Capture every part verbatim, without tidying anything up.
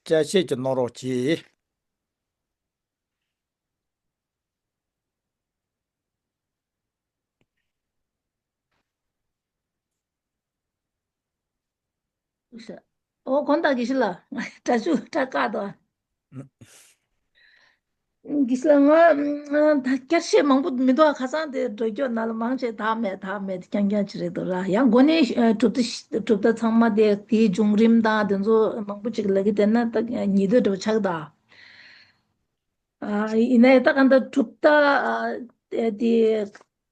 དཔྱད་ཤེས་ཀྱི་གནང་རོགས་གྱིས། ཨོ་གོང་དག་དགེ་བཤེས་ལགས། དྲ་ཚུགས་དྲ་བཀག་དང་། དགེ་བཤེས་ལགས། ང་ད་བསྐྱར་བཤད་མང་པོ་མི་འདུག་ཁ་སང་དེ་འགྲོ་སྐྱོད་ནང་ལ་མང་ཆེ་དག་མེད་དག་མེད་རྐྱང་རྐྱང་ཅིག་རེད་འདུག་ར། ཡང་འགོ་ནས་གྲུབ་མཐའ་གྲུབ་མཐའ་ཚང་མ་དེ་དེའི་བྱུང་རིམ་དང་དེ་ཚོ་མང་པོ་ཅིག་ལབ་ཀྱི་བསྡད་ན་ད་ཉེ་དུས་འདྲ་པོ་ཆགས་ད། ཨ་ཡིན་ནའི་ད་གང་ལྟར་གྲུབ་མཐའ་ཨ་དེ་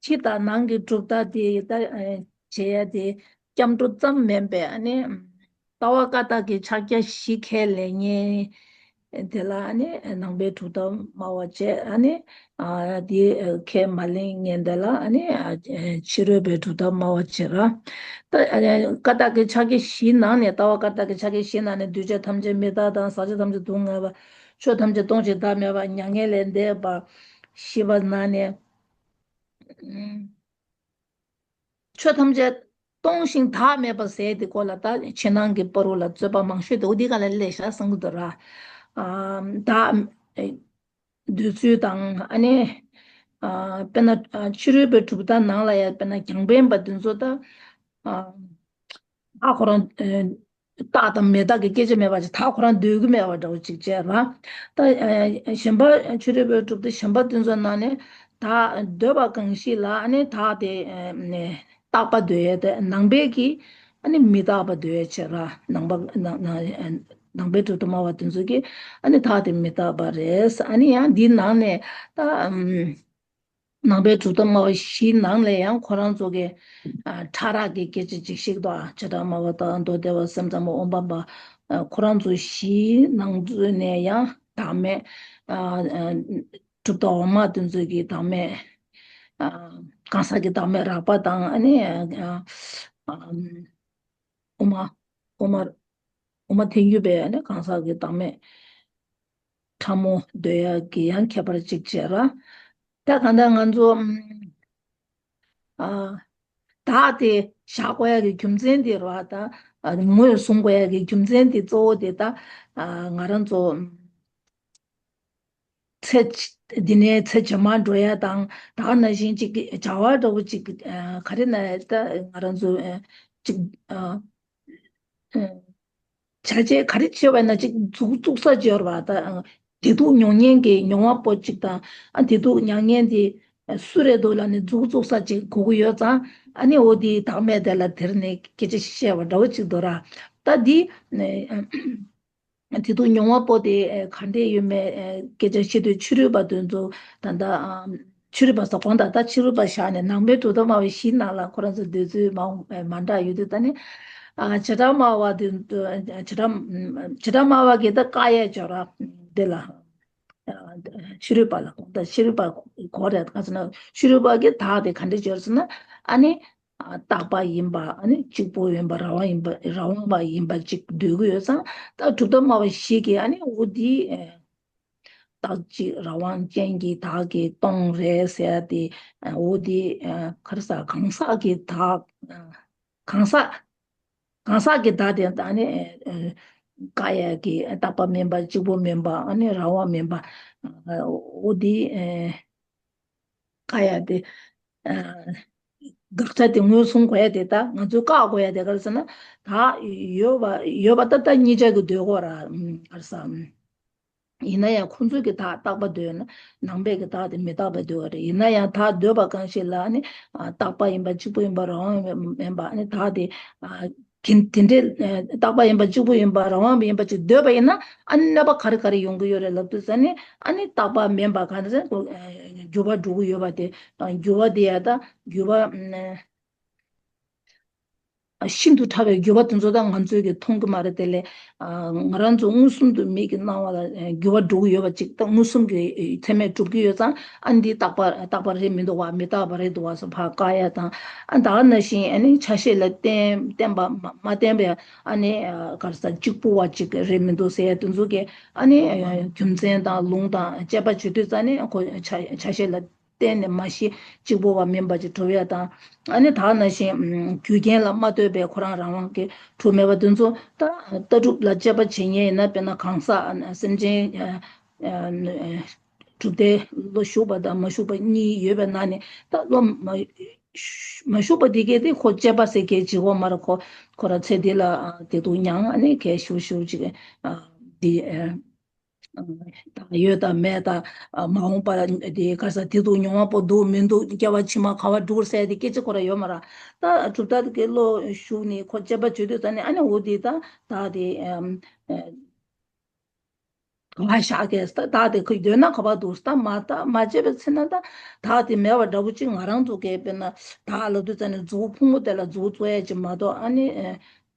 ཕྱི་དང་ནང་གི་གྲུབ་མཐའ་དེ་ད་ཨ་བྱེད་ཡ་དེ་སྐྱབས་འགྲོ་ཙམ་མིན་པའི་ཨ་ནི་ལྟ་བ་བཀའ་རྟགས་ཀྱི་ཕྱག་རྒྱ་བཞི་ཁས་ལེན་མཁན་དེ་ལ་ཨ་ནི་ནང་པའི་གྲུབ་མཐའ་སྨྲ་བ་བྱས། ཨ་ནི་ཨ་དེ་ཁས་མ་ལེན་མཁན་དེ་ལ་ཨ་ནི་ཨ་ཕྱི་རོལ་པའི་གྲུབ་མཐའ་སྨྲ་བ་བྱེད་ར། ད་ཨ་བཀའ་རྟགས་ཀྱི་ཕྱག་རྒྱ་བཞིའི་ནང་ནས་ལྟ་བ་བཀའ་རྟགས་ཀྱི་ཕྱག་རྒྱ་བཞིའི་ནང་ནས་འདུས་བྱས་ཐམས་ཅད་མི་རྟག་དང་ཟག་བཅས་ཐམས་ཅད་སྡུག་བསྔལ་བ། ཆོས་ཐམས་ཅད་སྟོང་ཞིང་བདག་མེད་པ། མྱ་ངན་ལས་འདས་པ་ཞེས་པ་ནང་ནས། ཆོས་ཐམས་ཅད་སྟོང་ཞིང་བདག་མེད་པ་ཟེར་དེ་སྐོར་ལ་ད་ཕྱི་ནང་གི་བར་རོ་ལ་རྩོད་པ་མང་ཤོས་དེ་འོ་དེ་ག་ལ་སླེབས་ཤག་བསམ་གི་འདུག་ར། ཨ་ད་འདོད་ཚུལ་དང་ཨ་ནི་ཨ་དཔེར་ན་ཨ་ཕྱི་རོལ་པའི་གྲུབ་མཐའ་ནང་ལ་ཡང་དཔེར་ན་རྒྱང་འཕེན་པ་དེ་ཚོ་ད་ཨ་ད་ཁོ་རང་ཨ་རྟག་དང་མི་རྟག་གི་སྐད་ཆ་མེད་པ་ཅིག་ད་ཁོ་རང་འདོད་ཀྱི་མེད་པ་འདྲ་བོ་ཅིག་བྱས་ར། ད་ཨ་གཞན་པ་ཕྱི་རོལ་པའི་གྲུབ་མཐའ་གཞན་པ་དེ་ཚོ་ནང་ནས་ད་འདོད་པ་གང་ཞིག་ལ་ཨ་ནི་ད་དེ་ཨ་ནི་རྟག་པ་འདོད་ཡས་དེ། ནང་པའི་གི་ཨ་ནི་མི་རྟག་པ་འདོད་ཡས་བྱས་ར། ནང་པ་ནང་ནང་ནང་པའི་གྲུབ་མཐའ་སྨྲ་བ་དེ་ཚོ་གི་ཨ་ནི་ད་དེ་མི་རྟག་པ་རེད། ཨ་ནི་ཡང་འདི་ནང་ནས་ད་ཨམ། ནང་པའི་གྲུབ་མཐའ་སྨྲ་བ་བཞིའི་ནང་ལས་ཡང་ཁོ་རང་ཚོ་གི་ཨ་ཕྲ་རགས་ཀྱི་སྐད་ཆ་ཅིག་བཤད་འདུག་ཨ་བྱེ་བྲག་སྨྲ་བ་དང་མདོ་སྡེ་པ་སེམས་ཙམ་པ་དབུ་མ་པ། ཨ་ཁོ་རང་ཚོ་བཞིའི་ནང་ཚུད་ནས་ཡང་བདག་མེད། ཨ་ཨ་གྲུབ་མཐའ་འོག་མ་དེ་ཚོ་གི་བདག་མེད། ཨ་གང་ཟག་གི་བདག་མེད་རགས་པ་དང་ཨ་ནི་ཨ་ཨ་དབུ་མ་དབུ་མ་དབུ་མ་ཐལ་འགྱུར་བའི་ཨ་ནི་གང་ཟག་གི་བདག་མེད་ཕྲ་མོ་འདོད་ཡག་གི་ཡང་ཁྱད་པར་གཅིག་བྱས་ར། ད་གང་ལྟར་ང་ཚོ་ཨ་བདག་དེ་བཞག་དགོས་ཡག་གི་རྒྱུ་མཚན་དེ་ར། ད་ཨ་ངོས་བཟུང་དགོས་ཡག་གི་རྒྱུ་མཚན་དེ་གཙོ་བོ་དེ་ད་ཨ་ང་རང་ཚོ་ཚེ་འདི་ནས་ཚེ་ཕྱི་མར་འགྲོ་ཡ་དང་། ད་ག་ནང་བཞིན་ཅིག་བྱ་བ་འདྲ་བོ་ཅིག་ཨ་ག་རེ་ན་ད་ང་རང་ཚོ་ཨ་ཅིག་ཨ་ཨ་བྱ་བྱེད་ག་རེ་བྱེད་པ་ན་ཅིག་མཛུབ་བཙུགས་ས་ཅིག་ཡོད་རེད་པ། ད་ཨ་བདེ་སྡུག་མྱོང་མཁན་གྱི་མྱོང་བ་པོ་ཅིག་དང་། ཨ་བདེ་སྡུག་མྱང་མཁན་དེ་སུ་རེད་འདུག་ལབ་ནས་མཛུབ་བཙུགས་ས་ཅིག་དགོས་ཀྱི་ཡོད་ཙང་། ཨ་ནི་འོ་དེའི་བདག་མེད་དེ་ལ་དེར་ནས་སྐད་ཆ་བཤད་པ་འདྲ་བོ་ཅིག་འདུག་ར། ད་འདི་ཨ་དེ་དུས་མྱོང་བ་པོ་དེ་ཨ་ག་འདྲས་ཡོད་མེད་ཨ་སྐད་ཆ་བཤད་དུས། ཕྱི་རོལ་པ་དེ་ཚོ་ད་ལྟ་ཨ་ཕྱི་རོལ་པ་ཟེར་དགོངས་དག་ད་ཕྱི་རོལ་པ་བཞག་ནས་ནང་པའི་གྲུབ་མཐའ་སྨྲ་བའི་གཞིའི་ནང་ལ་ཁོ་རང་ཚོ་འདོད་ཚུལ་མ་འོངས་པའི་མ་འདྲ་ཡོད་དུས། ད་ནི་ཨ་བྱེ་བྲག་སྨྲ་བ་དེ་ཚོ་བྱེ་བྲག་བྱེ་བྲག་སྨྲ་བ་གིས་ད་བཀག་ཡས་ཅིག་ཡོད་ར། དེ་ལ་ཨ་ཕྱི་རོལ་པ་ལ་དགོངས་དག་ཕྱི་རོལ་པ་དགོས་རེད། ག་ཟེར་ན་ཕྱི་རོལ་པ་གིས་བདག་དེ་ག་འདྲས་ཅིག་ཡོད་ཟེར་ན། ཨ་ནི། རྟག་པ་ཡིན་པ། ཨ་ནི་གཅིག་པུ་ཡིན་པ། རང་དབང་ཡིན་པ། རང་དབང་པ་ཡིན་པ་གཅིག་འདོད་ཀྱི་ཡོད་ཙང་། ད་གྲུབ་མཐའ་སྨྲ་བ་བཞི་གིས་ཨ་ནི་འོ་འདི་ཨ་བདག་གཅིག་རང་དབང་ཅན་གྱི་བདག་གིས་སྟོང་རེད་ཟེར་ཏེ། ཨ་འོ་འདི་ཨ་ག་རེ་ཟ། གང་ཟག་གི་བདག་གང་ཟག་གང་ཟག་གི་བདག་དེ་ཨ་ནི་ཨ་བཀག་ཡ་གི། རྟག་པ་མིན་པ། གཅིག་པུ་མིན་པ། ཨ་ནི་རང་དབང་མིན་པ། ཨ་འོ་འདི་ཨ་བཀག་ཡ་དེ། ཨ་དགག་བྱ་དེ་ངོས་བཟུང་དགོས་ཡ་དེ། ད་ང་ཚོས་བཀག་དགོས་ཡ་དེ་ག་རེ་ཟེར་ན། བདག་ཡོད་པ་ཡོད་པ་ད་ལྟ་གཉིས་ཆར་གྱི་འདོད་དགོས་ར། ཨམ་ག་རེ་ཟ། ཨམ་ཡིན་ན་ཡང་ཁོང་ཚོས་ཀྱི་བདག་རྟག་པ་འདོད་ན། ནང་པས་ཀྱི་བདག་དེ་མི་རྟག་པ་འདོད་པ་རེད། ཡིན་ན་ཡང་བདག་འདོད་པ་གང་ཞིག་ལ་ནི་ཨ་རྟག་པ་ཡིན་པ། གཅིག་པུ་ཡིན་པ། རང་དབང་མིན་པ། ཨ་ནི་བདག་དེ་ཨ་དེ་དེ་འདྲའི་ཨ་རྟག་པ་ཡིན་པ། གཅིག་པུ་ཡིན་པ། རང་དབང་ཡིན་པ་ཅིག་འདོད་པ་ཡིན་ན། ཨ་ནི་གནོད་པ་ག་རེ་ག་རེ་ཡོང་གི་ཡོད་རེད་ལབ་དུས་ཙ་ནི། ཨ་ནི་རྟག་པ་མིན་པ་ག་རེ་ཟེར། འགྱུར་བ་འགྲོ་གི་ཡོད་པ་དེ་དང་། འགྱུར་བ་དེ་ཡ་ད་འགྱུར་བ་ཨ་ཤིན་ཏུ་ཕྲ་བའི་འགྱུར་བ་དེ་ཚོ་ད་ང་ཚོས་ཀྱི་མཐོང་གི་མ་རེད། དེ་ལས་ཨ་ང་རང་ཚོ་མངོན་སུམ་དུ་མིག་གིས་སྣང་བ་ལ་ཨ་འགྱུར་བ་འགྲོ་གི་ཡོད་པ་ཅིག་ད་མངོན་སུམ་གྱི་ཨ་ཚད་མས་གྲུབ་ཀྱི་ཡོད་ཙང་། ཨ་འདི་རྟག་པ་རྟག་པ་རེད་མི་འདུག་བ། མི་རྟག་པ་རེད་འདུག་བ་སོགས་ཕར་བཀག་ཡ་དང་། ཨ་ད་ག་ནང་བཞིན་ཨ་ནི་ཆ་ཤས་ལ་བརྟེན་བརྟེན་པ་མ་མ་བརྟེན་པའི་ཨ་ནི་ཨ་ག་རེ་ཟ། གཅིག་པུ་བ་ཅིག་རེད་མི་འདུག་ཟེར་ཡ་དེ་ཚོ་གི་ཨ་ནི་ཨ་རྒྱུ་མཚན་དང་ལུང་དང་དཔྱད་པ་བྱེད་དུས་ཙ་ནི། ཁོ་ཆ་ཆ་ཤས་ལ་ གཏན་ནས་མ་ཤེས་གཅིག་པོ་བ་མིན་པ་ཅིག་གྲུབ་ཡ་དང་། ཨ་ནི་ད་ནང་བཞིན་ཨམ་རྒྱུ་རྐྱེན་ལ་མ་ལྟོས་པའི་ཁོ་རང་རང་དབང་གིས་གྲུབ་མེད་པ་དེ་ཚོ། ད་ལྟ་གྲུབ་ལ་དཔྱད་པ་བྱེད་མཁན་ཡིན་ན། དཔེར་ན་གང་ཟག་ཨ་སེམས་ཅན་ཨ་ཨ་གྲུབ་མཐའི་བློ་ཞུགས་པ་དང་མ་ཞུགས་པ་གཉིས་ཡོད་པའི་ནང་ནས། ད་བློ་མ་མ་ཞུགས་པ་དེ་གས་དེ་ཁོ་དཔྱད་པ་ཟེར་མཁན་བྱེད་དགོས་མ་རེད། ཁོ་ཁོ་རང་ཚེ་འདི་ལ་ཨ་བདེ་སྡུག་མྱངས། ཨ་ནི་གས་ཞུ་ཞུ་ཅིག་ཨ་འདི་ཨ་ད་ཡོད་དང་མེད་དང་། ཨ་མ་འོངས་པ་དེ་ག་ས་དེ་དུས་མྱོང་བ་པོ་འདུག་མི་འདུག་སྐྱེ་བ་ཕྱི་མ་ག་བ་འགྲོ་ཟེར་དེ་སྐད་ཆ་ཁོ་རང་ཡོད་མ་རེད། ད་གྲུབ་མཐའ་དེ་གའི་བློ་ཞུགས་ནས་ཁོ་དཔྱད་པ་བྱེད་དུས་ཙ་ནས། ཨ་ནི་འོ་དེ་ད་ད་དེ་ཨམ་ཨ་ག་བ་བཞག་གས། ད་ད་དེ་ཁོ་ཡོད་ན་ག་བ་འདུག་ད་མ་ད་མ་བྱས་པའི་ཚེ་ན། ད་ད་དེ་མེད་པ་འདྲ་པོ་ཅིག་ང་རང་ཚོ་གས་དཔེར་ན་ད་ལབ་དུས་ཙ་ནས་མཛུབ་ཕུང་པོ་དེ་ལ་མཛུབ་བཙུགས་ཡ་ཅིག་མ་གཏོགས། ཨ་ནི་ཨ་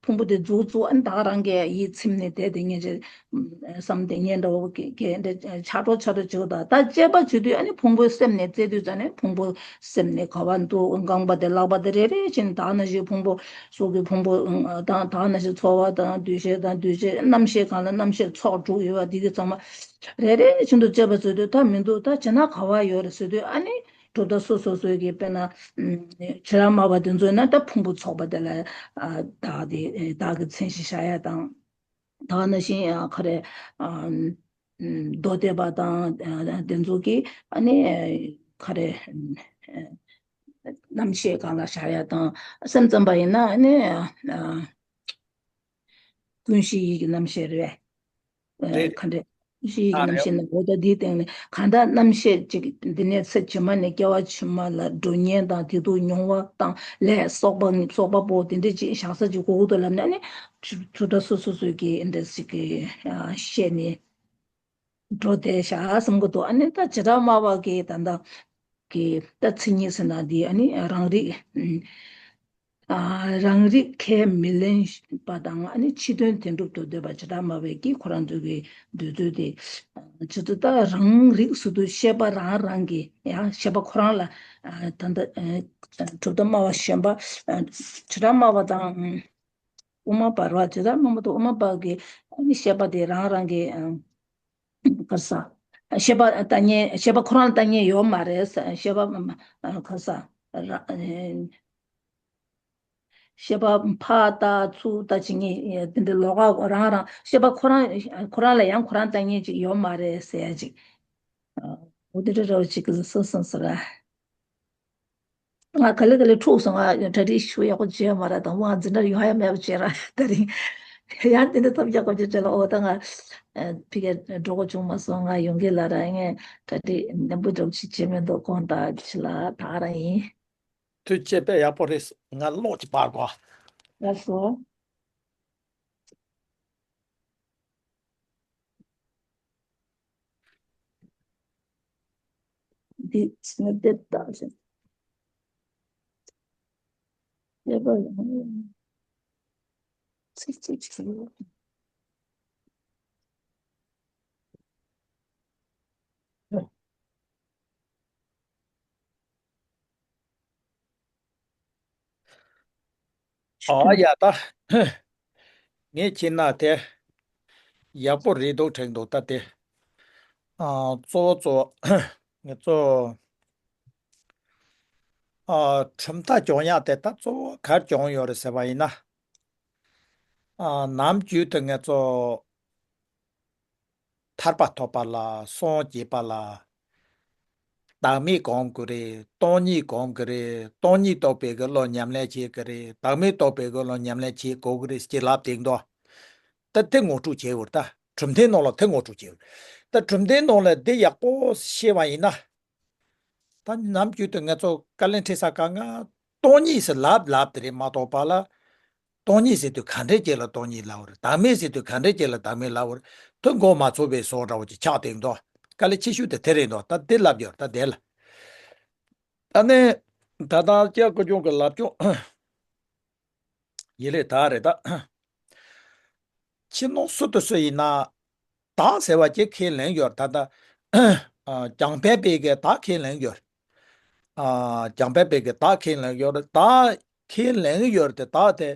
ཕུང་པོ་དེ་མཛུབ་བཙུགས། ཨ་ནི་ད་ག་རང་གིས་ཡིད་ཚིམ་ནས་བསྡད་དེ་ཉན་ཅིག་བསམ་དེ་ཉན་འདྲ་བོ་གི་གི་འདྲ་ཆགས་འགྲོ་ཆགས་འགྲོ་བྱེད་དགོས། ད་ད་དཔྱད་པ་བྱེད་དུས་ཨ་ནི་ཕུང་པོའི་སེམས་ནས་བཙལ་དུས་ཙ་ནས་ཕུང་པོ་སེམས་ནས་ག་བ་འདུག་རྐང་པ་དེ་ལག་པ་དེ་རེ་རེ་བཞིན། ད་ནང་བཞིན་ཕུང་པོ་གཟུགས་ཀྱི་ཕུང་པོ་དང་། ད་ནང་བཞིན་ཚོར་བ་དང་འདུ་ཤེས་དང་འདུ་བྱེད་རྣམ་ཤེས་སྒང་ལ་རྣམ་ཤེས་ཚོགས་དྲུག་ཡོད་པ་དེ་གའི་ཚང་མ་རེ་རེ་བཞིན་དུ་དཔྱད་པ་བྱེད་དུས་ད་མི་འདུག་ད་བྱས་ན་ག་བ་ཡོད་རེད་ཟེར་དུས། ཨ་ནི་གྲུབ་མཐའ་སོ་སོ་སོའི་གི་དཔེར་ན་ཨམ་བྱེ་བྲག་སྨྲ་བ་དེ་ཚོས་ན་ད་ཕུང་པོ་ཚོགས་པ་དེ་ལ་ཨ་བདག་དེ་བདག་གི་མཚན་གཞི་བཞག་ཡ་དང་། ད་ག་ནང་བཞིན་ཨ་ག་རེ་ཨམ་མདོ་སྡེ་པ་དང་ཨ་དེ་ཚོ་གིས་ཨ་ནི་ག་རེ་ཨམ་རྣམ་ཤེས་སྒང་ལ་བཞག་ཡ་དང་། སེམས་ཙམ་པ་ཡིན་ན་ཨ་ནི་ཨ་ཀུན་གཞི་ཡིད་ཀྱི་རྣམ་ཤེས་རེད་པས། ཨ་རེད། ག་འདྲ། ཀུན་གཞི་ཡིད་ཀྱི་ཨ་རྣམ་རེད། ཤེས་ནི། འོ་ད་འདིའི་སྟེང་ནས་གང་ལྟར་རྣམ་ཤེས་ཅིག་འདི་ནས་ཚེ་ཕྱི་མ་ནས་སྐྱེ་བ་ཕྱི་མ་ལ་འགྲོ་ཉེན་དང་། དེ་དུས་མྱོང་བ་དང་ལས་གསོག་པ་གསོག་པ་པོ་དེ་འདྲ་ཅིག་བཞག་ས་ཅིག་དགོས་ཀྱི་འདུག་ལབ་ནས། ཨ་ནི་གྲུབ་མཐའ་སོ་སོ་སོ་སོའི་གི་འདྲ་ཞིག་གི་ཨ་བཤད་ནས་འགྲོ་བསྡད་བཞག་བསམ་གྱི་འདུག་ཨ་ནི་ད་བྱེ་བྲག་སྨྲ་བ་གི་ད་ལྟ་གི་ད་མཚན་ཉིད་ཟེར་ན་འདི་ཨ་ནི་རང་རིག་ཨ་རང་རིག་ཁས་མི་ལེན་པ་དང་། ཨ་ནི་ཕྱི་དོན་བདེན་གྲུབ་ཏུ་འདོད་པ་བྱེ་བྲག་སྨྲ་བས་ཀྱིས་ཁོ་རང་ཚོའི་གི་འདོད་ཚུལ་དེ། ཨ་ཇི་ལྟར་ད་རང་རིག་ཟེར་དུས་ཤེས་པ་རང་རང་གི་ཡང་ཤེས་པ་ཁོ་རང་ལ་ཨ་ད་ལྟ་ཨ་གྲུབ་མཐའ་སྨྲ་བ་གཞན་པ་ཨ་བྱེ་བྲག་སྨྲ་བ་དང་དབུ་མ་པ་རེད་པ། བྱེ་བྲག་སྨྲ་བ་དང་དབུ་མ་པ་གི་ཨ་ནི་ཤེས་པ་དེ་རང་རང་གི་ཨ་ག་རེ་ཟ། ཤེས་པ་ལྟ་ཉན། ཤེས་པ་ཁོ་རང་ལ་ལྟ་ཉན་ཡོད་མ་རེད། ཤེས་པ་ག་རེ་ཟ། ར་ཤེས་པ་ཕར་ལྟ་ཚུར་ལྟ་བྱེད་མཁན་དེ་འདྲ་ལོགས་ཀ་རང་རང་། ཤེས་པ་ཁོ་རང་ཁོ་རང་ལ་ཡང་ཁོ་རང་ལྟ་ཉན་ཅིག་ཡོད་མ་རེད་ཟེར་ཡ་ཅིག་འོ་དེ་འདྲ་འདྲ་བོ་ཅིག་གི་སོ་སོ་སོ་ར། ང་ག་ལེ་ག་ལེ་འཁྲུགས་སོང་། ང་གྲ་སྒྲིག་ཞུ་ཡག་པོ་བྱས་མ་རེད་དང་། དབང་འཛིན་གྲྭར་ཡོང་ཡ་མེད་པ་བྱས་ར། དེ་རིང་ཡང་དེ་འདྲ་ཐབས་ཡག་པོ་ཅིག་བྲལ་ལ། འོ་ད་ང་ཕ་གིར་འགྲོ་དགོས་བྱུང་མ་སོང་། ང་ཡོང་གི་ལ་ར། ངས་གྲ་སྒྲིག་ནན་པོ་འདྲ་བོ་ཅིག་བྱས་མི་འདུག་དགོངས་དག་ཕྱི་ལ་ད་ར་ཡིན། དུས་བཅད་པ་ཡག་པོ་རེད། ང་གློག་ཅིག་སྤར་དགོས། ལགས་སོ། འདི་ཕྱི་ནས་འདེབས་བཏང་ཞིང་། ལེགས་པར་ཡང་ཚིག་གཅིག་ཞུ། ཨ་ཡ་ད། ངས་ཁྱེད་ན་དེ་ཡག་པོ་རེད་འདུག་དྲན་འདུག་ད་དེ། ཨ་གཙོ་བོ་གཙོ་བོ་ངས་གཙོ་ཨ་གྲུབ་མཐའ་སྦྱོང་ཡག་དེ་ད་གཙོ་བོ་གར་སྦྱོང་ཡོད་རེད་ཟེར་བ་ཡིན་ན། ཨ་ནམ་རྒྱུན་དུ་ངས་གཙོ་ཐར་པ་ཐོབ་པ་ལ། སངས་རྒྱས་པ་ལ། བདག་མེད་སྒོམ་དགོས་རེད། སྟོང་ཉིད་སྒོམ་དགོས་རེད། སྟོང་ཉིད་རྟོགས་པའི་གི་བློ་ཉམས་ལེན་བྱེད་དགོས་རེད། བདག་མེད་རྟོགས་པའི་གི་བློ་ཉམས་ལེན་བྱེད་དགོས་ཀྱི་རེད་ཅེས་ལབ་བསྡད་འདུག་ད་དེ་ངོ་སྤྲོད་བྱེད་དགོས་རེད། ད་གྲུབ་མཐའི་ནང་ལ་དེ་ངོ་སྤྲོད་བྱེད་དགོས་རེད། ད་གྲུབ་མཐའི་ནང་ལ་འདི་ཡག་པོ་ཤེས་པ་ཡིན་ན། ད་ནམ་རྒྱུན་དུ་ང་ཚོ་བཀའ་ལན་འཁྲི་ས་ག་ང་སྟོང་ཉིད་ཟེར་ལབ་ལབ་དེ་རེད་མ་གཏོགས་པ་ལ། སྟོང་ཉིད་ཟེར་དུས་ག་འདྲའི་རྗེས་ལ་སྟོང་ཉིད་ལབ་པ་རེད། བདག་མེད་ཟེར་དུས་ག་འདྲའི་རྗེས་ལ་བདག་མེད་ལབ་པ་རེད། དོན་གོ་མ་ཚོར་བའི་བཟོ་འདྲ་བོ་ཅིག་ཆགས་བསྡད་འདུག་དཀའ་ལས་ཆེ་ཤོས་དེ་དེ་རེད་འདུག་ད་འདི་ལབ་ཡོད། ད་དེ་ལ། ད་ནི་ད་ལྟ་སྐྱབས་དགེ་སྐྱོང་གི་ལབ་སྐྱོང་ཡིན་ལེ་ད་རེད་ད། ཕྱི་ནང་སུ་དང་སུ་ཡིན་ན། བདག་ཟེར་བ་ཅིག་ཁས་ལེན་ཡོད། ད་ལྟ་ཨ་རྒྱང་འཕེན་པའི་གི་བདག་ཁས་ལེན་ཡོད། ཨ་རྒྱང་འཕེན་པའི་གི་བདག་ཁས་ལེན་ཡོད། བདག་ཁས་ལེན་ཡོད་དེ། བདག་དེ་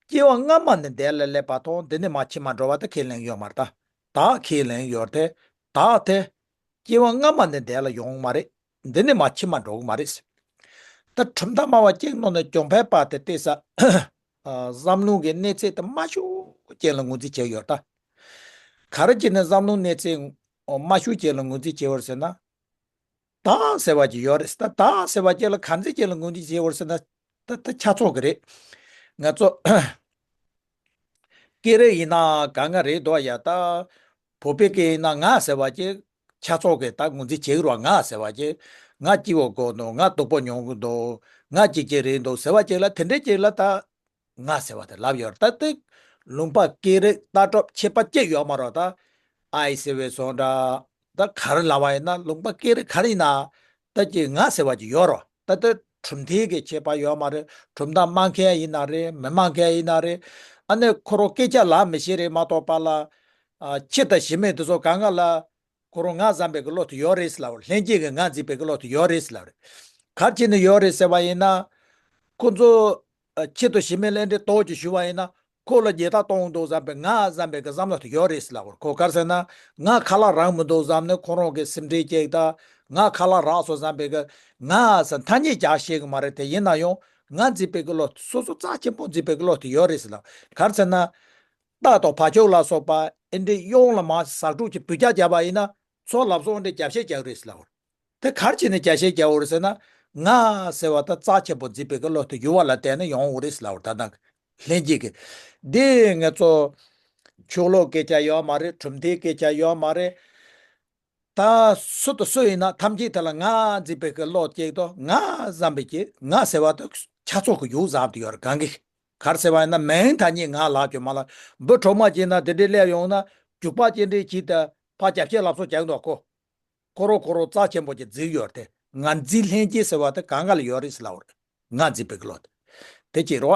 སྐྱེ་བ་སྔ་མ་ནས་འདས་ལ་སླེབས་པ་དང་། འདི་ནས་མར་ཕྱི་མ་འགྲོ་བ་དེ་ཁས་ལེན་ཡོད་མ་རེད་ད། བདག་ཁས་ལེན་ཡོད་དེ། བདག་དེ་སྐྱེ་བ་སྔ་མ་ནས་འདས་ལ་ཡོང་མ་རེད། འདི་ནས་མར་ཕྱི་མ་འགྲོ་གི་མ་རེད། ད་གྲུབ་མཐའ་སྨྲ་བ་གཅིག་ནང་ནས་གྱོང་འཕེལ་པ་དེ་བལྟས་ས། ཨ། བསམ་བློ་གི་གནས་ཚད་དེ་དམའ་ཤོས་ཅན་ལ་ངོས་འཛིན་བྱས་ཡོད་ད། ག་རེ་བྱས་ནས་བསམ་བློ་གནས་ཚད་དམའ་ཤོས་ཅན་ལ་ངོས་འཛིན་བྱས་ཡོད་ཟེར་ན། བདག་ཟེར་བ་ཅིག་ཡོད་རེད། ད་བདག་ཟེར་བ་ཅིག་ལ་ག་འཛིན་ཅིག་ལ་ངོས་འཛིན་བྱས་ཡོད་ཟེར་ན། ད་ད་ཆ་ཚང་གི་རེད། ང་ཚོ་སྐད་རིགས་ཡིན་ན་གང་ག་རེད་འདུག་ཡ། ད་བོད་པའི་སྐད་ཡིན་ན་ང་ཟེར་བ་ཅིག་ཆ་ཚང་གི་ད་ངོས་འཛིན་བྱེད་ཀྱི་རེད་བ། ང་ཟེར་བ་ཅིག་ང་སྐྱིད་པོ་དགོས་འདུག་ང་སྡུག་པོ་མྱོང་གི་འདུག་ང་ཅིག་ཅིག་རེད་འདུག་ཟེར་བ་ཅིག་ལ་དེ་འདྲའི་ཅིག་ལ་ད་ང་ཟེར་བ་དེ་ལབ་ཡོད་རེད། ད་དེ་ལུང་པ་སྐད་རིགས་ལྟ་གྲུབ་ཁྱད་པར་ཅི་ཡོད་མ་རེད། ད་ཨའི་ཟེར་བའི་བཟོ་འདྲ། ད་ག་རེ་ལབ་པ་ཡིན་ན་ལུང་པ་སྐད་རིགས་ག་རེ་ཡིན་ན། ད་ཅིག་ང་ཟེར་བ་ཅིག་ཡོད་རེད། ད་དེ་གྲུབ་མཐའི་གི་ཁྱད་པར་ཡོད་མ་རེད། གྲུབ་མཐའ་སྨྲ་མཁན་ཡིན་ན་རེད། མི་སྨྲ་མཁན་ཡིན་ན་རེད། ཨ་ནི་ཁོ་རང་སྐད་ཆ་ལབ་མི་ཤེས་རེད་མ་གཏོགས་པ་ལ། ཨ། ཁྱི་དང་ཞི་མི་དེ་ཚོ་གང་ག་ལ་ཁོ་རང་ང་བཟང་པའི་གི་བློ་དེ་ཡོད་རེད་ཟེར་ལབ། ལྷན་སྐྱེས་ཀྱི་ང་འཛིན་པའི་གི་བློ་དེ་ཡོད་རེད་ཟེར་ལབ་རེད། ག་རེ་བྱས་ནས་ཡོད་རེད་ཟེར་བ་ཡིན་ན། ཁོ་ཚོ་ཨ། ཁྱི་དང་ཞི་མི་ལ་འདྲ་ཏོག་ཅིག་ཞུ་བ་ཡིན་ན། ཁོ་ལ་ཉེས་དག་གཏོང་འདུག་བསམ་པའི་ང་བཟང་པའི་གི་བསམ་བློ་དེ་ཡོད་རེད་ཟེར་ལབ། ཁོ་ག་རེ་ཟེར་ན། ང་ཁ་ལག་རག་མི་འདུག་བསམ་ནས་ཁོ་རང་གི་སེམས་ཁྲལ་སྐྱེས་ད། ང་ཁ་ལག་རག་སོང་བསམ་པའི་གི་ང་ཟེར་ཐ་སྙད་རྒྱག་ཤེས་གི་མ་རེད། དེ་ཡིན་ན་ཡང་ང་འཛིན་པའི་གི་བློ། སོ་སོ་རྩ་ཆེན་པོ་འཛིན་པའི་གི་བློ་དེ་ཡོད་རེད་ཟེར་ལབ། ག་རེ་ཟེར་ན། སྟག་དང་བ་ཕྱུགས་ལ་སོགས་པ་ཨེ་འདྲའི་གཡོག་ལ་མར་ཟ་འཕྲུག་གི་འབུད་རྒྱག་བརྒྱབ་པ་ཡིན་ན། ཚོ་ལབ་སོང་འདྲའི་རྒྱབ་བཤད་རྒྱག་རེད་ཟེར་ལབ། དེ་ག་རེ་བྱས་ནས་རྒྱབ་བཤད་རྒྱག་འོ་རེད་ཟེར་ན། ང་ཟེར་བ་ད་རྩ་ཆེན་པོ་འཛིན་པའི་གི་བློ་དེ་ཡུལ་བ་ལ་བརྟེན་ནས་ཡོང་འོ་རེད་ཟེར་ལབ། ད་ནང་ལྷན་སྐྱེས་ཀྱི་འདི་ང་ཚོ་ཆོས་ལུགས་སྐད་ཆ་ཡོད་མ་རེད། གྲུབ་མཐའི་སྐད་ཆ་ཡོད་མ་རེད། ད་སུ་དང་སུ་ཡིན་ན་ཐམས་ཅད་དེ་ལ་ང་འཛིན་པའི་གི་བློ་སྐྱེས་ཏོ། ང་བསམ་པའི་གི་ང་ཟེར་བ་དེ་ཆ་ཚང་གི་ཡུལ་བཟང་དུ་ཡོད་རེད། གང་གི་གར་ཟེར་བ་ཡིན་ན་མིང་ཐ་སྙད་ང་ལབ་རྒྱུ་མ་ལ། འབུ་གྲོག་མ་བྱས་ན་དེ་འདྲའི་སླེབས་ཡོང་ན་རྒྱུག་པ་ཅན་འདྲའི་གྱིས་ད་ཕ་རྒྱབ་ཤད་ལབ་སོ་རྒྱག་འདུག་ཁོ། ཁོ་རོ་ཁོ་རོ་རྩ་ཆེན་པོ་ཅིག་འཛིན་ཡོད་དེ། ང་འཛིན་ལྷན་སྐྱེས་ཟེར་བ་དེ་གང་ག་ལ་ཡོད་རེད་ཟེར་ལབ་རེད། ང་འཛིན་པའི་གི་བློ་དེ། དེ་ཅི་རོ།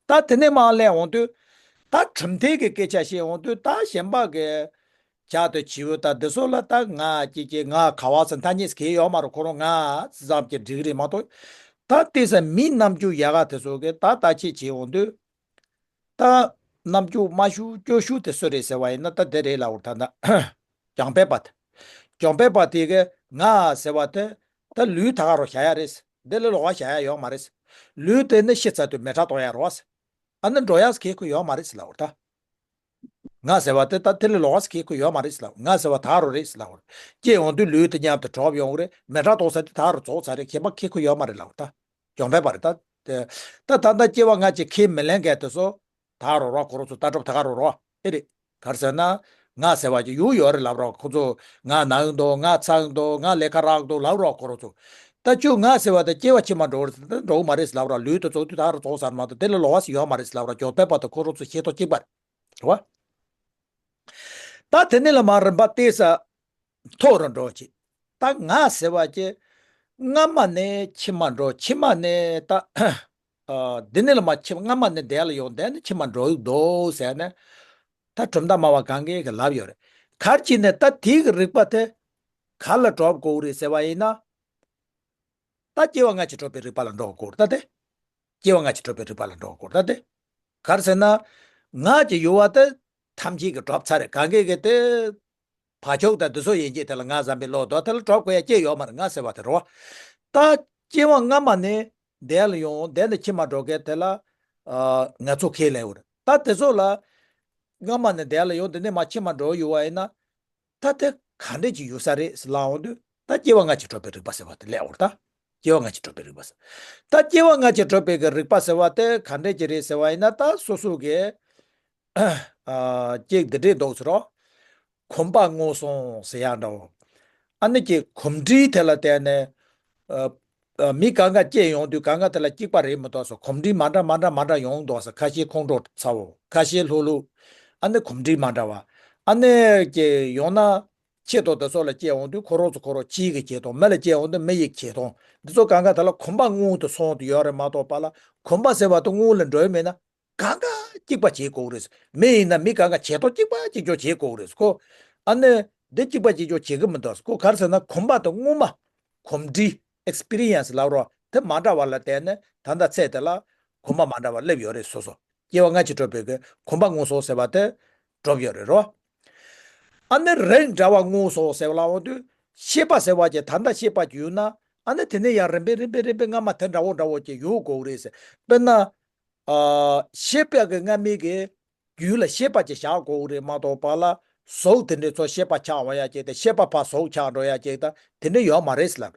ད་དེ་ནས་མར་སླེབས་འོང་དུས། ད་གྲུབ་མཐའི་གི་སྐད་ཆ་བཤད་འོང་དུས། ད་གཞན་པ་གི་ཇ་དང་བྱིའུ་ད་འདི་ཚོ་ལ་ད་ང་ཅི་ཅི་ང་ག་བ་ཟེར་ཐ་སྙད་ཟེར་གི་ཡོད་མ་རེད། ཁོ་རང་ང་ཙམ་གྱི་འགྲིག་རེད་མ་གཏོགས། ད་ལྟས་ས་མི་རྣམ་འགྱུར་ཡག་ག་དེ་ཚོ་གི་ད་ལྟ་ཆེད་བྱེད་འོང་དུས། ད་རྣམ་འགྱུར་དམའ་ཤོས་སྐྱོ་ཤོས་དེ་སུ་རེད་ཟེར་བ་ཡིན་ན། ད་དེ་རེད་ལབ་འོ། ད་ད་གྱོང་འཕེལ་པ་དེ། གྱོང་འཕེལ་པ་དེ་གི་ང་ཟེར་བ་དེ་ད་ལུས་ད་ག་རོ་བཞག་ཡ་རེད། འདི་ལས་ལོག་པ་བཞག་ཡ་ཡོད་མ་རེད། ལུས་དེ་ནི་ཤི་ཚར་དུས་མེ་སྲེག་གཏོང་ཡ་རོ། ཨ་ནི་འགྲོ་ཡ་ཟེར་གི་ཁོ་ཡོད་མ་རེད་ཟེར་ལབ་འོ་ད། ང་ཟེར་བ་དེ་ད་དེ་ལས་ལོག་པ་ཟེར་གི་ཁོ་ཡོད་མ་རེད་ཟེར་ལབ། ང་ཟེར་བ་ད་རུང་རེད་ཟེར་ལབ། སྐྱེས་འོང་དུས་ལུས་དེ་མཉམ་དུ་གྲོངས་ཡོང་གི་རེད། མེ་སྲེག་གཏོང་ས་དེ་ད་རུང་རྫོགས་ཚར་རེད། ཁྱད་པར་གི་ཁོ་ཡོད་མ་རེད་ལབ་ད། གྱོང་འཕེལ་པ་རེད་ད། དེ་ད་ད་ལྟ་སྐྱེ་བ་སྔ་ཕྱི་ཁས་མི་ལེན་མཁན་དེ་ཚོ་ད་རུང་རོ། ཁོ་རང་ཚོ་ལྟ་གྲུབ་ད་ག་རུང་རོ་ཨེ་རེད། ག་རེ་ཟེར་ན། ང་ཟེར་བ་ཅིག་ཡུལ་ཡོད་རེད་ལབ་རོ། ཁོ་ཚོ་ང་ན་གི་འདུག་ང་ཚ་གི་འདུག་ང་ལས་ཀ་རག་གི་འདུག་ལབ་རོ། ཁོ་རང་ཚོ་ད་ཁྱོད་ང་ཟེར་བ་དེ་སྐྱེ་བ་ཕྱི་མ་འགྲོ་རེད་ཟེར་ན་འགྲོ་གི་མ་རེད་ཟེར་ལབ་རོ། ལུས་དེ་རྫོགས་དུས་ད་རུང་རྫོགས་ཚར་མ་གཏོགས་དེ་ལས་ལོག་པ་ཟེར་ཡོད་མ་རེད་ཟེར་ལབ་རོ། གྱོང་འཕེལ་པ་དང་ཁོ་རང་ཚོ་ཤེས་རྟོགས་གཅིག་པ་རེད། རེད་བ། ད་དེ་ནས་ལ་མར་རིམ་པ་བལྟས་ས་མཐོ་རུ་འགྲོ་ཅིག་ད་ང་ཟེར་བ་ཅིག་སྔ་མ་ནས་ཕྱི་མ་འགྲོ། ཕྱི་མ་ནས་ད་ཨ་འདི་ནས་ལ་མར་ཕྱི། སྔ་མ་ནས་འདས་ལ་ཡོང་། འདས་ནས་ཕྱི་མ་འགྲོ་གི་འདུག་ཟེར་ནས། ད་གྲུབ་མཐའ་སྨྲ་བ་གང་གས་གི་ལབ་ཡོད་རེད། ག་རེ་བྱས་ནས་ད་དེ་གི་རིགས་པ་དེ་ག་ལ་གྲུབ་དགོས་རེད་ཟེར་བ་ཡིན་ན། ད་སྐྱེ་བ་སྔ་ཕྱི་གྲུབ་པའི་རིགས་པ་ལ་འགྲོ་དགོས་རེད་ད་དེ། སྐྱེ་བ་སྔ་ཕྱི་གྲུབ་པའི་རིགས་པ་ལ་འགྲོ་དགོས་རེད་ད་དེ། ག་རེ་ཟེར་ན། ང་ཅིག་ཡོད་པ་དེ་ཐམས་ཅད་ཀྱིས་གྲུབ་ཚར་རེད། གང་གས་གི་དེ། བ་ཕྱུགས་དང་འདི་ཚོ་ཡན་ཆད་དེ་ལ་ང་བསམ་པའི་བློ་དོ་དེ་ལ་གྲུབ་དགོས་ཡ་ཅི་ཡོད་མ་རེད། ང་ཟེར་བ་དེ་རེད་བ། ད་སྐྱེ་བ་སྔ་མ་ནས་འདས་ལ་ཡོང་། འདས་ནས་ཕྱི་མ་འགྲོ་མཁན་དེ་ལ་ཨ་ང་ཚོ་ཁས་ལེན་འོ་རེད། ད་དེ་ཚོ་ལ་སྔ་མ་ནས་འདས་ལ་ཡོང་། འདི་ནས་མར་ཕྱི་མ་འགྲོ་ཡོད་པ་ཡིན་ན། ད་དེ་ག་འདྲས་ཅིག་ཡོད་ས་རེད་ཟེར་ལབ་འོང་དུས། ད་སྐྱེ་བ་སྔ་ཕྱི་གྲུབ་པའི་རིགས་པ་ཟེར་བ་དེ་སླེབས་འོ་རེད་ད། སྐྱེ་བ་སྔ་ཕྱི་གྲུབ་པའི་རིགས་པ་ཟེར། ད་སྐྱེ་བ་སྔ་ཕྱི་གྲུབ་པའི་གི་རིགས་པ་ཟེར་བ་དེ་ག་འདྲས་ཅིག་རེད་ཟེར་བ་ཡིན་ན། ད་སོ་སོ་གི་ཨ་ཅིག་འདི་འདྲས་འདུག་ཟེར་རོ། གོམས་པ་སྔོ་སོང་ཟེར་ཡག་འདྲ་བོ། ཨ་ནི་ཀྱི་གོམས་འདྲིས་དེ་ལ་བརྟེན་ནས་ཨ་ཨ་མི་གང་ག་སྐྱེས་ཡོང་དུས་གང་ག་དེ་ལ་གཅིག་པ་རེད་མི་འདུག་ཟེར། གོམས་འདྲིས་མ་འདྲ་མ་འདྲ་མ་འདྲ་ཡོང་འདུག་ཟེར། ཁ་ཤས་ཁོང་ཁྲོ་ཚ་བོ། ཁ་ཤས་ལྷོད་ལྷོད། ཨ་ནི་གོམས་འདྲིས་མ་འདྲ་བ། ཨ་ནི་ཀྱི་ཡང་ན་ཁྱི་དང་དེ་ཚོ་ལ་སྐྱེས་འོང་དུས་ཁོ་རང་ཚོ་ཁོ་རང་ཁྱིའི་གི་ཁྱེར་སྟངས། མི་ལ་སྐྱེས་འོང་དུས་མི་ཡི་ཁྱེར་སྟངས། འདི་ཚོ་གང་ག་དེ་ལ་གོམས་པ་སྔོན་དུ་སོང་དུ་ཡོད་རེད་མ་གཏོགས་པ་ལ། གོམས་པ་ཟེར་བ་དེ་སྔོན་ལ་འགྲོ་ཡི་མེད་ན། གང་ག་གཅིག་པ་བྱེད་དགོས་རེད། མི་ཡིན་ན་མི་གང་ག་བྱེད་སྟངས་གཅིག་པ་གཅིག་རྐྱང་བྱེད་དགོས་རེད་ཁོ། ཨ་ནི་འདི་གཅིག་པ་གཅིག་རྐྱང་བྱེད་གི་མི་འདུག་ཁོ། ག་རེ་ཟེར་ན་གོམས་པ་དེ་སྔོན་མ། གོམས་འདྲིས། ཨེགས་སི་པི་རི་ཡན་སི་ལབ་རོ། དེ་མ་འདྲ་བ་ལ་བརྟེན་ནས་ད་ལྟ་ཚེ་དེ་ལ་གོམས་པ་མ་འདྲ་བ་སླེབས་ཡོད་རེད། སོ་སོ་སྐྱེ་བ་སྔ་ཕྱི་གྲུབ་པའི་གི་གོམས་པ་སྔོན་སོང་ཟེར་བ་དེ་གྲུབ་ཡོད་རེད་རོ། ཨ་ནི་རིགས་འདྲ་བ་སྔོན་སོང་ཟེར་བ་ལ་འོང་དུས། ཤེས་པ་ཟེར་བ་ཅིག་ད་ལྟ་ཤེས་པ་ཅིག་ཡོད་ན། ཨ་ནི་དེ་ནས་ཡང་རིམ་པས་རིམ་པས་རིམ་པས་སྔ་མ་དེ་འདྲ་བོ་འདྲ་བོ་ཅིག་ཡོང་དགོས་རེད་ཟེར། དཔེར་ན། ཨ། ཤེས་པ་གི་སྔ་མའི་གི་རྒྱུད་ལ་ཤེས་པ་ཅིག་བཞག་དགོས་རེད་མ་གཏོགས་པ་ལ། གཟུགས་དེ་འདྲའི་ཚོ་ཤེས་པ་ཆགས་འོང་ཡ་ཅིག་དང་། ཤེས་པ་ཕར་གཟུགས་ཆགས་འགྲོ་ཡ་ཅིག་དང་དེ་འདྲ་ཡོད་མ་རེད་ཟེར་ལབ།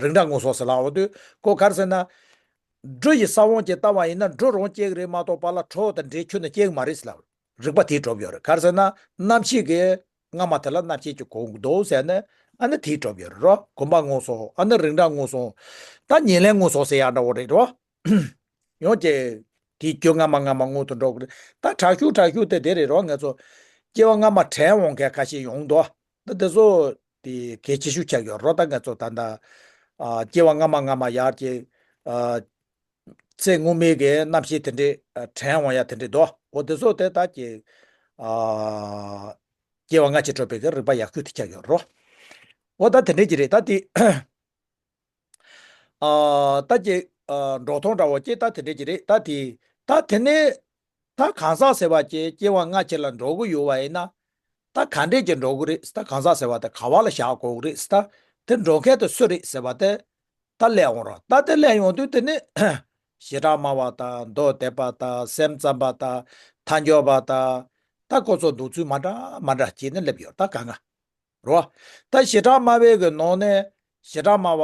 རིགས་འདྲ་མངོན་སུམ་ཟེར་ལབ་འོ་དུས་ཁོ་ག་རེ་ཟེར་ན། འབྲུ་ཡི་ས་བོན་ཅིག་བཏང་བ་ཡིན་ན་འབྲུ་རང་སྐྱེ་གི་རེད་མ་གཏོགས་པ་ལ་དྲོད་དང་འབྲས་ཆུ་ནི་སྐྱེ་གི་མ་རེད་ཟེར་ལབ། རིགས་པ་དེ་གྲུབ་ཡོད་རེད། ག་རེ་ཟེར་ན་རྣམ་ཤེས་ཀྱི་སྔ་མ་དེ་ལ་རྣམ་ཤེས་ཀྱི་གོང་འདུག་ཟེར་ནས། ཨ་ནི་དེ་གྲུབ་ཡོད་རེད་རོ། གོམས་པ་མངོན་སུམ། ཨ་ནི་རིགས་འདྲ་མངོན་སུམ། ད་ཉེར་ལེན་མངོན་སུམ་ཟེར་ཡག་འདྲ་བོ་རེད་རོ། ཡང་ཅིག་དེའི་རྒྱུ་སྔ་མ་སྔ་མ་སྔོན་དུ་འགྲོ་གི་རེད། ད་དྲག་ཤུགས་དྲག་ཤུགས་དེ་དེ་རེད་རོ། ང་ཚོ་སྐྱེ་བ་སྔ་མ་དྲན་འོང་མཁན་ཁ་ཤས་ཡོང་འདུག་ད་དེ་ཚོ་དེ་གལ་ཆེ་ཤོས་ཆགས་ཡོད་རོ། ད་ང་ཚོ་ད་ལྟ། ཨ། སྐྱེ་བ་སྔ་མ་སྔ་མ་ཡར་གྱི། ཨ། ཚེ་སྔོན་མའི་གི་རྣམ་ཤེས་དེ་འདྲས། ཨ། དྲན་འོང་ཡ་དེ་འདྲས་འདུག་འོ་དེ་ཚོ་དེ་ད་ཀྱི། ཨ། སྐྱེ་བ་སྔ་ཕྱི་འཕྲོས་པའི་གི་རིགས་པ་ཡག་ཤོས་དེ་ཆགས་ཡོད་རོ། འོ་ད་དེ་འདྲས་ཀྱི་རེད་ད་དེ། ཨ། ད་ཀྱི། ཨ། འགྲོ་སྟངས་འདྲ་བོ་ཀྱི་ད་དེ་འདྲས་ཀྱི་རེད་ད་དེ། ད་དེ་ནས་ད་གང་ཟག་ཟེར་བ་ཀྱི་སྐྱེ་བ་སྔ་ཕྱི་ལ་འགྲོ་གི་ཡོད་པ་ཡིན་ན། ད་ག་འདྲས་ཀྱི་འགྲོ་གི་རེད། ད་གང་ཟག་ཟེར་བ་དེ་ག་བ་ལ་བཞག་དགོས་ཀྱི་རེད། ད་དེ་འགྲོ་མཁན་དེ་སུ་རེད་ཟེར་བ་དེ། ད་སླེབས་འོང་རོགས། ད་དེ་སླེབས་ཡོང་དུས་དེ་ནི་བྱེ་བྲག་སྨྲ་བ་དང་། མདོ་སྡེ་པ་དང་། སེམས་ཙམ་པ་དང་། ཐལ་འགྱུར་བ་དང་། ད་ཁོ་ཚོ་འདུག་ཚུལ་མ་འདྲ་མ་འདྲ་བྱས་ནས་སླེབས་ཡོད་ད་ག་ང་རོ། ད་བྱེ་བྲག་སྨྲ་བའི་གི་ནང་ནས་བྱེ་བྲག་སྨྲ་བ་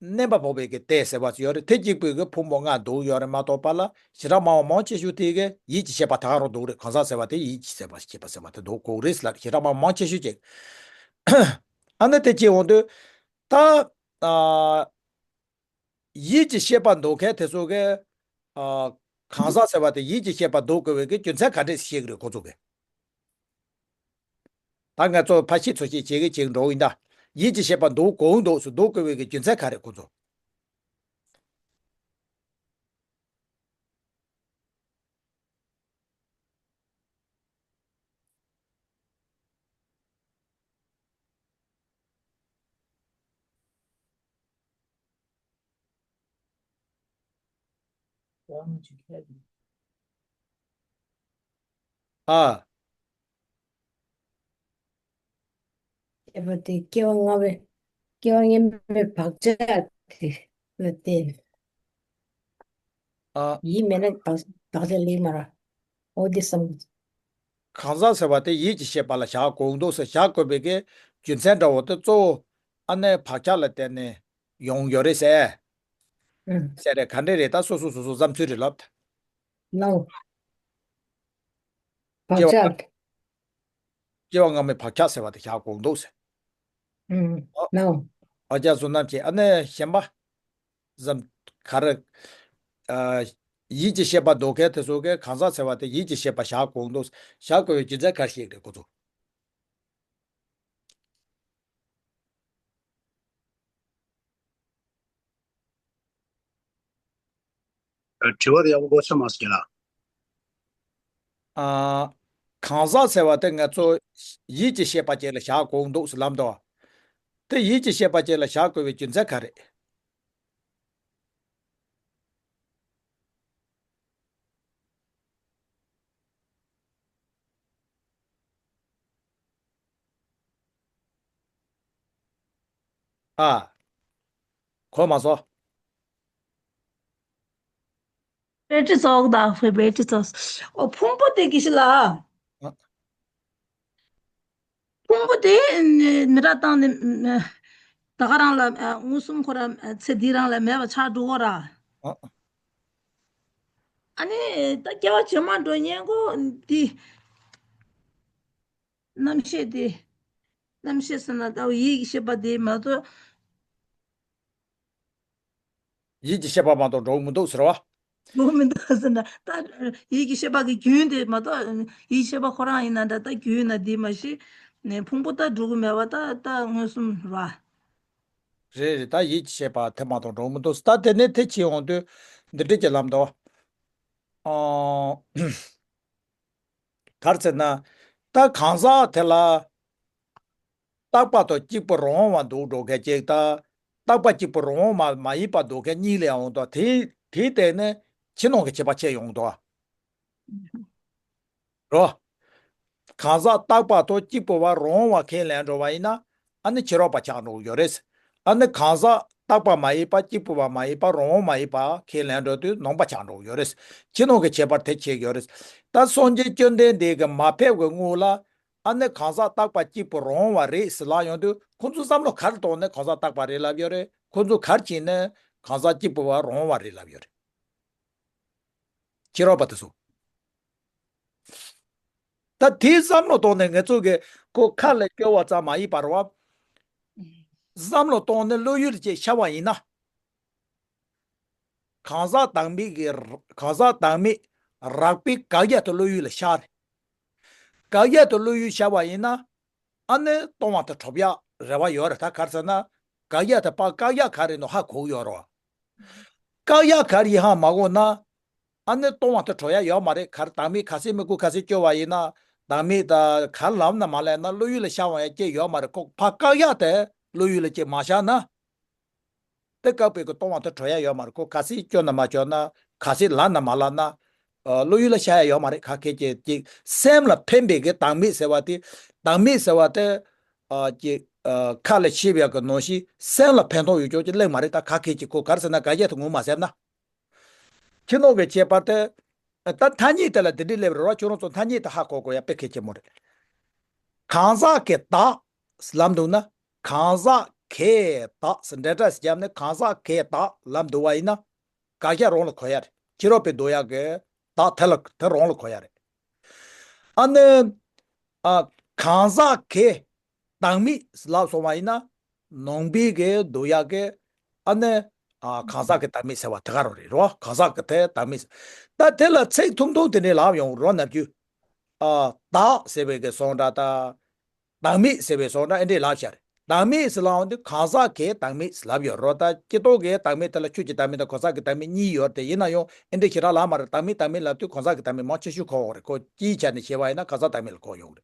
མནན་པ་ཕོག་པའི་གི་གཏད་ཟེར་བ་ཅིག་ཡོད་རེད། དེ་གཅིག་པུའི་གི་ཕུང་པོ་ལྔ་འདུག་ཡོད་རེད་མ་གཏོགས་པ་ལ། བྱེ་བྲག་སྨྲ་བ་མང་ཆེ་ཤོས་དེ་གི་ཡིད་ཀྱི་ཤེས་པ་ད་ག་རང་འདུག་རེད། གང་ཟག་ཟེར་བ་དེ་ཡིད་ཀྱི་ཤེས་པ་ཤེས་པ་ཟེར་བ་དེ་འདུག་གོ་རེད་ལ། བྱེ་བྲག་སྨྲ་བ་མང་ཆེ་ཤོས་ཀྱི། ཨ་ནི་དེ་ཅིག་འོང་དུས། ད། ཨ། ཡིད་ཀྱི་ཤེས་པ་འདུག་མཁན་དེ་ཚོ་གི། ཨ། གང་ཟག་ཟེར་བ་དེ་ཡིད་ཀྱི་ཤེས་པ་འདུག་དགོས་པའི་གི་རྒྱུ་མཚན་ག་འདྲས་ཤེས་ཀྱི་རེད་ཁོ་ཚོ་གི། ད་ང་ཚོ་ཕར་ཤེས་ཚུར་ཤེས་བྱེད་ཀྱི་བྱེད་འགྲོ་ཡིན་ད། ཡིད་ཀྱི་ཤེས་པ་འདུག་གོ་འདུག་སུ་འདུག་དགོས་པའི་གི་རྒྱུ་མཚན་ག་རེད་ཁོ་ཚོ། ཨ། ཨེ་བ་དེ་སྐྱེ་བ་སྔ་བའི་སྐྱེ་བ་སྔ་མའི་བག་ཆགས་དེ་ལ་བརྟེན། ཨ། ཡིད་མེད་ན་བག་བག་ཆགས་ལེགས་མ་ར། འོ་དེ་བསམ། གང་ཟག་ཟེར་བ་དེ་ཡིད་ཀྱི་ཤེས་པ་ལ་བཞག་དགོས་འདུག་ཟེར། བཞག་དགོས་པའི་གི་རྒྱུ་མཚན་འདྲ་བོ་དེ་གཙོ་བོ་ཨ་ནི་བག་ཆགས་ལ་བརྟེན་ནས་ཡོང་ཡོད་རེད་ཟེར། ཨུ། ཟེར་རེད། ག་འདྲས་རེད། ད་སོ་སོ་སོ་སོ་བསམ་ཚུལ་རེད་ལབ། ནའོ། བག་སྐྱེ་བ་ཆགས། སྐྱེ་བ་སྔ་མའི་བག་ཆགས་ཟེར་བ་དེ་བཞག་དགོས་འདུག་ཟེར། ཨུ། ཨོ། ནའོ། ཨོ་རྒྱ་བཟོ་རྣམ་བཅད། ཨ་ནི་གཞན་པ། ཙམ་ག་རེ། ཨ། ཡིད་ཀྱི་ཤེས་པ་འདུག་མཁན་དེ་ཚོ་གིས་གང་ཟག་ཟེར་བ་དེ་ཡིད་ཀྱི་ཤེས་པ་བཞག་དགོས་འདུག་བཞག་དགོས་པའི་རྒྱུ་མཚན་ག་རེ་ཞིག་རེད་ཁོ་ཚོ། དྲི་བ་དེ་ཡག་པོ་གོ་ཆ་མ་སོང་ལ། ཨ། གང་ཟག་ཟེར་བ་དེ་ང་ཚོ་ཡིད་ཀྱི་ཤེས་པ་ཅིག་ལ་བཞག་དགོས་འདུག་ཟེར་ལབ་འདུག་དེ་ཡིད་ཀྱི་ཤེས་པ་ཅིག་ལ་བཞག་དགོས་པའི་རྒྱུ་མཚན་ག་རེད། ཨ། གོ་མ་སོང་། བེ་ཊི་རི་ཚོགས་དང་བེ་ཊི་རི་ཚོགས། ཨོ་ཕུང་པོ་དེ་གི་ཤི་ལ། ཨ། ཕུང་པོ་དེ་མི་ར་བཏང་ནས་ད་ག་རང་ལ་མངོན་སུམ་ཁོ་ར་ཚེ་འདི་རང་ལ་མེད་པ་ཆགས་འགྲོ་གོ་ར། ཨ། ཨ་ནི་ད་སྐྱེ་བ་ཕྱི་མ་འགྲོ་ཉེན་ཁོ་འདི། རྣམ་ཤེས་དེ། རྣམ་ཤེས་ཟེར་ན་ད་ཡིད་ཀྱི་ཤེས་པ་དེ་མ་གཏོགས། ཡིད་ཀྱི་ཤེས་པ་མ་གཏོགས་འགྲོ་གི་མི་འདུག་ཟེར་བ། འགྲོ་གི་མི་འདུག་ཟེར་ན་ད་ཡིད་ཀྱི་ཤེས་པ་གི་རྒྱུན་དེ་མ་གཏོགས་ཡིད་ཀྱི་ཤེས་པ་ཁོ་རང་ཡིན་ན་འདྲ། ད་རྒྱུན་ན་དེ་མ་གཞི་ནས་ཕུང་པོ་ད་འགྲོ་གི་མེད་པ་ད་ད་མངོན་སུམ་ར། རེད་རེད། ད་ཡིད་ཀྱི་ཤེས་པ་དེ་མ་གཏོགས་འགྲོ་གི་མི་འདུག་ད་དེ་ནས་དེ་ཕྱིན་འོང་དུས་འདི་འདྲ་ཅིག་ལབ་འདུག་ཨོ། ག་རེ་ཟེར་ན། ད་གང་ཟག་དེ་ལ་རྟག་པ་དང་གཅིག་པུ་རང་དབང་བ་འདུག་འགྲོ་མཁན་གཅིག་དང་། རྟག་པ་གཅིག་པུ་རང་དབང་བ་མ་ཡིན་པ་འདུག་མཁན་གཉིས་ལས་འོང་དོ། དེ་དེའི་སྟེང་ནས་ཕྱི་ནང་གི་ཁྱད་པར་ཕྱེ་ཡོང་དོ། རོ། གང་ཟག་རྟག་པ་དང་གཅིག་པུ་བ་རང་དབང་བ་ཁས་ལེན་འགྲོ་བ་ཡིན་ན། ཨ་ནི་ཕྱི་རོལ་པ་ཆགས་འགྲོ་གི་ཡོད་རེད། ཨ་ནི་གང་ཟག་རྟག་པ་མ་ཡིན་པ་གཅིག་པུ་བ་མ་ཡིན་པ་རང་དབང་མ་ཡིན་པ་ཁས་ལེན་འགྲོ་དུས་ནང་པ་ཆགས་འགྲོ་གི་ཡོད་རེད། ཕྱི་ནང་གི་ཁྱད་པར་དེ་ཕྱེ་གི་ཡོད་རེད། ད་སངས་རྒྱས་བཅོམ་ལྡན་འདས་ཀྱིས་མ་ཕེབས་ཀྱི་སྔོན་ལ་ཨ་ནི་གང་ཟག་རྟག་པ་གཅིག་པུ་རང་དབང་བ་རེད་ཟེར་ལབ་ཡོང་དུས་ཁོང་ཚོའི་བསམ་བློ་ག་རེ་གཏོང་ནས་གང་ཟག་རྟག་པ་རེད་ལབ་ཡོད་རེད། ཁོང་ཚོ་ག་རེ་བྱས་ནས་གང་ཟག་གཅིག་པུ་བ་རང་དབང་བ་རེད་ལབ་ཡོད་རེད། ཕྱི་རོལ་པ་དེ་ཚོ། ད་དེའི་བསམ་བློ་གཏོང་ནས་ང་ཚོ་གི་ཁོ་ཁ་ལ་སྐྱོ་བ་ཙམ་མ་ཡིན་པར་བ། བསམ་བློ་གཏོང་ནས་བློ་ཡུལ་གྱི་ཤར་བ་ཡིན་ན། གང་ཟག་བདག་མེད་ཀྱི་གང་ཟག་བདག་མེད་རགས་པའི་དགག་བྱ་དེ་བློ་ཡུལ་ལ་ཤར་རེད། དགག་བྱ་དེ་བློ་ཡུལ་ཤར་བ་ཡིན་ན། ཨ་ནི་སྟོང་བ་དེ་གྲུབ་ཡག་རེ་བ་ཡོད་རེད། ད་ག་རེ་ཟེར་ན། དགག་བྱ་དེ་ཕར་བཀག་ཡག་ག་རེ་འདུག་ཧ་གོ་གི་ཡོད་རེད་བ། བཀག་ཡག་ག་རེ་ཡིན་ཧ་མ་གོ་ན། ཨ་ནི་སྟོང་བ་དེ་གྲུབ་ཡག་ཡོད་མ་རེད། ག་རེ་བདག་མེད་ག་ཚད་མི་དགོས་ག་ཚད་སྐྱོ་བ་ཡིན་ན། བདག་མེད་ད་ག་རེ་ལབ་ན་མ་ལབ་ན་བློ་ཡུལ་ལ་ཤར་བ་ཡང་སྐྱེ་ཡོད་མ་རེད། ཁོ་ཕར་བཀག་ཡག་དེ་བློ་ཡུལ་ལ་སྐྱེ་མ་ཤར་ན། དེ་བཀག་པའི་གི་སྟོང་བ་དེ་གྲུབ་ཡག་ཡོད་མ་རེད། ཁོ་ག་ཚད་སྐྱོ་ན་མ་སྐྱོ་ན། ག་ཚད་ལབ་ན་མ་ལབ་ན། ཨ། བློ་ཡུལ་ལ་ཤར་ཡག་ཡོད་མ་རེད། ག་གེ་ཅིག་ཅིག་སེམས་ལ་ཕན་པའི་གི་བདག་མེད་ཟེར་བ་དེ། བདག་མེད་ཟེར་བ་དེ། ཨ། ཅིག་ཨ། ཁ་ལ་བཤད་པའི་གི་ནང་བཞིན་སེམས་ལ་ཕན་ཐོགས་ཡོད་ཅོག་ཅིག་གླེང་མ་རེད། ད་ག་གེ་ཅིག་ཁོ་ག་རེ་ཟེར་ན་དགག་བྱ་དེ་ངོ་མ་ཟེར་ན། ཕྱི་ནང་གི་ཁྱད་པར་དེ། ད་ཐ་སྙད་དེ་ལ་དེ་འདྲའི་སླེབས་རེད་བ། ཁྱོད་རང་ཚོ་ཐ་སྙད་དེ་ཧ་གོ་དགོས་ཡ་དཔེ་གལ་ཆེན་མོ་རེད། གང་ཟག་གི་བདག་ལབ་འདུག་ན། གང་ཟག་གི་བདག་ཟེར་འབྲེལ་སྒྲ་ཞིག་བརྒྱབ་ནས་གང་ཟག་གི་བདག་ལབ་འདུག་བ་ཡིན་ན། དགག་བྱ་རང་ལ་གོ་ཡ་རེད། ཕྱི་རོལ་པས་འདོད་ཡག་གི་བདག་དེ་ལ་དེ་རང་ལ་གོ་ཡ་རེད། ཨ་ནི། ཨ། གང་ཟག་གི་བདག་མེད་ལབ་སོང་བ་ཡིན་ན། ནང་པའི་གི་འདོད་ཡག་གི། ཨ་ནི། ཨ། གང་ཟག་གི་བདག་མེད་ཟེར་བ་དེ་ག་རང་རེད་རོ། གང་ཟག་གི་དེ་བདག་མེད་ཟེར། ད་དེ་ལ་ཚིག་ཐུང་ཐུང་དེ་འདྲས་ལབ་ཡོང་རོ། ནམ་རྒྱུན། ཨ། བདག་ཟེར་བའི་གི་སོང་འདྲ་ད། བདག་མེད་ཟེར་བའི་སོང་འདྲ་ཨེ་འདྲས་ལབ་བཞག་རེད། བདག་མེད་ཟེར་ལབ་འོང་དུས་གང་ཟག་གི་བདག་མེད་ཟེར་ལབ་ཡོད་རོ། ད་སྤྱི་ལྡོག་གི་བདག་མེད་དེ་ལ་ཆོས་ཀྱི་བདག་མེད་དང་གང་ཟག་གི་བདག་མེད་གཉིས་ཡོད་དེ། ཡིན་ན་ཡང་ཨེ་འདྲས་ཞེ་དྲག་ལབ་མ་རེད། བདག་མེད་བདག་མེད་ལབ་དུས་གང་ཟག་གི་བདག་མེད་མང་ཆེ་ཤོས་གོ་བ་རེད། ཁོ་སྤྱིའི་ཆ་ནས་བཤད་པ་ཡིན་ན་གང་ཟག་བདག་མེད་ལ་གོ་ཡོང་རེད།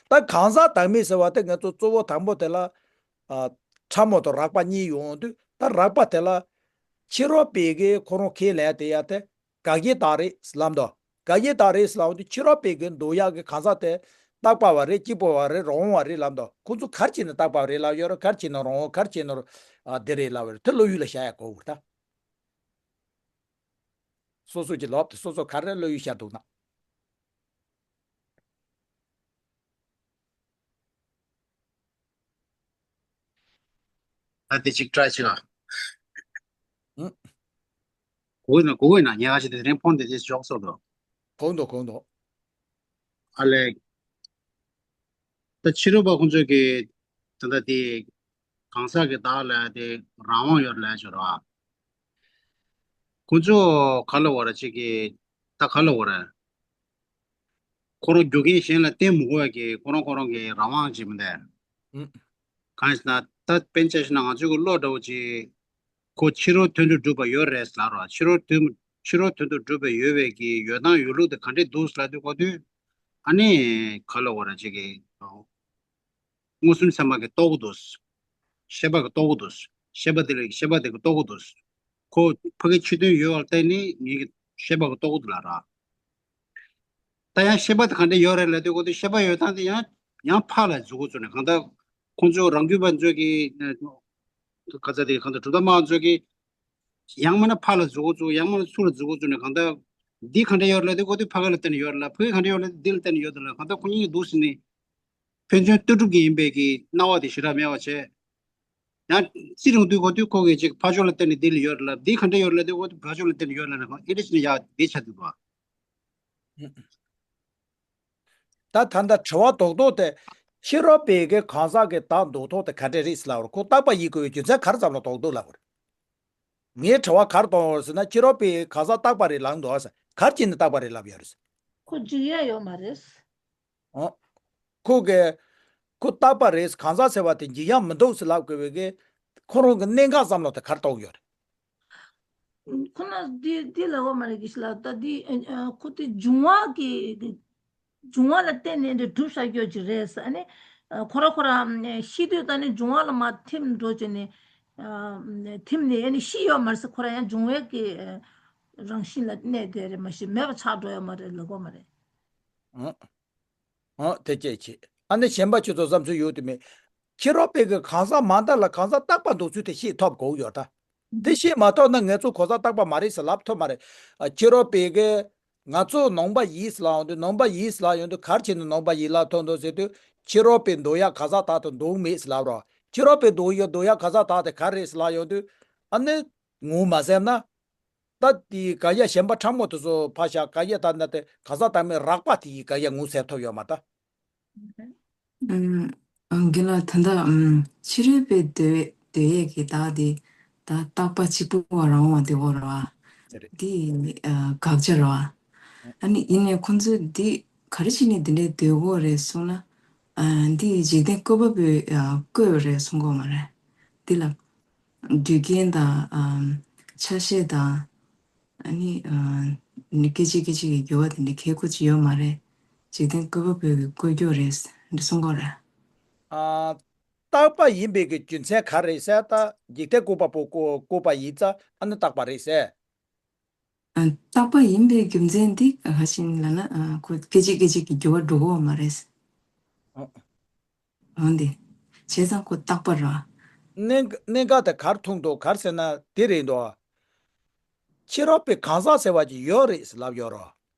ད་གང་ཟག་བདག་མེད་ཟེར་བ་དེ་ང་ཚོ་གཙོ་བོ་དང་པོ་དེ་ལ། ཨ། ཕྲ་མོ་དང་རགས་པ་གཉིས་ཡོང་དུས། ད་རགས་པ་དེ་ལ་ཕྱི་རོལ་པའི་གི་ཁོ་རང་ཁས་ལེན་དེ་ཡ་དེ་དགག་བྱའི་བདག་རེད་ལབ་འདུག་དགག་བྱའི་བདག་རེད་ལབ་དུས་ཕྱི་རོལ་པའི་གི་འདོད་ཡག་གི་གང་ཟག་དེ་རྟག་པ་བ་རེད། གཅིག་པུ་བ་རེད། རང་དབང་བ་རེད་ལབ་འདུག་ཁོ་ཚོ་ག་རེ་བྱས་ནས་རྟག་པ་བ་རེད་ལབ་ཡོད་རེད། ག་རེ་བྱས་ནས་རང་དབང་། ག་རེ་བྱས་ནས། ཨ། དེ་རེད་ལབ་ཡོད་རེད། དེ་བློ་ཡུལ་ལ་ཤར་ཡག་གོ་དགོས་རེད་ད། སོ་སོ་གྱི་ལོབས་དེ་སོ་སོ་ག་རེ་བློ་ཡུལ་ཤར་འདུག་ན། ད་དེ་གཅིག་ཊ་རའི་བྱེད་ཨ། ཨུ། གོ་གི་ན་གོ་གི་ན། ཉེ་ག་ཅིག་དེ་རིང་ཕོན་དེ་དེ་འཇོག་སོགས་དོ། གོ་འདུག་གོ་འདུག་ཨ་ལས། ད་ཕྱི་རོལ་པ་ཁོང་ཚོས་ཀྱི་ད་ལྟ་དེ་གང་ཟག་གི་བདག་ལ་དེ་རང་དབང་ཡོད་ལབ་ཡོད་རེད་བ། ཁོང་ཚོ་ག་ལ་བ་ར་ཅིག་གི་ད་ག་ལ་བ་ར། ཁོ་རང་རྒྱུ་རྐྱེན་གཞན་ལ་བརྟེན་མི་དགོས་ཡ་གི་ཁོ་རང་ཁོ་རང་གི་རང་དབང་ཅིག་མི་འདུག་ཨུ། གང་ཡིན་ཟེར་ན་ད་དཔེར་ན་ཆ་བཞག་ན་ང་ཚོའི་གི་བློ་འདྲ་བོ་ཅིག་ཁོ་ཕྱི་རོལ་དོན་དུ་གྲུབ་པ་ཡོད་རེད་ལབ་ར། ཕྱི་རོལ་དོན་ཕྱི་རོལ་དོན་དུ་གྲུབ་པ་ཡོད་པའི་གི་ཡོད་སྟངས་ཡོད་ལུགས་དེ་ག་འདྲས་འདུག་ལབ་དུས་གོ་དུས། ཨ་ནི་ག་ལ་བ་ར་ཅིག་གི་མངོན་སུམ་ཚད་མ་གི་རྟོགས་གི་འདུག་ཤེས་པ་གི་རྟོགས་གི་འདུག་ཤེས་པ་དེ་ལ་ཤེས་པ་དེ་གི་རྟོགས་གི་འདུག་ཁོ་ཕ་གི་ཕྱི་དོན་ཡོད་པར་བརྟེན་ནས་ངེད་ཀྱི་ཤེས་པ་གི་རྟོགས་གི་འདུག་ལབ་ར། ད་ཡང་ཤེས་པ་དེ་ག་འདྲ་ཡོད་རེད་ལབ་དུས་གོ་དུས་ཤེས་པ་ཡོད་སྟངས་དེ་ཡང་ཡང་ཕར་ལ་འཛུལ་འགོ་བཙུགས་ནས། གང་ལྟར་ཁོང་ཚོ་རང་རྒྱུད་པ་ཚོ་གི་ག་ཚ་དེ་གང་ལྟར་གྲུབ་མཐའ་སྨྲ་བ་ཚོ་གི་ཡང་མིན་ན་ཕར་ལ་འཛུལ་འགོ་བཙུགས། ཡང་མིན་ན་ཚུར་ལ་འཛུལ་འགོ་བཙུགས་ནས། གང་ལྟར་འདི་ག་འདྲ་ཡོད་རེད་ལབ་དུས་གོ་དུས་ཕ་གི་ལ་བརྟེན་ནས་ཡོད་རེད་ལབ། ཕ་གི་ག་འདྲ་ཡོད་ལབ་དུས་འདི་ལ་བརྟེན་ནས་ཡོད་རེད་ལབ། གང་ལྟར་ཁོ་གཉིས་ཀྱི་འདུག་ཟེར་ནས་ཕན་ཚུན་ལྟོས་གྲུབ་ཀྱི་ཡིན་པའི་གི་སྣང་བ་དེ་ཞེ་དྲག་མེད་པ་བྱས། ཡང་ཅི་རུང་དུས་གོ་དུས་ཁོ་གིས་ཅིག་ཕར་ཕྱོགས་ལ་བརྟེན་ནས་འདི་ལ་ཡོད་རེད་ལབ། འདི་ག་འདྲ་ཡོད་རེད་ལབ་དུས་གོ་དུས་ཕར་ཕྱོགས་ལ་བརྟེན་ནས་ཡོད་རེད་ལབ་ནས་ཁོ་ཨེ་འདྲ་བྱས་ནས་ཡར་འདི་ཆགས་འདུག་པ། ད་ད་ལྟ་དྲི་བ་རྡོག་རྡོག་དེ། ཕྱི་རོལ་པའི་གི་གང་ཟག་གི་བདག་འདོད་ཐོག་དེ་ག་འདྲས་རེད་ཟེར་ལབ་པ་རེད། ཁོ་རྟག་པ་ཡིན་དགོས་པའི་རྒྱུ་མཚན་ག་རེ་བསམ་བློ་རྡོག་རྡོག་ལབ་པ་རེད། ངས་དྲི་བ་ག་རེ་གཏོང་བ་རེད་ཟེར་ན། ཕྱི་རོལ་པའི་གང་ཟག་རྟག་པ་རེད་ལབ་འདུག་ཟེར། ག་རེ་བྱས་ནས་རྟག་པ་རེད་ལབ་ཡོད་རེད་ཟེར། ཁོ་འཇིག་ཡ་ཡོད་མ་རེད། ཨོ། ཁོ་གི། ཁོ་རྟག་པ་རེད། གང་ཟག་ཟེར་བ་དེ་འཇིག་ཡ་མི་འདུག་ཟེར་ལབ་དགོས་པའི་གི། ཁོ་རང་གི་གནད་འགག་བསམ་བློ་དེ་ག་རེ་གཏོང་གི་ཡོད་རེད། ཁོ་ན་འདི་འདི་ལབ་པ་མ་རེད་གི་ཞིག་ལ། ད་འདི་ཨ་ཨ་ཁོ་དེ་འབྱུང་བ་གི་འབྱུང་བ་ལ་བརྟེན་ནས་འདི་གྲུབ་བཞག་ཡོད་ཀྱི་རེད་ཟེར། ཨ་ནི་ཨ་ཁོ་ར་ཁོ་ར་ཨ་ཤི་དུས་ད་ནི་འབྱུང་བ་ལ་མར་ཐིམ་འགྲོ་བྱས་ནས་ཨ་ཐིམ་ནས་ཨ་ནི་ཤི་ཡོད་མ་རེད་ཟེར། ཁོ་ར་ཡང་འབྱུང་བའི་གི་ཨ་རང་བཞིན་ལ་གནས་བསྡད་རེད། མ་གཞི་མེད་པ་ཆགས་འགྲོ་ཡོད་མ་རེད་ལབ་དགོས་མ་རེད། ཨ། ཨ། དེ་སྐད་ཆ། ཨ་ནི་གཞན་པ་ཁྱོད་ཚོ་བསམ་ཚུལ་ཡོད་དུ་མེད། ཕྱི་རོལ་པའི་གི་གང་ཟག་མ་འདྲ་ལ་གང་ཟག་རྟག་པ་འདུག་ཚུལ་དེ་ཤེས་ཐུབ་དགོས་ཡོད་ད། དེ་ཤེས་མ་ཐུབ་ན་ངེད་ཚོ་གང་ཟག་རྟག་པ་མ་རེད་ཟེར་ལབ་ཐུབ་མ་རེད། ཨ། ཕྱི་རོལ་པའི་གི་ང་ཚོ་ནང་པ་ཡིན་ཟེར་ལབ་ཡོང་དུས། ནང་པ་ཡིན་ཟེར་ལབ་ཡོང་དུས་ག་རེ་བྱས་ནས་ནང་པ་ཡིན་ལབ་ཐུབ་འདུག་ཟེར་དུས། ཕྱི་རོལ་པའི་འདོད་ཡག་གང་ཟག་དག་ཏུ་འདུག་མེད་ཟེར་ལབ་རོགས། ཕྱི་རོལ་པའི་འདོད་ཡག་འདོད་ཡག་གང་ཟག་དག་དེ་ག་རེ་རེད་ཟེར་ལབ་ཡོང་དུས། ཨ་ནི་ངོ་མ་ཟེར་ན། ད་དེའི་ག་ཡ་གཞན་པ་ཕྲ་མོ་དེ་ཚོ་ཕར་བཞག། ག་ཡ་ད་ན་དེ་གང་ཟག་བདག་མེད་རགས་པ་དེའི་ག་ཡ་ངོ་ཟེར་ཐུབ་ཡོད་མ་ད། ཨུམ། ཨ། རྒན་ལགས། ད་ལྟ་ཨུམ་ཕྱི་རོལ་པའི་འདོད་འདོད་ཡས་ཀྱི་བདག་དེ་ད་རྟག་པ་གཅིག་པུ་བ་རང་དབང་དེ་འོ་ར་བ། དེ་རེད། དེ་ཨ་དགག་བྱ་ར་བ། ཨ་ནི་ཡིན་ནའི་ཁོང་ཚོས་འདི་ག་རེ་བྱས་ནས་འདི་འདྲའི་འདོད་དགོས་རེད་གསུངས་ན། ཨ། འདི་འཇིག་རྟེན་བཀོད་པ་པོས་ཨ་བཀོད་པ་རེད་གསུང་གི་ཡོད་མ་རེད། འདི་ལ་རྒྱུ་རྐྱེན་དང་། ཨམ། ཆ་ཤས་དང་། ཨ་ནི། ཨ། ནི་སྐད་ཅིག་སྐད་ཅིག་གི་འགྱུར་བ་དེ་འདྲ་གལ་ཁུར་ཅིག་ཡོད་མ་རེད། འཇིག་རྟེན་བཀོད་པ་པོའི་གི་བཀོད་རྒྱུ་རེད་འདི་གསུང་གི་ཡོད་རེད། ཨ། རྟག་པ་ཡིན་པའི་གི་རྒྱུ་མཚན་ག་རེ་རེད་ཟེར། ད་འཇིག་རྟེན་བཀོད་པ་པོ་བཀོད་བཀོད་པ་ཡིན་ཙང་ཨ་ནི་རྟག་པ་རེད་ཟེར། ཨ། རྟག་པ་ཡིན་པའི་རྒྱུ་མཚན་འདི་ག་ཞིག་ལབ་ན། ཨ། ཁོ་སྐད་ཅིག་སྐད་ཅིག་གི་འགྱུར་བ་འགྲོ་གི་ཡོད་མ་རེད། ཨ། འོན་ཏེ། བྱས་ཙང་ཁོ་རྟག་པ་རེད། གནད་གནད་འགག་དེ་ག་རེ་མཐོང་འདུག་ག་རེ་ཟེར་ན་དེ་རེད་འདུག་ཕྱི་རོལ་པའི་གང་ཟག་ཟེར་བ་ཅིག་ཡོད་རེད་ཟེར་ལབ་ཡོད་རོ།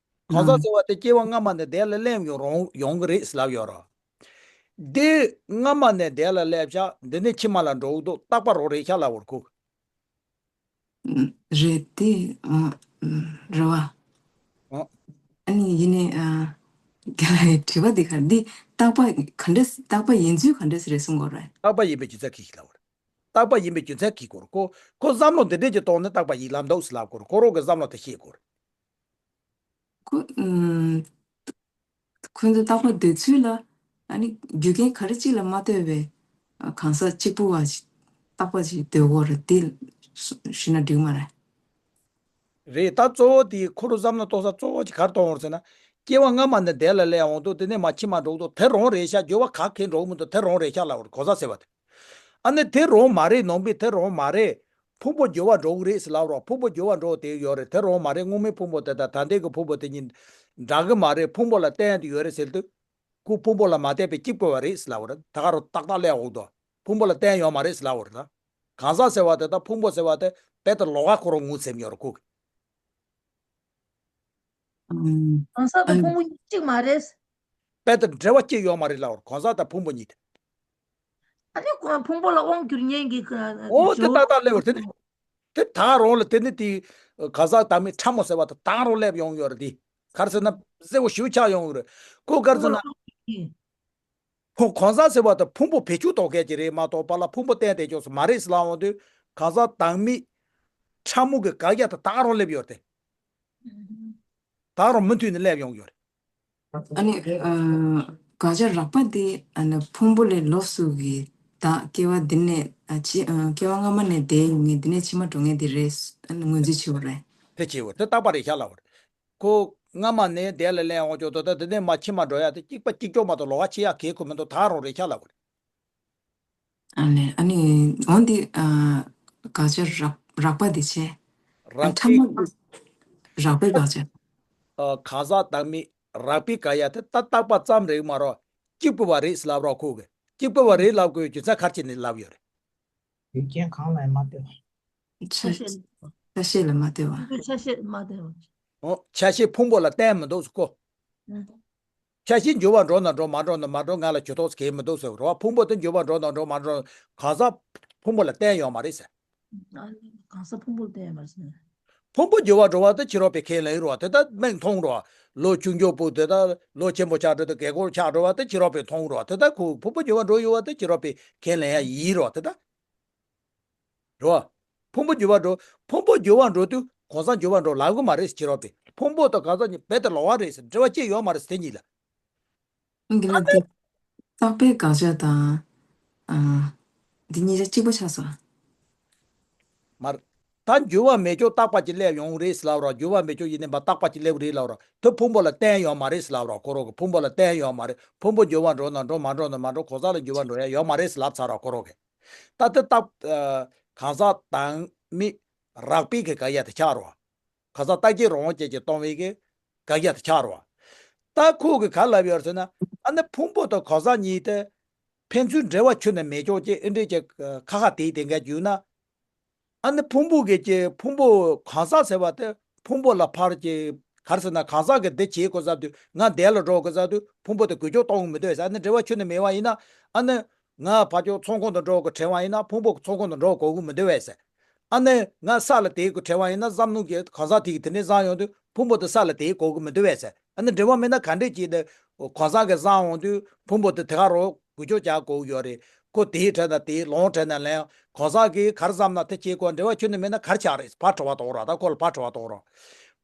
གང་ཟག་ཟེར་བ་དེ་སྐྱེ་བ་སྔ་མ་ནས་འདས་ལ་སླེབས་ཡོང་རུང་ཡོང་གི་རེད་ཟེར་ལབ་ཡོད་རོ། འདི་སྔ་མ་ནས་འདས་ལ་སླེབས་ཤག་འདི་ནས་ཕྱི་མ་ལ་འགྲོ་གི་འདུག་རྟག་པ་རང་རེད་ཤག་ལབ་ཡོད་རེད་ཁོ། རེད་དེ། ཨ། རེད་བ། ཨ། ཨ་ནི་ཡིན་ནའི། ཨ། དྲི་བ་འདི་ག་འདི་རྟག་པ་ག་འདྲས། རྟག་པ་ཡིན་ཚུལ་ག་འདྲས་རེད་གསུང་དགོས་རེད། རྟག་པ་ཡིན་པའི་རྒྱུ་མཚན་གྱིས་ལབ་པ་རེད། རྟག་པ་ཡིན་པའི་རྒྱུ་མཚན་གྱིས་གོ་རེད་ཁོ། ཁོ་བསམ་བློ་འདི་འདྲས་ཀྱི་ཐོག་ནས་རྟག་པ་ཡིན་ལབ་འདུག་ཟེར་ལབ་དགོས་རེད། ཁོ་རང་གི་བསམ་བློ་དེ་ཤེས་དགོས་རེད། ཁོ། ཨུམ། ཁོ་ཚོ་རྟག་པ་འདོད་ཚུལ་ལ། ཨ་ནི་རྒྱུ་རྐྱེན་ག་རེ་གཅིག་ལ་མ་ལྟོས་པའི་གང་ཟག་གཅིག་པུ་བ་ཞིག་རྟག་པ་ཞིག་འདོད་དགོས་རེད་དེ་ཞུས་ན་འགྲིག་མ་རེད། རེད། ད་གཙོ་བོ་དེ་ཁོ་རང་བསམ་བློ་གཏོང་ས་གཙོ་བོ་ཅིག་ག་རེ་གཏོང་བ་རེད་ཟེར་ན། སྐྱེ་བ་སྔ་མ་ནས་འདས་ལ་སླེབས་འོང་དུས་དེ་ནས་མར་ཕྱི་མ་འགྲོ་གི་འདུག་དེ་རང་རེད་ཤག་འགྱུར་བ་ག་གེ་འགྲོ་གི་མི་འདུག་དེ་རང་རེད་ཤག་ལབ་པ་རེད། གང་ཟག་ཟེར་བ་དེ། ཨ་ནི་དེ་རང་མ་རེད། ནང་པས་དེ་རང་མ་རེད། ཕུང་པོ་འགྱུར་བ་འགྲོ་གི་རེད་ཟེར་ལབ་རོགས། ཕུང་པོ་འགྱུར་བ་འགྲོ་དེ་ཡོད་རེད། དེ་རང་མ་རེད། སྔོན་མའི་ཕུང་པོ་དེ་དང་ད་ལྟའི་གི་ཕུང་པོ་དེ་གཉིས་འདྲ་གི་མ་རེད། ཕུང་པོ་ལ་བརྟེན་དེ་ཡོད་རེད་ཟེར་དུས། ཁོ་ཕུང་པོ་ལ་མ་བརྟེན་པའི་གཅིག་པུ་བ་རེད་ཟེར་ལབ་པ་རེད། ད་ག་རང་ཏག་ཏག་སླེབས་འོང་དོ། ཕུང་པོ་ལ་བརྟེན་ཡོད་མ་རེད་ཟེར་ལབ་པ་རེད། ད་གང་ཟག་ཟེར་བ་དེ་དང་ཕུང་པོ་ཟེར་བ་དེ་རྦད་དེ་ལོགས་ཀ་ཁོ་རང་ངོས་ཟིན་ཡོད་རེད་ཁོ་གི། ཨུམ། གང་ཟག་དང་ཨ་ཕུང་པོ་གཉིས་གཅིག་མ་རེད། རྦད་དེ་འབྲེལ་བ་གཅིག་ཡོད་མ་རེད་ལབ་པ་རེད། གང་ཟག་དང་ཕུང་པོ་གཉིས་དེ། ཨ་ནི་ཁོ་ཕུང་པོ་ལ་དབང་བསྒྱུར་མཁན་གྱི་ཁ་ཨོ་དེ་ཏག་ཏག་སླེབས་པ་རེད་དེ། དེ་ད་རང་ལ་དེ་ནི་དེ་གང་ཟག་བདག་མེད་ཕྲ་མོ་ཟེར་བ་དེ་ད་རང་སླེབས་ཡོང་ཡོད་རེད་དེ། ག་རེ་ཟེར་ན་གསལ་པོ་ཞེ་པོ་ཆགས་ཡོང་གི་རེད། ཁོ་ག་རེ་ཟེར་ན། ཕུང་གང་ཟག་ཟེར་བ་དེ་ཕུང་པོ་བེད་སྤྱོད་གཏོང་མཁན་ཅིག་རེད་མ་གཏོགས་པ་ལ་ཕུང་པོ་བརྟེན་བསྡད་ཆོག་ས་མ་རེད་ཟེར་ལབ་འོང་དུས། གང་ཟག་བདག་མེད་ཕྲ་མོ་གི་དགག་བྱ་དེ་ད་རང་སླེབས་ཡོད་རེད་དེ། ད་རང་མུ་མཐུད་ནས་སླེབས་ཡོང་གི་ཡོད་རེད། ཨ་ནི་ཨ་དགག་བྱ་རགས་པ་དེ་ཨ་ནི་ཕུང་པོ་ལས་ལོགས་སུ་གི་བདག་སྐྱེ་བ་འདི་ནས་ཨ་ཕྱི་ཨ་སྐྱེ་བ་སྔ་མ་ནས་འདས་ཡོང་མཁན་འདི་ནས་ཕྱི་མ་འགྲོ་མཁན་དེ་རེད། ཨ་ནི་ངོས་འཛིན་བྱེད་པ་རེད། དེ་བྱེད་པ་དེ་རྟག་པ་རེད་ཤག་ལབ་པ་རེད། ཁོ་སྔ་མ་ནས་འདས་ལ་སླེབས་འོང་ཆོག་དོ། ད་དེ་ནས་མར་ཕྱི་མ་འགྲོ་ཡ་དེ་གཅིག་པ་གཅིག་ཀྱང་མ་གཏོགས་ལོགས་ཀ་ཕྱེ་ཡ་གལ་ཁོ་མི་འདུག་ད་རང་རེད་ཤག་ལབ་པ་རེད། ཨ་ནི་ཨ་ནི་འོན་ཏེ་ཨ་དགག་བྱ་རགས་རགས་པ་དེ་བྱས། ཨ་རགས་ཕྲ་པའི་མོ་རགས་པའི་དགག་བྱ། ཨ་གང་ཟག་བདག་མེད་རགས་པའི་དགག་ཡ་དེ་ད་རྟག་པ་ཙམ་རེད་མ་གཏོགས་གཅིག་པུ་བ་རེད་ཟེར་ལབ་རོགས་ཁོ་གིས། གཅིག་པུ་བ་རེད་ལབ་དགོས་རྒྱུ་མཚན་ག་རེ་བྱས་ནས་ལབ་ཡོད་རེད། རྒྱུ་རྐྱེན་གང་ལ་ཡང་མ་ལྟོས་པ། ཆ་ཆ་ཤས་ཆ་ཤས་ལ་མ་ལྟོས་པ། ཆ་ཤས་མ་ལྟོས་པ། ཨོ་ཆ་ཤས་ཕུང་པོ་ལ་བརྟེན་མི་འདུག་ཟེར་ཁོ། ཨ། ཆ་ཤས་འགྱུར་བ་འགྲོ་ན་འགྲོ། མ་འགྲོ་ན་མ་འགྲོ། ང་ལ་གྱོད་ཐོག་གལ་མི་འདུག་ཟེར་བ་རེད་བ། ཕུང་པོ་དེ་འགྱུར་བ་འགྲོ་ན་འགྲོ། མ་འགྲོ་ན། གང་ཟག་ཕུང་པོ་ལ་བརྟེན་ཡོད་མ་རེད་ཟེར། ཨ་ནི་གང་ཟག་ཕུང་པོ་ལ་བརྟེན་ཡོད་མ་རེད་ཟེར། ཕུང་པོ་འགྱུར་བ་འགྲོ་བ་དེ་ཕྱི་རོལ་པས་ཁས་ལེན་རེད་བ། དེ་ལྟར་མིག་མཐོང་རེད་བ། ལོ་ཆུང་ཆུང་པོ་དེ་ལྟར་ལོ་ཆེན་པོ་ཆགས་འགྲོ་དུས་རྒན་འཁོགས་ཆགས་འགྲོ་བ་དེ་ཕྱི་རོལ་པས་མཐོང་རེད་བ། དེ་ལྟར་ཁོ་ཕུང་པོ་འགྱུར་བ་འགྲོ་ཡོད་བ་དེ་ཕྱི་རོལ་པས་ཁས་ལེན་ཡ་ཡིན་རེད་བ། དེ་ལྟར། རེད་བ། ཕུང་པོ་འགྱུར་བ་འགྲོ། ཕུང་པོ་འགྱུར་བ་འགྲོ་དུས་གང་ཟག་འགྱུར་བ་འགྲོ་ལབ་གི་མ་རེད་ཕྱི་རོལ་པས། ཕུང་པོ་དང་གང་ཟག་གཉིས་རྦད་དེ་ལོགས་ཀ་རེད་ཟེར། འབྲེལ་བ་ཅི་ཡོད་མ་རེད་ཟེར་དེ་གཉིས་ལ། འདི་ལ་དེ་རྟག་པའི་དགག་བྱ་དང་། ཨ། འདི་གཉིས་ཆ་གཅིག་པ་ཆགས་སོང་། མ་རེད། ད་འགྱུར་བ་མེད་ཀྱང་རྟག་པ་ཅིག་སླེབས་ཡོང་རེད་ཟེར་ལབ་རོགས། འགྱུར་བ་མེད་ཀྱང་ཡིན་ནའི་མ་རྟག་པ་ཅིག་སླེབས་རེད་ལབ་རོགས། དེ་ཕུང་པོ་ལ་བརྟེན་ཡོད་མ་རེད་ཟེར་ལབ་རོགས་ཁོ་རང་གིས། ཕུང་པོ་ལ་བརྟེན་ཡོད་མ་རེད། ཕུང་པོ་འགྱུར་བ་འགྲོ་ན་འགྲོ། མ་འགྲོ་ན་མ་འགྲོ། གང་ཟག་ལ་འགྱུར་བ་འགྲོ་ཡ་ཡོད་མ་རེད་ཟེར་ལབ་ཚར་རོགས་ཁོ་རང་གིས། ད་དེ་རྟག་ཨ་གང་ཟག་བདག་མེད་རགས་པའི་གི་དགག་ཡ་དེ་ཆགས་རོགས། གང་ཟག་རྟག་གཅིག་རང་དབང་ཅན་གྱིས་སྟོང་བའི་གི་དགག་ཡ་དེ་ཆགས་རོགས། ད་ཁོ་གིས་ག་ལབ་ཡོད་ཟེར་ན། ཨ་ནི་ཕུང་པོ་དང་གང་ཟག་གཉིས་དེ། ཕན་ཚུན་འབྲེལ་བ་ཁྱོན་ནས་མེད་ཀྱོག་ཅེས་ཨེ་འདྲས་ཀྱི་ཁ་ཁ་དེའི་དེ་འགའ་བརྒྱུད་ན། ཨ་ནི་ཕུང་པོ་གི་ཀྱི་ཕུང་པོ་གང་ཟག་ཟེར་བ་དེ་ཕུང་པོ་ལ་ཕར་ཀྱི་ག་རེ་ཟེར་ན་གང་ཟག་གི་འདི་བྱེད་དགོས་ཟེར་དུས་ང་འདས་ལ་འགྲོ་དགོས་ཟེར་དུས་ཕུང་པོ་དེ་འགུལ་ཀྱོག་གཏོང་གི་མི་འདུག་ཟེར། ཨ་ནི་འབྲེལ་བ་ཁྱོན་ནས་མེད་པ་ཡིན་ན། ཨ་ནི་ང་ཕར་ཀྱོག་ཚོང་ཁང་དུ་འགྲོ་དགོས་དྲན་པ་ཡིན་ན་ཕུང་པོ་ཚོང་ཁང་དུ་འགྲོ་དགོས་ཀྱི་མི་འདུག་བས་ཟེར། ཨ་ནི་ང་ས་ལ་དེད་དགོས་དྲན་པ་ཡིན་ན་བསམ་བློ་གི་གང་ཟག་དེ་གི་དེ་ནས་བཟང་ཡོང་དུས་ཕུང་པོ་དེ་ས་ལ་དེད་དགོས་ཀྱི་མི་འདུག་བས་ཟེར། ཨ་ནི་འབྲེལ་བ་མེད་ན་ག་འདྲས་ཀྱིས་ནི་གང་ཟག་གི་བཟང་འོང་དུས་ཕུང་པོ་དེ་དེ་ག་རོ་འགུལ་ཀྱོག་རྒྱག་དགོས་ཀྱི་ཡོད་རེད། ཁོ་དེའི་གྲས་ན་དེའི་ལོང་གྲས་ན་ལེན། གང་ཟག་གིས་ག་རེ་བསམ་ན་དེ་བྱེད་དགོས། འབྲེལ་བ་ཁྱོན་ནས་མེད་ན་ག་རེ་ཆགས་རེད། ཕར་དྲི་བ་གཏོང་ར། ད་ཁོ་ལ་ཕར་དྲི་བ་གཏོང་ར།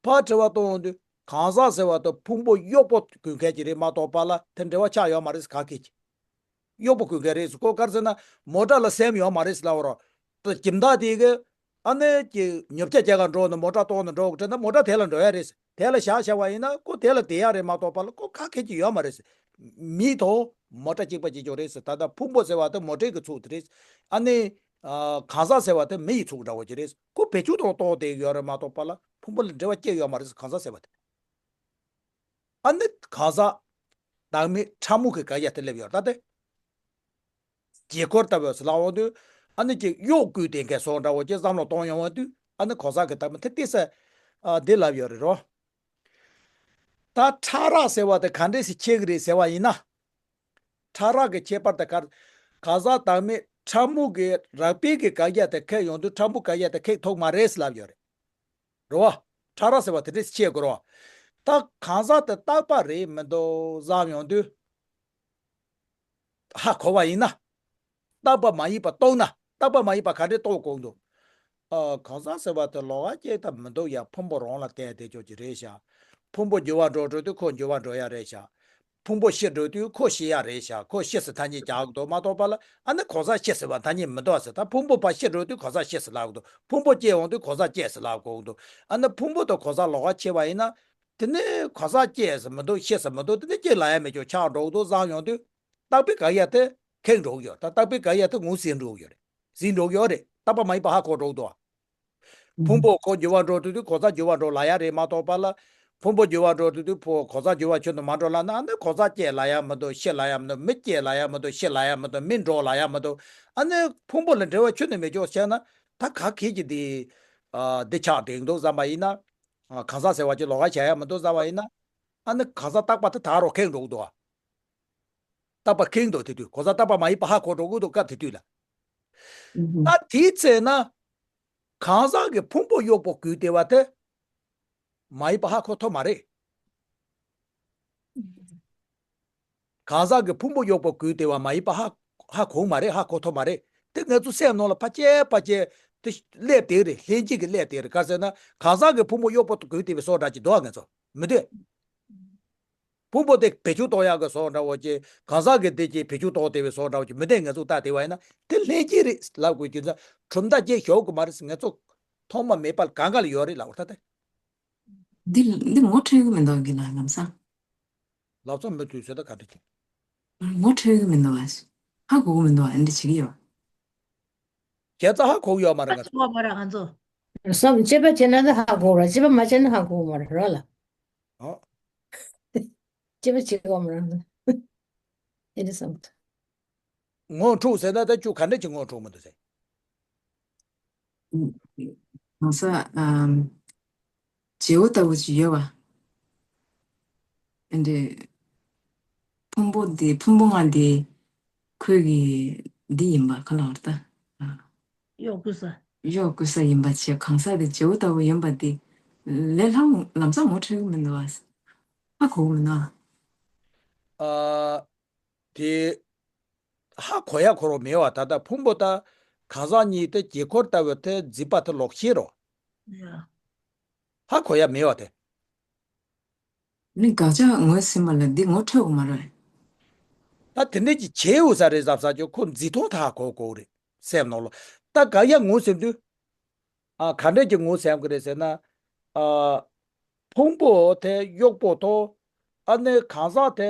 ཕར་དྲི་བ་གཏོང་དུས་གང་ཟག་ཟེར་བ་དེ་ཕུང་པོ་གཡོག་པོ་ཀུན་མཁན་གྱི་རེད་མ་གཏོགས་པ་ལ་དེ་འབྲེལ་བ་ཆགས་ཡོད་མ་རེད་ཟེར། ག་གེ་གི་གཡོག་པོ་ཀུན་མཁན་རེད་ཟེར། ཁོ་ག་རེ་ཟེར་ན་མོ་ཊ་ལ་སེམས་ཡོད་མ་རེད་ཟེར་ལབ་རོགས། ད་ཁྱིམ་བདག་དེ་གི་ཨ་ནི་ཀྱི་ཉོ་ཆ་རྒྱག་ག་འགྲོ་ནས་མོ་ཊ་གཏོང་ནས་འགྲོ་དྲན་ན་མོ་ཊ་དེ་ལ་འགྲོ་ཡ་རེད་ཟེར། དེ་ལ་བཞག་བཞག་པ་ཡིན་ན་ཁོ་དེ་ལ་བསྡད་ཡ་རེད་མ་གཏོགས་པ་ལ་ཁོ་ག་གེ་གི་ཡོད་མ་རེད་ཟེར། མི་དང་མོ་ཊ་གཅིག་པ་གཅིག་རྐྱང་རེད་ཟེར། ད་ལྟ་ཕུང་པོ་ཟེར་བ་དེ་མོ་ཊའི་གི་ཚུགས་དེ་རེད། ཨ་ནི་ཨ་གང་ཟག་ཟེར་བ་དེ་མི་ཡི་ཚུགས་འདྲ་བོ་ཅིག་རེད། ཁོ་བེད་སྤྱོད་གཏོང་གཏོང་བསྡད་ཡོད་རེད་མ་གཏོགས་པ་ལ་ཕུང་པོ་ལ་འབྲེལ་བ་སྐྱེ་ཡོད་མ་རེད་ཟེར། གང་ཟག་ཟེར་བ་དེ། ཨ་ནི་གང་ཟག་བདག་མེད་ཕྲ་མོ་གི་དགག་ཡ་དེ་སླེབས་ཡོད་རེད་ད་དེ། དཀྱིལ་འཁོར་ལྟ་བུ་ཟེར་ལབ་འོང་དུས་ཨ་ནི་ཀྱི་གཡོག་བཀོལ་དེ་འགའ་སོགས་འདྲ་བོ་ཅིག་བསམ་བློ་གཏོང་ཡོང་བ་དུས་ཨ་ནི་གང་ཟག་གི་བདག་མེད་དེ་ཏོག་ཙམ་ཨ་འདི་ལབ་ཡོད་རེད་རོ། ད་ཕྲ་རགས་ཟེར་བ་དེ་ག་འདྲས་སེ་ཕྱེ་གི་རེད་ཟེར་བ་ཡིན་ན། ཕྲ་རགས་ཀྱི་ཁྱད་པར་དེ་ག་གང་ཟག་བདག་མེད་ཕྲ་མོ་གི་རགས་པའི་གི་དགག་ཡ་དེ་ཁེགས་ཡོང་དུས་ཕྲ་མོ་དགག་ཡ་དེ་ཁེགས་ཐུབ་མ་རེད་ཟེར་ལབ་ཡོད་རེད། རེད་བ། ཕྲ་རགས་ཟེར་བ་དེ་འདྲས་ཕྱེ་དགོས་རེད་བ། ད་གང་ཟག་དེ་རྟག་པ་རེད་མི་འདུག་བསམ་ཡོང་དུས། ཧ་གོ་བ་ཡིན་ན། རྟག་པ་མ་ཡིན་པ་རྟོགས་ན་རྟག་པ་མ་ཡིན་པ་ག་འདྲས་རྟོགས་དགོས་འདུག་ཨ་གང་ཟག་ཟེར་བ་དེ་ལོགས་ཀ་སྐྱེ་ཐབས་མི་འདུག་ཡ། ཕུང་པོ་རང་ལ་བརྟེན་བསྡད་ཆོག་གི་རེད་ཤག་ཕུང་པོ་འགྱུར་བ་འགྲོ་འགྲོ་དུས་ཁོ་འགྱུར་བ་འགྲོ་ཡ་རེད་ཤག་ཕུང་པོ་ཤི་འགྲོ་དུས་ཁོ་ཤི་ཡ་རེད་ཤག་ཁོ་ཤི་ཟེར་ཐ་སྙད་རྒྱག་གི་འདུག་མ་གཏོགས་པ་ལ་ཨ་ནི་གང་ཟག་ཤི་ཟེར་བ་ཐ་སྙད་མི་འདུག་ཟེར། ད་ཕུང་པོ་ཕར་ཤི་འགྲོ་དུས་གང་ཟག་ཤི་ཟེར་ལབ་གི་འདུག་ཕུང་པོ་སྐྱེ་འོང་དུས་གང་ཟག་སྐྱེ་ཟེར་ལབ་དགོས་ཀྱི་འདུག་ཨ་ནི་ཕུང་པོ་དང་གང་ཟག་ལོགས་ཀ་ཕྱེ་བ་ཡིན་ན། དེ་ནས་གང་ཟག་སྐྱེ་ཟེར་མི་འདུག་ཤི་ཟེར་མི་འདུག་དེ་ནས་སྐྱེ་ལབ་ཡ་མེད་ཀྱོག་ཆགས་འགྲོ་གི་འདུག་བསམ་ཡོང་དུས། རྟག་པའི་དགག་ཡ་དེ་ཁེགས་འགྲོ་གི་ཡོད། ད་རྟག་པའི་དགག་ཡ་དེ་ངོས་ཟིན་འགྲོ་གི་ཡོད་རེད། ཟིན་འགྲོ་གི་ཡོད་རེད། རྟག་པ་མ་ཡིན་པ་ཧ་གོ་འགྲོ་གི་འདུག་ཕུང་པོ་ཁོ་འགྱུར་བ་འགྲོ་དུས་དུས་གང་ཟག་འགྱུར་བ་འགྲོ་ལབ་ཡ་རེད་མ་གཏོགས་པ་ལ། ཕུང་པོ་འགྱུར་བ་འགྲོ་དུས་དུས་ཕོ་གང་ཟག་འགྱུར་བ་ཁྱོན་དུ་མ་འགྲོ་ལབ་ན་ཨ་ནི་གང་ཟག་སྐྱེ་ལབ་ཡ་མི་འདུག་ཤི་ལབ་ཡ་མི་འདུག་མི་སྐྱེ་ལབ་ཡ་མི་འདུག་ཤི་ལབ་ཡ་མི་འདུག་མི་འགྲོ་ལབ་ཡ་མི་འདུག་ཨ་ནི་ཕུང་པོ་ལ་འབྲེལ་བ་ཁྱོན་ནས་མེད་ཀྱོག་བྱས་ན་ད་ག་གེ་གི་འདི། ཨ་འདི་ཆགས་བསྡད་འདུག་བསམ་པ་ཡིན་ན། ཨ་གང་ཟག་ཟེར་བ་ཅིག་ལོགས་ཀ་བྱ་ཡ་མི་འདུག་བསམ་པ་ཡིན་ན། ཨ་ནི་གང་ཟག་རྟག་པ་དེ་ད་རུང་ཁེགས་འགྲོ་གི་འདུག་ཨ། རྟག་པ་ཁེངས་འདུག་དེ་དུས་གང་ཟག་རྟག་པ་མ་ཡིན་པ་ཧ་གོ་འགྲོ་གི་འདུག་སྐབས་དེ་དུས་ལ། ཨུ་ཧུ། ད་དེའི་ཚེ་ན། གང་ཟག་གི་ཕུང་པོ་གཡོག་པོ་བཀོལ་བསྡད་པ་དེ། མ་ཡིན་པ་ཧ་གོ་ཐུབ་མ་རེད། གང་ཟག་གི་ཕུང་པོ་གཡོག་པོ་བཀོལ་བསྡད་པ་མ་ཡིན་པ་ཧ་ཧ་གོ་མ་རེད། ཧ་གོ་ཐུབ་མ་རེད། དེ་ང་ཚོ་སེམས་ནང་ལ་ཕར་བཅད་པ་བཅད་དེ་སླེབས་བསྡད་རེད། ལྷན་སྐྱེས་ཀྱི་སླེབས་བསྡད་རེད། ག་ཟེར་ན་གང་ཟག་གི་ཕུང་པོ་གཡོག་པོ་བཀོལ་བསྡད་པའི་བཟོ་འདྲ་ཅིག་འདུག་ཨ་ང་ཚོ་མི་འདུག་ཕུང་པོ་དེ་བེད་སྤྱོད་གཏོང་ཡག་གི་བཟོ་འདྲ་བོ་ཅིག་གང་ཟག་གི་དེ་ཅིག་བེད་སྤྱོད་གཏོང་བསྡད་པའི་བཟོ་འདྲ་བོ་ཅིག་མི་འདུག་ང་ཚོ་ལྟ་བསྡད་པ་ཡིན་ན་དེ་ལྷན་སྐྱེས་རེད་ལབ་དགོས་ཀྱི་ཚོད་གྲུབ་མཐའ་བརྒྱད་ཞུ་གི་མ་རེད་ཟེར། ང་ཚོ་ཐོག་མ་མེད་པ་གང་ག་ལ་ཡོད་རེད་ལབ་པ་ད་དེ། འདི་འདི་ངོ་འཕྲོད་ཀྱི་མི་འདུག་གི་ལ་ལམ་སང་། ལབ་ཙམ་མི་དུས་ཚོད་ད་ག་འདྲ་ཅིག་ངོ་འཕྲོད་ཀྱི་མི་འདུག་ཨ། ཧ་གོ་གི་མི་འདུག་ཨ། འདི་བྱེད་ཀྱི་ཡོད། ཁྱེད་ཚོ་ཧ་གོ་གི་ཡོད་མ་རེད་ང་ཚོ། ཧ་གོ་མ་རེད་ང་ཚོ། བསམ་དཔྱད་པ་བྱས་ན་ད་ཧ་གོ་ར། དཔྱད་པ་མ་བྱས་ན་ཧ་གོ་མ་རེད་ར་ལ། ཨོ། དཔྱད་པ་བྱེད་གོ་མ་རེད། དེ་འདྲ་བསམ་གི་འདུག་ངོ་འཕྲོད་ཟེར་ན་ད་ཁྱོད་ག་འདྲ་ཅིག་ངོ་འཕྲོད་མི་འདུག་ཟེར། ང་ས་ཨམ། བྱེའུ་ལྟ་བུ་ཅིག་ཡོད་པ། ཨ་འདྲས། ཕུང་པོ་འདི་ཕུང་པོ་ལྔ་འདི། ཁོས་ཀྱི་འདི་ཡིན་པ་ག་ལ་བར་ལྟ། གཡོག་བཀོལ་ས། གཡོག་བཀོལ་ས་ཡིན་པ་བྱས་གང་ཟག་དེ་བྱེའུ་ལྟ་བུ་ཡིན་པ་འདི། ལས་སླ་ལམ་སང་ངོ་འཕྲོད་ཀྱི་མི་འདུག་ཨ། ཧ་གོ་གི་མི་འདུག་ཨ། ཨ། དེ། ཧ་གོ་ཡ་ཁོ་རང་མེད་པ་ད་ལྟ་ཕུང་པོ་དང་གང་ཟག་གཉིས་དེ་དཀྱིལ་འཁོར་ལྟ་བུ་དེ་འཛིན་པ་དེ་ལོག་ཤེས་རོ། ཡ། ཧ་གོ་ཡ་མེད་པ་དེ། ནི་དགག་བྱ་ངོས་ཟིན་པ་ལ་འདི་ངོ་འཕྲོད་གོ་མ་རེད། ད་དེ་འདྲས་ཀྱི་བྱེད་འོས་ས་རེད་བསམ་ས་ཀྱང་ཁོ་འཛིན་སྟངས་དེ་ཧ་གོ་དགོས་རེད་སེམས་ནང་ལ། ད་དགག་ཡ་ངོས་ཟིན་དུས། ཨ་ག་འདྲས་ཀྱི་ངོས་ཟིན་གི་རེད་ཟེར་ན། ཨ། ཕུང་པོ་དེ་གཡོག་པོ་དང་། ཨ་ནི་གང་ཟག་དེ་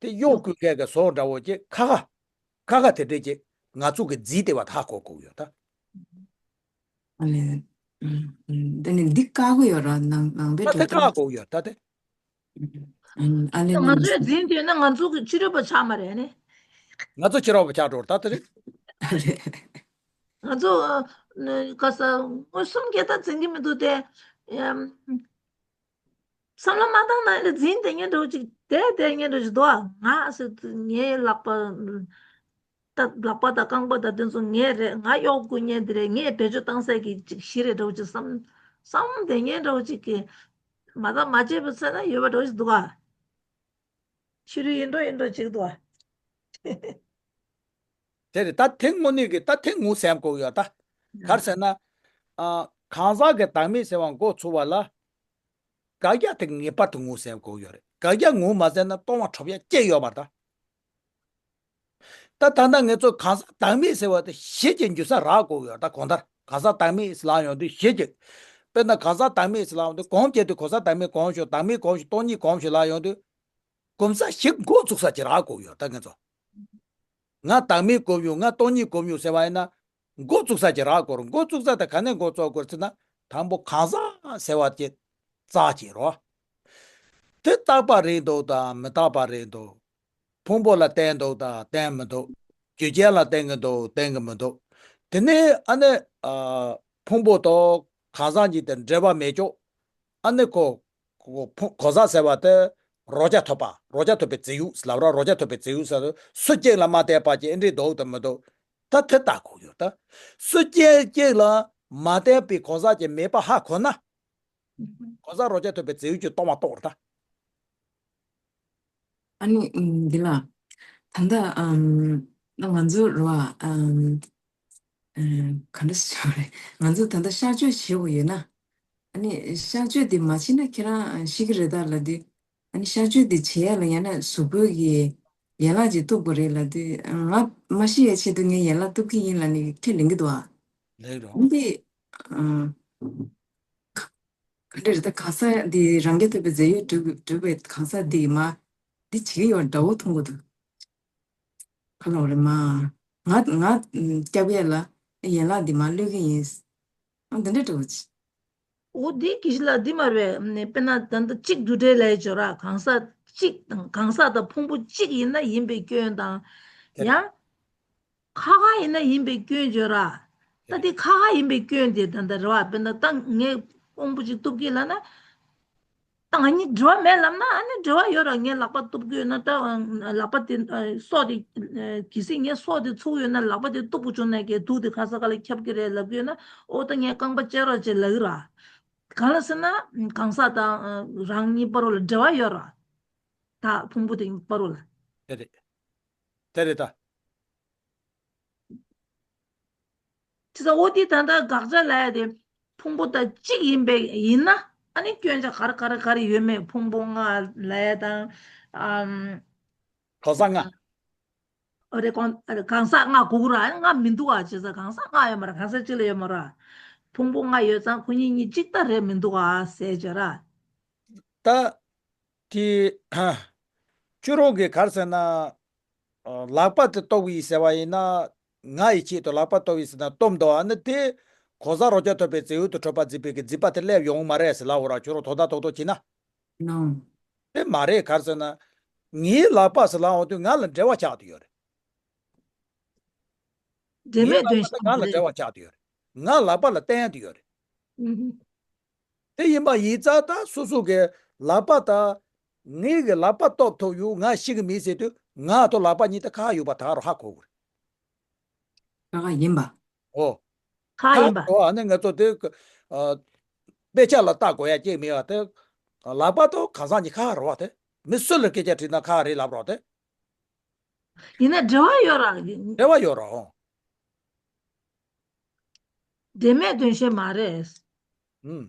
དེ་གཡོག་བཀོལ་མཁན་གྱི་བཟོ་འདྲ་བོ་ཅིག་ཁ་ཁ། ཁ་ཁ་དེ་འདྲས་ཅིག་ང་ཚོ་གི་རྫིས་དེ་བ་ད་ཧ་གོ་དགོས་ཡོད་ད། ཨ་ནི། ཨ་ནི་འདི་བཀག་གི་ཡོད་ར་ནང་ནང་པའི་ད་དེ་གྲོས་ཁ་ཁ་གོ་ཡོད་ད་དེ། ཨ་ནི་ང་ཚོས་འཛིན་དུས་ན་ང་ཚོ་གི་ཕྱི་རོལ་པ་ཆགས་མ་རེད་ཨ་ནི། ང་ཚོ་ཁྱེད་རང་བ་ཆགས་འགྲོ་ད་དེ་རེད། ང་ཚོ་ཨ་ནི་ག་ས་མངོན་སུམ་སྐད་ད་འཛིན་གྱི་མི་འདུག་སྟེ། ཨམ། བསམ་བློ་མ་བཏང་ན་ལ་འཛིན་བསྡད་མཁན་འདྲ་བོ་ཅིག་བསྡད་བསྡད་མཁན་འདྲ་བོ་ཅིག་འདུག་ཨ། ང་ཟེར་དུས་ངའི་ལག་པ་ད་ལག་པ་དང་རྐང་པ་དང་དེ་ཚོ་ངའི་རེད། ང་གཡོག་དགོས་མཁན་དེ་རེད། ངས་བེད་སྤྱོད་བཏང་ས་གི་ཅིག་གཞི་རེད་འདྲ་བོ་ཅིག་བསམ་བསམ་བསྡད་མཁན་འདྲ་བོ་ཅིག་གི་མ་བཏང་མ་བྱས་པ་ཚད་ན་ཡོད་པ་འདྲ་བོ་ཅིག་འདུག་ཨ། ཕྱི་རོལ་ཡིན་འགྲོ་ཡིན་འགྲོ་ཅིག་འདུག་ཨ། དེ་རེད། ད་ཐེངས་དངོས་གནས་ཀྱི་ད་ཐེངས་ངུ་སེམས་དགོས་ཡོད་ད། ག་རེ་ཟེར་ན། ཨ། གང་ཟག་གི་བདག་མེད་ཟེར་བ་འགོ་ཚུགས་པ་ལ། དགག་རྒྱག་དེ་ངེས་པར་དུ་ངུ་སེམས་དགོས་ཡོད་རེད། དགག་རྒྱག་ངུ་མ་ཟེར་ན་སྟོང་པ་གྲོགས་ཡ་སྐྱེ་ཡོད་མ་རེད་ད། ད་ད་ལྟ་ངེད་ཚོ་གང་ཟག་བདག་མེད་ཟེར་བ་དེ་གཞི་གཅིག་འགྱུར་ས་རག་དགོས་ཡོད་ད། གང་ལྟར་གང་ཟག་བདག་མེད་ཟེར་ལབ་ཡོང་དུས་གཞི་གཅིག་དཔེར་ན་གང་ཟག་བདག་མེད་ཟེར་ལབ་ཡོང་དུས་གོམས་བྱས་དུས་གང་ཟག་བདག་མེད་གོམས་བྱུང་། བདག་མེད་གོམས་བྱུང་སྟོང་ཉིད་གོམས་བྱུང་ལབ་ཡོང་དུས། གོམས་ས་ཞིག་འགོ་བཙུགས་ས་ཅིག་རག་དགོས་ཡོད་ད་ངེད་ཚོ། ང་བདག་མེད་གོམས་ཡོང་། ང་སྟོང་ཉིད་གོམས་ཡོང་ཟེར་བ་ཡིན་ན། འགོ་བཙུགས་ས་ཅིག་རག་དགོས་རེད། འགོ་བཙུགས་ས་དེ་ག་ནས་འགོ་བཙུགས་དགོས་རེད་ཟེར་ན། དང་པོ་གང་ཟག་ཟེར་བ་དེ་རྩ་ཅིག་རོ། དེ་རྟག་པ་རེད་འདུག་དང་མི་རྟག་པ་རེད་འདུག་ཕུང་པོ་ལ་བརྟེན་འདུག་དང་བརྟེན་མི་འདུག་རྒྱུ་རྐྱེན་ལ་བརྟེན་གྱི་འདུག་བརྟེན་གྱི་མི་འདུག་དེ་ནས་ཨ་ནི། ཨ། ཕུང་པོ་དང་གང་ཟག་གཉིས་དེ་འབྲེལ་བ་མེད་ཀྱོག་ཨ་ནི་ཁོ། ཁོ་ཕུང་གང་ཟག་ཟེར་བ་དེ། རོ་བརྒྱ་ཐོབ་པ། རོ་བརྒྱ་ཐོབ་པའི་རྫས་ཡོད་ལབ་ར། རོ་བརྒྱ་ཐོབ་པའི་རྫས་ཡོད་ཟེར་དུས་སུ་གཅིག་ལ་མ་བརྟེན་པ་ཅིག་ཨེ་འདྲས་འདུག་དང་མི་འདུག་ད་དེ་ལྟ་དགོས་ཡོད་ད། སུ་གཅིག་གཅིག་ལ་མ་བརྟེན་པའི་གང་ཟག་ཅིག་མེད་པ་ཧ་གོ་ན། གང་ཟག་རོ་བརྒྱ་ཐོབ་པའི་རྫས་ཡོད་ཀྱི་སྟོང་པ་རྟོགས་རེད་ད། ཨ་ནི་ཨམ། འདི་ལ། ད་ལྟ་ཨམ། ང་ཚོ་རེད་བ། ཨམ། ཨ། ག་འདྲ་ཞིག་བྱུང་རེད། ང་ཚོ་ད་ལྟ་གཤག་བཅོས་བྱེད་དགོས་ཡོད་ན། ཨ་ནི་གཤག་བཅོས་འདི་མ་བྱེད་ན་ཁྱེད་རང་ཤི་གི་རེད་ད་ལབ་དུས། ཨ་ནི་གཤག་བཅོས་འདི་བྱེད་ཡ་ལ་ཡང་ན་གཟུགས་པོ་གི་ཡན་ལག་ཅིག་གཏུབ་དགོས་རེད་ལབ་དུས། ང་མ་ཤི་ཡའི་ཆེད་དུ་ངའི་ཡན་ལག་གཏུབ་ཀྱི་ཡིན་ལབ་ནས་ཁས་ལེན་གྱི་འདུག་ཨ། ལེགས་རོ། འདི། ཨ། ག་འདྲ་རེད་ད། གང་ཟག་འདི་རང་རྐྱ་ཐུབ་པའི་རྫས་ཡོད་གྲུབ་གྲུབ་པའི་གང་ཟག་འདི་ཡིས་མ། འདི་བྱེད་ཀྱི་ཡོད་འདྲ་བོ་མཐོང་གི་འདུག་ག་ལ་བ་རེད་མ། ང་ང་སྐྱབས་ཡས་ལ་ཡན་ལག་འདི་མ་གློད་ཀྱི་ཡིན། ཨ། འདི་འདྲ་འདྲ་བོ་ཅི། འོ་འདི་གི་ལ་འདི་མ་རེད། དཔེར་ན་ད་ལྟ་གཅིག་རྡུལ་ཕྲན་ལས་སྦྱོར་ར། གང་ཟག་གཅིག་དང་གང་ཟག་དང་ཕུང་པོ་གཅིག་ཡིན་ན་ཡིན་པའི་སྐྱོན་དང་། ཡང་། ཁ་ཁ་ཡིན་ན་ཡིན་པའི་སྐྱོན་བརྗོད་ར། ད་དེ་ཁ་ཁ་ཡིན་པའི་སྐྱོན་དེ་ད་ལྟ་རེད་བ། དཔེར་ན་ད་ངས་དཔང་པོ་ཅིག་གཏུབ་ཀྱི་ལབ་ན། ད་ང་གཉིས་འབྲེལ་བ་མེད་ལབ་ན། ཨ་ནི་འབྲེལ་བ་ཡོད་ར། ངས་ལག་པ་གཏུབ་ཀྱི་ཡོད་ན། ད་ལག་པ་དེ་སྲོག་དེ། གལ་སྲིད་ངས་སྲོག་དེ་ཚུགས་ཡོད་ན་ལག་པ་དེ་གཏུབ་པོ་བྱུང་ན་གས་དུག་དེ་ཁ་ས་ཁ་ལ་ཁྱབ་ཀྱི་རེད་ལབ་ཀྱི་ཡོད་ན། ཨོ་ད་ངས་རྐང་པ་བཅད་རོགས་བྱེད་ལབ་ཀྱི་ར། གང་ལ་ཟེར་ན་གང་ཟག་དང་རང་གཉིས་བར་ལ་འབྲེལ་བ་ཡོད་ར། ད་ཕུང་པོ་དེ་བར་ལ། དེ་རེད། དེ་རེད་ད། དེ་ཚོ་འོ་དེ་ད་ལྟ་དགག་བྱ་ལབ་ཡ་དེ་ཕུང་པོ་དང་གཅིག་ཡིན་པའི་ཡིན་ན། ཨ་ནི་སྐྱོན་ཆ་ག་རེ་ག་རེ་ག་རེ་ཡོད་མེད། ཕུང་པོ་ལྔ་ལབ་ཡ་དང་། ཨམ། གང་ཟག་ལྔ། ཨ་རེ་གང་ཨ་རེ་གང་ཟག་ལྔ་དགོས་ཀྱི་ར། ཨ་ནི་ལྔ་མི་འདུག་ཨ། བྱས་ཙང་གང་ཟག་ལྔ་ཡོད་མ་རེད། གང་ཟག་གཅིག་ལ་ཡོད་མ་རེད། ཕུང་པོ་ལྔ་ཡོད་ཙང་ཁོ་གཉིས་གཉིས་གཅིག་ད་རེད་མི་འདུག་ཨ་ཟེར་བྱས་ར། ད། དེ། ཁྱོད་རང་གིས་ག་རེ་ཟེར་ན། ཨ། ལག་པ་དེ་གཏུབ་ཀྱི་ཡིན་ཟེར་བ་ཡིན་ན། ང་ཡི་ཆེད་དུ་ལག་པ་གཏུབ་ཀྱི་ཡིན་ཟེར་ན་གཏུབ་འདུག་ཨ་ནི་དེ་གང་ཟག་རང་རྐྱ་ཐུབ་པའི་རྫས་ཡོད་དུ་གྲུབ་པ་འཛིན་པའི་གི་འཛིན་པ་དེ་སླེབས་ཡོང་མ་རེད་ཟེར་ལབ་འོ་ར། ཁྱོད་རང་དོ་བདག་རྡོག་རྡོག་བྱས་ན། ནོ། དེ་མ་རེད། ག་རེ་ཟེར་ན། ངའི་ལག་པ་ཟེར་ལབ་འོང་དུས་ང་ལ་འབྲེལ་བ་ཆགས་བསྡད་ཡོད་རེད། འབྲེལ་མེད་དོན་ཞིག་ང་ལ་འབྲེལ་བ་ཆགས་བསྡད་ཡོད་རེད། ང་ལག་པ་ལ་བརྟེན་བསྡད་ཡོད་རེད། ཨུ་ཧུ། དེ་ཡིན་པ་ཡིན་ཙང་ད་སོ་སོ་གི་ལག་པ་དང་། ངའི་གི་ལག་པ་གཏུབ་ཐུབ་ཡོད། ང་ཤི་གི་མིན་ཟེར་དུས་ང་དང་ལག་པ་གཉིས་དེ་ཁ་ཁ་ཡོད་པ་ད་རུང་ཧ་གོ་དགོས་རེད། ཁ་ཁ་ཡིན་པ། ཨོ། ཁ་ཁ་ཡིན་པ། ཨོ། ཨ་ནི་ང་ཚོ་དེ་ཨ། དཔེ་ཆ་ལ་ལྟ་དགོས་ཡ་གཅིག་མེད་པ་དེ། ལག་པ་དང་གང་ཟག་གཉིས་ཁ་ཁ་རེད་བ་དེ། མི་སུ་ལ་སྐད་ཆ་དྲིས་ན་ཁ་ཁ་རེད་ལབ་རོགས་དེ། ཡིན་ན་འབྲེལ་བ་ཡོད་ར། འབྲེལ་བ་ཡོད་ར། ཨོ། འབྲེལ་མེད་དོན་བཤད་མ་རེད། ཨུམ།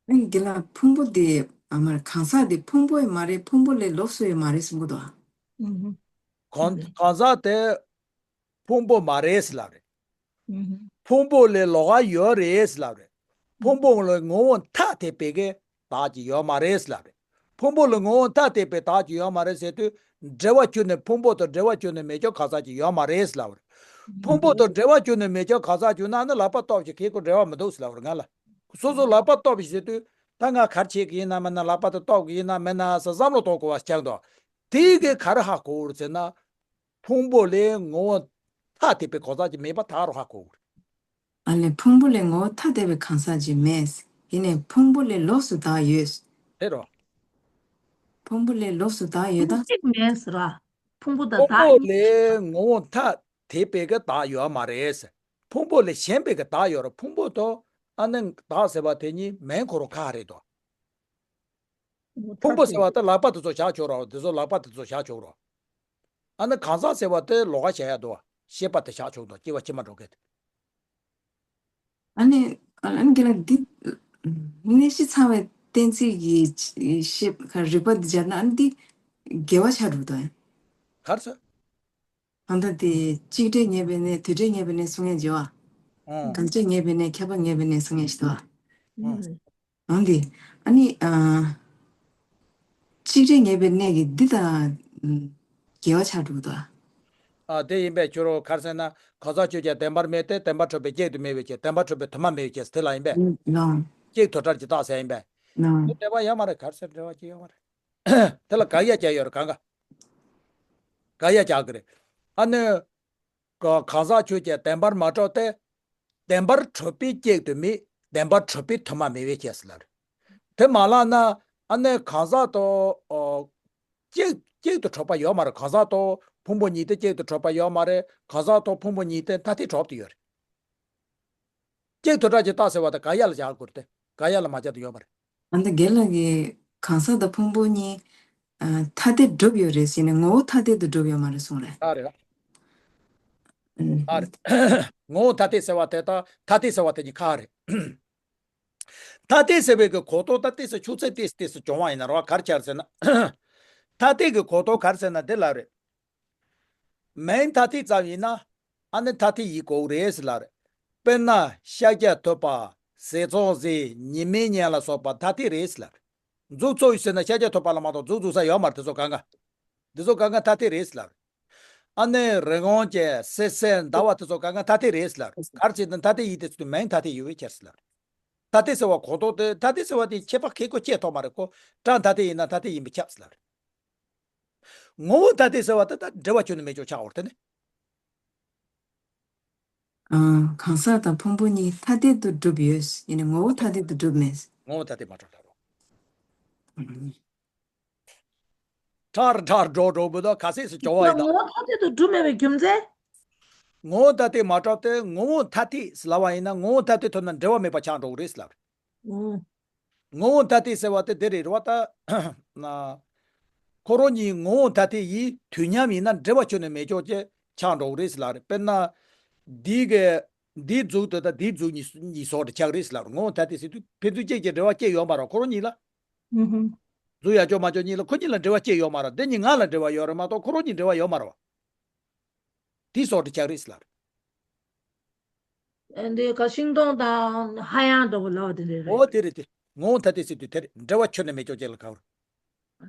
ཨ་ནི་འདི་ལ་ཕུང་པོ་དེ་ཨ་མ་གང་ཟག་དེ་ཕུང་པོ་ཡང་མ་རེད། ཕུང་པོ་ལས་ལོགས་སུ་ཡང་མ་རེད་གསུང་གི་འདུག་ཨ། ཨུམ། གང་གང་ཟག་དེ་ཕུང་པོ་མ་རེད་ཟེར་ལབ་རེད། ཨུམ། ཕུང་པོ་ལས་ལོགས་ཀ་ཡོད་རེད་ཟེར་ལབ་རེད། ཕུང་པོ་ལ་ངོ་བོ་ཐ་དད་པའི་གི་བདག་ཅིག་ཡོད་མ་རེད་ཟེར་ལབ་རེད། ཕུང་པོ་ལ་ངོ་བོ་ཐ་དད་པའི་བདག་ཅིག་ཡོད་མ་རེད་ཟེར་དུས། འབྲེལ་བ་གྱུར་ནས་ཕུང་པོ་དང་འབྲེལ་བ་གྱུར་ནས་མེད་ཀྱང་གང་ཟག་ཅིག་ཡོད་མ་རེད་ཟེར་ལབ་རེད། ཕུང་པོ་དང་འབྲེལ་བ་གྱུར་ནས་མེད་ཀྱང་གང་ཟག་གྱུར་ན་ནི་ལག་པ་གཏུབ་ཞིག་ཁེ་ཁོ་འབྲེལ་བ་མི་འདུག་ཟེར་ལབ་རེད་ང་ལ། སོ་སོ་ལག་པ་གཏུབ་ཞིག་ཟེར་དུས་ད་ང་ག་རེ་བྱེད་ཀྱི་ཡིན་ན་མིན་ན། ལག་པ་དེ་གཏུབ་ཀྱི་ཡིན་ན་མིན་ན་ཟེར་བསམ་བློ་གཏོང་དགོས་པ་ཆགས་འདུག་དེ་གི་ག་རེ་ཧ་གོ་རེད་ཟེར་ན། ཕུང་པོ་ལས་ངོ་བོ་ཐ་དད་པའི་གང་ཟག་ཅིག་མེད་པ་ད་རུང་ཧ་གོ་དགོས། ཨ་ལས་ཕུང་པོ་ལས་ངོ་བོ་ཐ་དད་པའི་གང་ཟག་ཅིག་མེད། ཡིན་ནའི་ཕུང་པོ་ལས་ལོགས་སུ་བདག་ཡོད། རེད་རོ། ཕུང་པོ་ལས་ལོགས་སུ་བདག་ཡོད་ད། གཅིག་མེད་ཟེར་བ། ཕུང་པོ་དང་ཕུང་པོ་བདག་ལས་ངོ་བོ་ཐ་དད་པའི་གི་བདག་ཡོད་མ་རེད། ཕུང་པོ་ལས་གཞན་པའི་གི་བདག་ཡོད་རེད། ཕུང་པོ་དང་ཨ་ནི་བདག་ཟེར་བ་དེ་གཉིས་མིང་ཁོ་རང་ཁ་རེད་དོ། ཕུང་པོ་ཟེར་བ་དེ་ལག་པ་དེ་ཚོ་བཞག་ཆོག་རོགས། དེ་ཚོ་ལག་པ་དེ་ཚོ་བཞག་ཆོག་རོགས། ཨ་ནི་གང་ཟག་ཟེར་བ་དེ་ལོགས་ཀ་བཞག་ཡ་འདུག་བ། ཤེས་པ་དེ་བཞག་ཆོག་འདུག་སྐྱེ་བ་ཕྱི་མ་འགྲོ་མཁན་དེ། ཨ་ནི་ཨ་ནི་དེ་ལ་འདི་གནས་གཞི་ཚང་བའི་གཏན་ཚིགས་ཀྱི་ཤེས་རིག་པ་འདི་སྦྱར་ན་ཨ་ནི་འདི་འགལ་བ་ཆགས་འགྲོ་གི་འདུག་ཨ། ག་རེ་ཟེར། ཨ་ད་དེ་གཅིག་འབྲས་ངེས་པའི་གནས། དུས་འབྲས་ངེས་པའི་གནས་གསུང་ཡས་བྱེད་བ། ཨང་། དགག་བྱ་ངེས་པའི་གནས། ཁྱབ་པ་ངེས་པའི་གནས་གསུང་ཡས་བྱེད་བ། ཨང་། ཨང་དེ། ཨ་ནི་ཨ། གཅིག་འབྲས་ངེས་པའི་གནས་ཀྱི་འདི་དང་འགལ་བ་ཆགས་འགྲོ་གི་འདུག་ཨ། ཨ་དེ་ཡིན་པས་ཁྱོད་རང་ག་རེ་ཟེར་ན་གང་ཟག་ཆོས་ཅན། བདེན་པར་མེད་དེ། བདེན་པར་གྲུབ་པའི་གཅིག་ཏུ་མེད་པའི་ཕྱིར། བདེན་པར་གྲུབ་པའི་དུ་མ་མེད་པའི་ཕྱིར། དེ་ལ་ཡིན་པས། ལོང་། གཅིག་དོན་བྲལ་གྱི་རྟགས་ཟེར་ཡིན་པས། ལོང་། དེ་འབྲེལ་བ་ཡོད་མ་རེད། ག་རེ་ཟེར། འབྲེལ་བ་ཅི་ཡོད་མ་རེད། དེ་ལ་དགག་ཡ་རྒྱག་ཡོད་རེད། གང་ག་དགག་ཡ་རྒྱག་གི་རེད། ཨ་ནི། ག- གང་ཟག་ཆོས་ཅན། བདེན་པར་མ་གྲུབ་སྟེ། བདེན་པར་གྲུབ་པའི་གཅིག་ཏུ་མེད། བདེན་པར་གྲུབ་པའི་དུ་མ་མེད་པའི་ཕྱིར་ཟེར་ལབ་རེད། དེ་མ་ལབ་ན་ཨ་ནི་གང་ཟག་དང་། ཨོ། གཅིག་གཅིག་ཏུ་གྲུབ་པ་ཡོད་མ་རེད། གང་ཟག་དང་ཕུང་པོ་གཉིས་དེ་གཅིག་ཏུ་གྲུབ་པ་ཡོད་མ་རེད། གང་ཟག་དང་ཕུང་པོ་གཉིས་དེ་ཐ་དད་གྲུབ་ཏུ་ཡོད་རེད། གཅིག་དོན་བྲལ་གྱི་རྟགས་ཟེར་བ་དེ་དགག་ཡ་ལ་སྦྱར་དགོས་རེད་དེ། དགག་ཡ་ལ་མ་སྦྱར་དུ་ཡོད་མ་རེད། ཨ་ནི་རྒན་ལགས་ཀྱིས་གང་ཟག་དང་ཕུང་པོ་གཉིས་ཨ་ཐ་དད་གྲུབ་ཡོད་རེད་ཟེར་ནས་ངོ་བོ་ཐ་དད་དུ་གྲུབ་ཡོད་མ་རེད་གསུངས་རེད། ཨ་རེད། ཨ་རེད། ངོ་བོ་ཐ་དད་ཟེར་བ་དེ་དང་ཐ་དད་ཟེར་བ་དེ་གཉིས་ཁ་རེད། ཐ་དད་ཟེར་བའི་གི་གོ་དོན་ད་ཏོག་ཙམ་ཆུ་ཚོད་ཏོག་ཙམ་ཏོག་ཙམ་སྦྱོང་བ་ཡིན་ན་རོ། ག་རེ་ཆགས་ཟེར་ན། ཐ་དད་ཀྱི་གོ་དོན་ག་རེ་ཟེར་ན་འདི་ལ་རེད། མིང་ཐ་དད་ཙམ་ཡིན་ན་ཨ་ནི་ཐ་དད་ཡིན་དགོས་རེད་ཟེར་ལབ་རེད། དཔེར་ན་ཤཱཀྱ་ཐུབ་པ། ཟས་གཙང་བཟས། ཉི་མའི་གཉེན་ལ་སོགས་པ་ཐ་དད་རེད་ཟེར་ལབ་རེད། མཛུབ་ཚུགས་ཡོད་ཟེར་ན་ཤཱཀྱ་ཐུབ་པ་ལ་མ་གཏོགས་མཛུབ་འཛུགས་ས་ཡོད་མ་རེད། དེ་ཚོ་གང་ག་དེ་ཚོ་གང་ག་ཐ་དད་རེད་ཟེར་ལབ་རེད། ཨ་ནི་རི་སྒང་ཅན། བསིལ་ཟེར་ཟླ་བ་དེ་ཚོ་གང་ག་ཐ་དད་རེད་ཟེར་ལབ་རེད། ག་རེ་བྱས་ན་ཐ་དད་ཡིན་དེ་ཚོ་མིང་ཐ་དད་ཡིན་པའི་ཕྱིར་ཟེར་ལབ་རེད། ཐ་དད་ཟེར་བ་གོ་དོན་དེ། ཐ་དད་ཟེར་བ་དེ་ཁྱད་པར་ཁེ་ཁོ་ཁྱད་ཐོག་མ་རེད་ཁོ། སྒྲ་ཐ་དད་ཡིན་ན་ཐ་དད་ཡིན་པས་ཁྱབ་ཟེར་ལབ་རེད། ངོ་བོ་ཐ་དད་ཟེར་བ་དེ་ད་འབྲེལ་བ་ཁྱོན་ནས་མེད་ཅོག་ཆགས་འོར་དེ་ནི། ཨ། གང་ཟག་དང་ཕུང་པོ་གཉིས་ཐ་དད་དུ་གྲུབ་ཡོད། ཡིན་ནའི་ངོ་བོ་ཐ་དད་དུ་གྲུབ་མེད། ངོ་བོ་ཐ་དད་མ་གྲུབ་ལ་རོ། ཁྲར་ཁྲར་འགྲོ་འགྲོ་བུ་དོ་ག་སྲིད་སུ་སྐྱོ་བ་ཡིན་ད། ངོ་བོ་ཐ་དད་དུ་གྲུབ་མེད་པའི་རྒྱུ་མཚན། ངོ་བོ་ཐ་དད་མ་གྲུབ་སྟེ་ངོ་བོ་ཐ་དད་ཟེར་ལབ་པ་ཡིན་ན་ངོ་བོ་ཐ་དད་ཐོབ་ན་འབྲེལ་བ་མེད་པ་ཆགས་འགྲོ་གི་རེད་ཟེར་ལབ་རེད། ཨོ། ངོ་བོ་ཐ་དད་ཟེར་བ་དེ་དེ་རེད་རེད་བ་ད། ན། ཁོ་རང་གཉིས་ངོ་བོ་ཐ་དད་ཡིན་དུས་མཉམ་ཡིན་ན་འབྲེལ་བ་ཁྱོན་ནས་མེད་ཅོག་ཅེས་ཆགས་འགྲོ་གི་རེད་ཟེར་ལབ་རེད། དཔེར་ན། འདི་གི་འདིའི་མཛུབ་དེ་དང་འདིའི་མཛུབ་གཉིས་གཉིས་ཟུར་དུ་ཆགས་རེད་ཟེར་ལབ་རེད། ངོ་བོ་ཐ་དད་ཟེར་དུས་ཕན་ཚུན་གཅིག་གི་འབྲེལ་བ་གཅིག་ཡོད་མ་རེད། ཁོ་རང་གཉིས་ལ། ཨུ་ཧུ། མཛུབ་ཡ་ཅོག་མ་ཅོག་གཉིས་ལ་ཁོ་གཉིས་ལ་འབྲེལ་བ་གཅིག་ཡོད་མ་རེད། འདི་གཉིས་ང་ལ་འབྲེལ་བ་ཡོད་རེད་མ་གཏོགས་ཁོ་རང་གཉིས་འབྲེལ་བ་ཡོད་མ་རེད་བ། དེ་སོགས་དེ་ཆགས་རེད་ཟེར་ལབ་རེད། ཨ་འདི་ག་ཤིང་སྡོང་དང་ཧ་ཡང་འདྲ་བོ་ལབ་པ་དེ་འདྲ་རེད། འོ་དེ་རེད་དེ། ངོ་བོ་ཐ་དད་ཟེར་དུས་དེ་རེད། འབྲེལ་བ་ཁྱོན་ནས་མེད་ཅོག་ཅེས་ལ་གོ་རེད།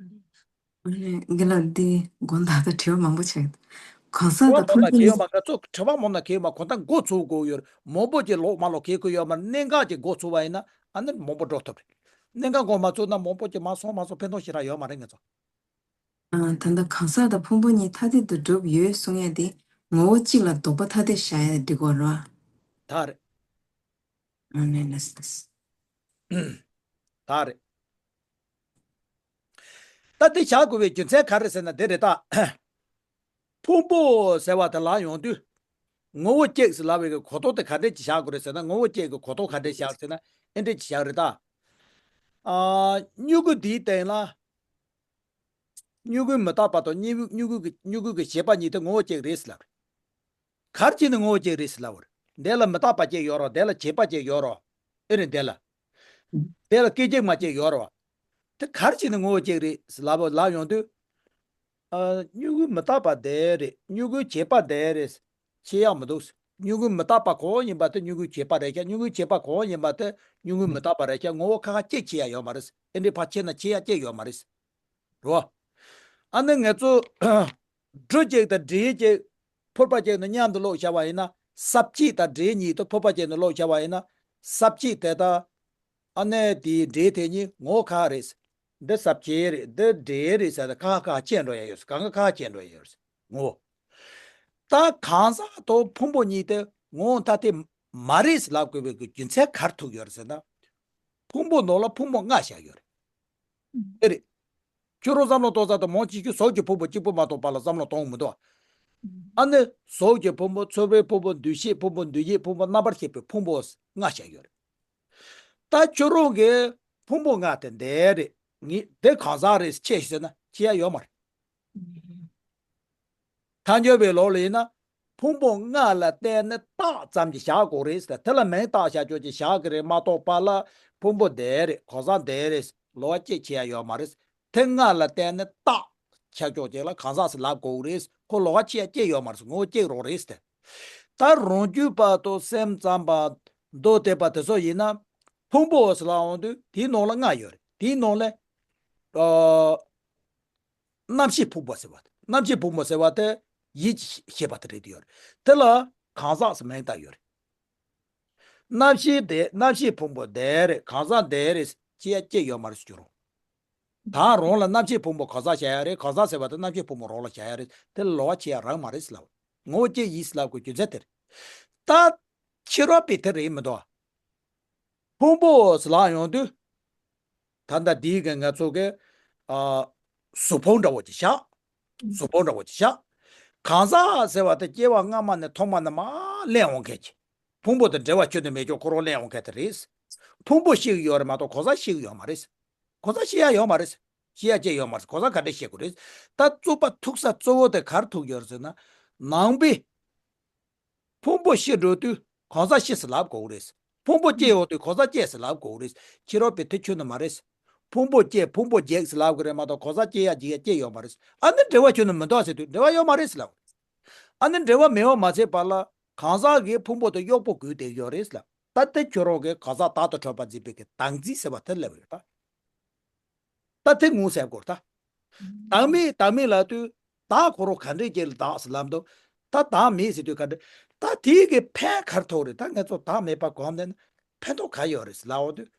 ཨ་འདི་ལ་འདི་དགོངས་དག་ད་དྲི་བ་མང་པོ་བྱས། གང་ཟག་དང་ཕུང་པོ་གཉིས། དྲི་བ་མང་ན་ག་ཚོད་དྲི་བ་མང་ན་གལ་མ་གོ་ད་འགོ་ཚུགས་དགོས་ཡོད་རེད། མང་པོ་ཅིག་ལོག་མ་ལོག་གལ་གོ་ཡོད་མ་རེད། གནད་འགག་ཅིག་འགོ་ཚུགས་པ་ཡིན་ན་ཨ་ནི་མང་པོ་འགྲོ་ཐུབ་རེད། གནད་འགག་འགོ་མ་ཚུགས་ན་མང་པོ་ཅིག་མ་སོང་མ་སོང་ཕན་ཐོགས་ཞེ་དྲག་ཡོད་མ་རེད་ང་ཚོ། ཨ། ད་ལྟ་གང་ཟག་དང་ཕུང་པོ་གཉིས་ཐ་དད་དུ་གྲུབ་ཡོད་གསུང་ཡས་དེ་ངོ་བོ་གཅིག་ལ་ལྡོག་པ་ཐ་དད་བཞག་ཡས་འགྲིག་གོ་ར། ད་རེད། ཨ་ནི་ལས་ལས། ད་རེད། ད་དེ་བཞག་དགོས་པའི་རྒྱུ་མཚན་ག་རེ་ཟེར་ན་དེ་རེད་ད། ཕུང་པོ་ཟེར་བ་དེ་ལ་ཡོང་དུས། ངོ་བོ་གཅིག་ཟེར་ལབ་པའི་གི་གོ་དོན་དེ་ག་འདྲས་ཅིག་བཞག་དགོས་རེད་ཟེར་ན། ངོ་བོ་གཅིག་གི་གོ་དོན་ག་འདྲས་བཞག་ཟེར་ན་ཨེ་འདྲས་ཅིག་བཞག་རེད་ད། ཨ། མྱུ་གུ་འདིའི་སྟེང་ལ། མྱུ་གུ་མི་རྟག་པ་དང་མྱུ་གུ་མྱུ་གུ་གི་མྱུ་གུ་གི་བྱེད་པ་གཉིས་དེ་ངོ་བོ་གཅིག་རེད་ཟེར་ལབ་རེད། ག་རེ་བྱས་ནས་ངོ་བོ་གཅིག་རེད་ཟེར་ལབ་པ་རེད། དེ་ལ་མི་རྟག་པ་གཅིག་ཡོད་རེད་བ། དེ་ལ་བྱེད་པ་གཅིག་ཡོད་རེད་བ། ཨེ་རེད་དེ་ལ། དེ་ལ་སྐད་ཅིག་མ་གཅིག་ཡོད་རེད་བ། དེ་ག་རེ་བྱས་ནས་ངོ་བོ་གཅིག་རེད་ཟེར་ལབ་པ་ལབ་ཡོང་དུས། ཨ། མྱུ་གུ་མི་རྟག་པ་དེ་རེད། མྱུ་གུའི་བྱེད་པ་དེ་རེད། ཕྱེ་ཡག་མི་འདུག་མྱུ་གུ་མི་རྟག་པ་གང་ཡིན་པ་དེ་མྱུ་གུའི་བྱེད་པ་རེད་ཤག་མྱུ་གུའི་བྱེད་པ་གང་ཡིན་པ་དེ་མྱུ་གུ་མི་རྟག་པ་རེད་ཤག་ངོ་བོ་ཁ་ཁ་གཅིག་ཕྱེ་ཡག་ཡོད་མ་རེད། ཨེ་འདྲས་ཕར་ཕྱེ་ན་ཕྱེ་ཡག་གཅིག་ཡོད་མ་རེད། རོ། ཨ་ནི་ང་ཚོ་འབྲུ་གཅིག་དང་འབྲས་གཅིག་ཕུར་པ་གཅིག་ནང་མཉམ་དུ་བླུགས་བཞག་པ་ཡིན་ན། ས་བཅད་དང་འབྲས་གཉིས་དང་ཕུར་པ་གཅིག་ནང་བླུགས་བཞག་པ་ཡིན་ན། ས་བཅད་དེ་དང་། ཨ་ནི་དེའི་འབྲས་དེ་གཉིས་ངོ་བོ་ཁ་ཁ་རེད། འདི་ས་བཅད་རེད། འདི་འབྲས་རེད་ཟེར་ཏེ་ཁ་ཁ་ཁ་ཁ་ཕྱེ་འགྲོ་ཡ་ཡོད་རེད། གང་ག་ཁ་ཁ་ཕྱེ་འགྲོ་ཡ་ཡོད་རེད། ངོ་བོ། ད་གང་ཟག་དང་ཕུང་པོ་གཉིས་དེ་ངོ་བོ་ཐ་དད་མ་རེད་ལབ་དགོས་པའི་རྒྱུ་མཚན་ག་རེ་ཐུག་ཡོད་རེད་ཟེར་ན། ཕུང་པོ་ནང་ལ་ཕུང་པོ་ལྔ་བཞག་ཡོད་རེད། དེ་རེད། ཁྱོད་རང་བསམ་བློ་གཏོང་ས་དང་མང་ཆེ་ཤོས་གཟུགས་ཀྱི་ཕུང་པོ་གཅིག་པུ་མ་གཏོགས་པ་ལ་བསམ་བློ་གཏོང་གི་མི་འདུག་ཨ་ནི་གཟུགས་ཀྱི་ཕུང་པོ། ཚོར་བའི་ཕུང་པོ། འདུ་ཤེས་ཕུང་པོ། འདུ་བྱེད་ཕུང་པོ། རྣམ་པར་ཤེས་པའི་ཕུང་པོ་ལྔ་བཞག་ཡོད་རེད། ད་ཁྱོད་རང་གིས་ཕུང་པོ་ལྔ་དེ་འདི་རེད། ངས་དེ་གང་ཟག་རེད་ཅེས་ཟེར་ན་ཅི་ཡང་ཡོད་མ་རེད། ཐལ་འགྱུར་བའི་ལུགས་ལ་ཡིན་ན། ཕུང་པོ་ལྔ་ལ་བརྟེན་ནས་རྟགས་ཙམ་གྱིས་བཞག་དགོས་རེད་ཟེར། དེ་ལ་མིང་བཏགས་བཞག་ཆོག་ཅིག་བཞག་གི་རེད་མ་གཏོགས་པ་ལ། ཕུང་པོ་འདི་རེད། གང་ཟག་འདི་རེད། ལོགས་ཀ་ཅིག་བྱེད་ཡ་ཡོད་མ་རེད། དེ་ལྔ་ལ་བརྟེན་ནས་རྟགས་ཆ་ཆོག་ཅིག་ལ་གང་ཟག་ཟེར་ལབ་དགོས་རེད། ཁོ་ལོགས་ཀ་ཅིག་ཡ་ཅིག་ཡོད་མ་རེད། ངོ་བོ་གཅིག་རང་རེད་ཟེར། ད་རང་རྒྱུད་པ་དང་སེམས་ཙམ་པ། མདོ་སྡེ་པ་དེ་ཚོ་ཡིན་ན། ཕུང་པོ་ཟེར་ལབ་ཡོང་དུས་དེའི་ནང་ལ་ལྔ་ཡོད་རེད། དེའི་ནང་ལ། ཨ། རྣམ་ཤེས་ཕུང་པོ་ཟེར་བ་དེ། རྣམ་ཤེས་ཕུང་པོ་ཟེར་བ་དེ་ཡིད་ཀྱིས་ཤེས་པ་དེ་རེད་དེ་ཡོད་རེད། དེ་ལ་གང་ཟག་ཟེར་མིང་བཏགས་ཡོད་རེད། རྣམ་ཤེས་དེ། རྣམ་ཤེས་ཕུང་པོ་དེ་རེད། གང་ཟག་དེ་རེད་ཅེས་ཡ་ཅིག་ཡོད་མ་རེད་ཟེར་རྒྱུ་རེད། ད་རང་ལ་རྣམ་ཤེས་ཕུང་པོ་གང་ཟག་བཞག་ཡ་རེད། གང་ཟག་ཟེར་བ་དེ་རྣམ་ཤེས་ཕུང་པོ་རང་ལ་བཞག་ཡ་རེད། དེ་ལ་ལོགས་ཀ་ཅིག་ཡ་རག་མ་རེད་ཟེར་ལབ། ངོ་བོ་གཅིག་ཡིན་ཟེར་ལབ་དགོས་རྒྱུ་མཚན་དེ་རེད། ད་ཕྱི་རོལ་པས་དེ་རེད་མི་འདུག་ཕུང་པོ་ཟེར་ལབ་ཡོང་དུས། ད་ལྟ་འདིའི་གི་ང་ཚོ་གི། ཨ། གཟུགས་ཕུང་འདྲ་བོ་ཅིག་བཞག་གཟུགས་ཕུང་འདྲ་བོ་ཅིག་བཞག་གང་ཟག་ཟེར་བ་དེ་སྐྱེ་བ་སྔ་མ་ནས་ཐོག་མ་ནས་མར་ལེན་འོང་མཁན་གྱི། ཕུང་པོ་དང་འབྲེལ་བ་ཁྱོན་ནས་མེད་ཀྱང་ཁོ་རང་ལེན་འོང་མཁན་དེ་རེད། ཕུང་པོ་ཤེས་ཀྱི་ཡོད་རེད་མ་གཏོགས་གང་ཟག་ཤེས་ཀྱི་ཡོད་མ་རེད། གང་ཟག་ཤེས་ཡ་ཡོད་མ་རེད། ཤེས་ཡ་ཅིག་ཡོད་མ་རེད། གང་ཟག་ག་འདྲས་ཤེས་དགོས་རེད། ད་རྩོད་པ་ཐུག་ས་གཙོ་བོ་དེ་ག་རེ་ཐུག་ཡོད་རེད་ཟེར་ན། ནང་པས། ཕུང་པོ་ཤི་འགྲོ་དུས་གང་ཟག་ཤི་ཟེར་ལབ་དགོས་རེད། ཕུང་པོ་སྐྱེ་ཡོང་དུས་གང་ཟག་སྐྱེ་ཟེར་ལབ་དགོས་རེད། ཕྱི་རོལ་པས་དེ་ཁྱོན་ནས་མ་རེད། ཕུང་པོ་སྐྱེ། ཕུང་པོ་རྒྱས་ཟེར་ལབ་གི་རེད་མ་གཏོགས་གང་ཟག་སྐྱེ་ཡ་རྒྱས་ཡ་ཅིག་ཡོད་མ་རེད། ཨ་ནི་འབྲེལ་བ་ཁྱོན་ནས་མི་འདུག་ཟེར་དུས་འབྲེལ་བ་ཡོད་མ་རེད་ཟེར་ལབ། ཨ་ནི་འབྲེལ་བ་མེད་པ་མ་ཚད་པ་ལ་གང་ཟག་གི་ཕུང་པོ་དེ་གཡོག་པོ་དགོས་བསྡད་ཡོད་རེད་ཟེར་ལབ། ད་དེ་ཁྱོད་རང་གིས་གང་ཟག་བདག་ཏུ་གྲུབ་པར་འཛིན་པའི་གི་བདག་འཛིན་ཟེར་བ་དེ་སླེབས་ཡོད་ད། ད་དེ་ངོ་ཟེར་དགོས་ད། བདག་མེད། བདག་མེད་ལབ་དུས་བདག་ཁོ་རང་ག་འདྲས་ཅིག་ལ་བདག་ཟེར་ལབ་འདུག་ད་བདག་མེད་ཟེར་དུས་ག་འདྲ། ད་དེའི་གི་ཕན་ག་རེ་ཐོགས་རེད། ད་ང་ཚོ་བདག་མེད་པ་གོམས་ནས་ཕན་ཐོགས་ག་ཡོད་རེད་ཟེར་ལབ་འོང་དུས།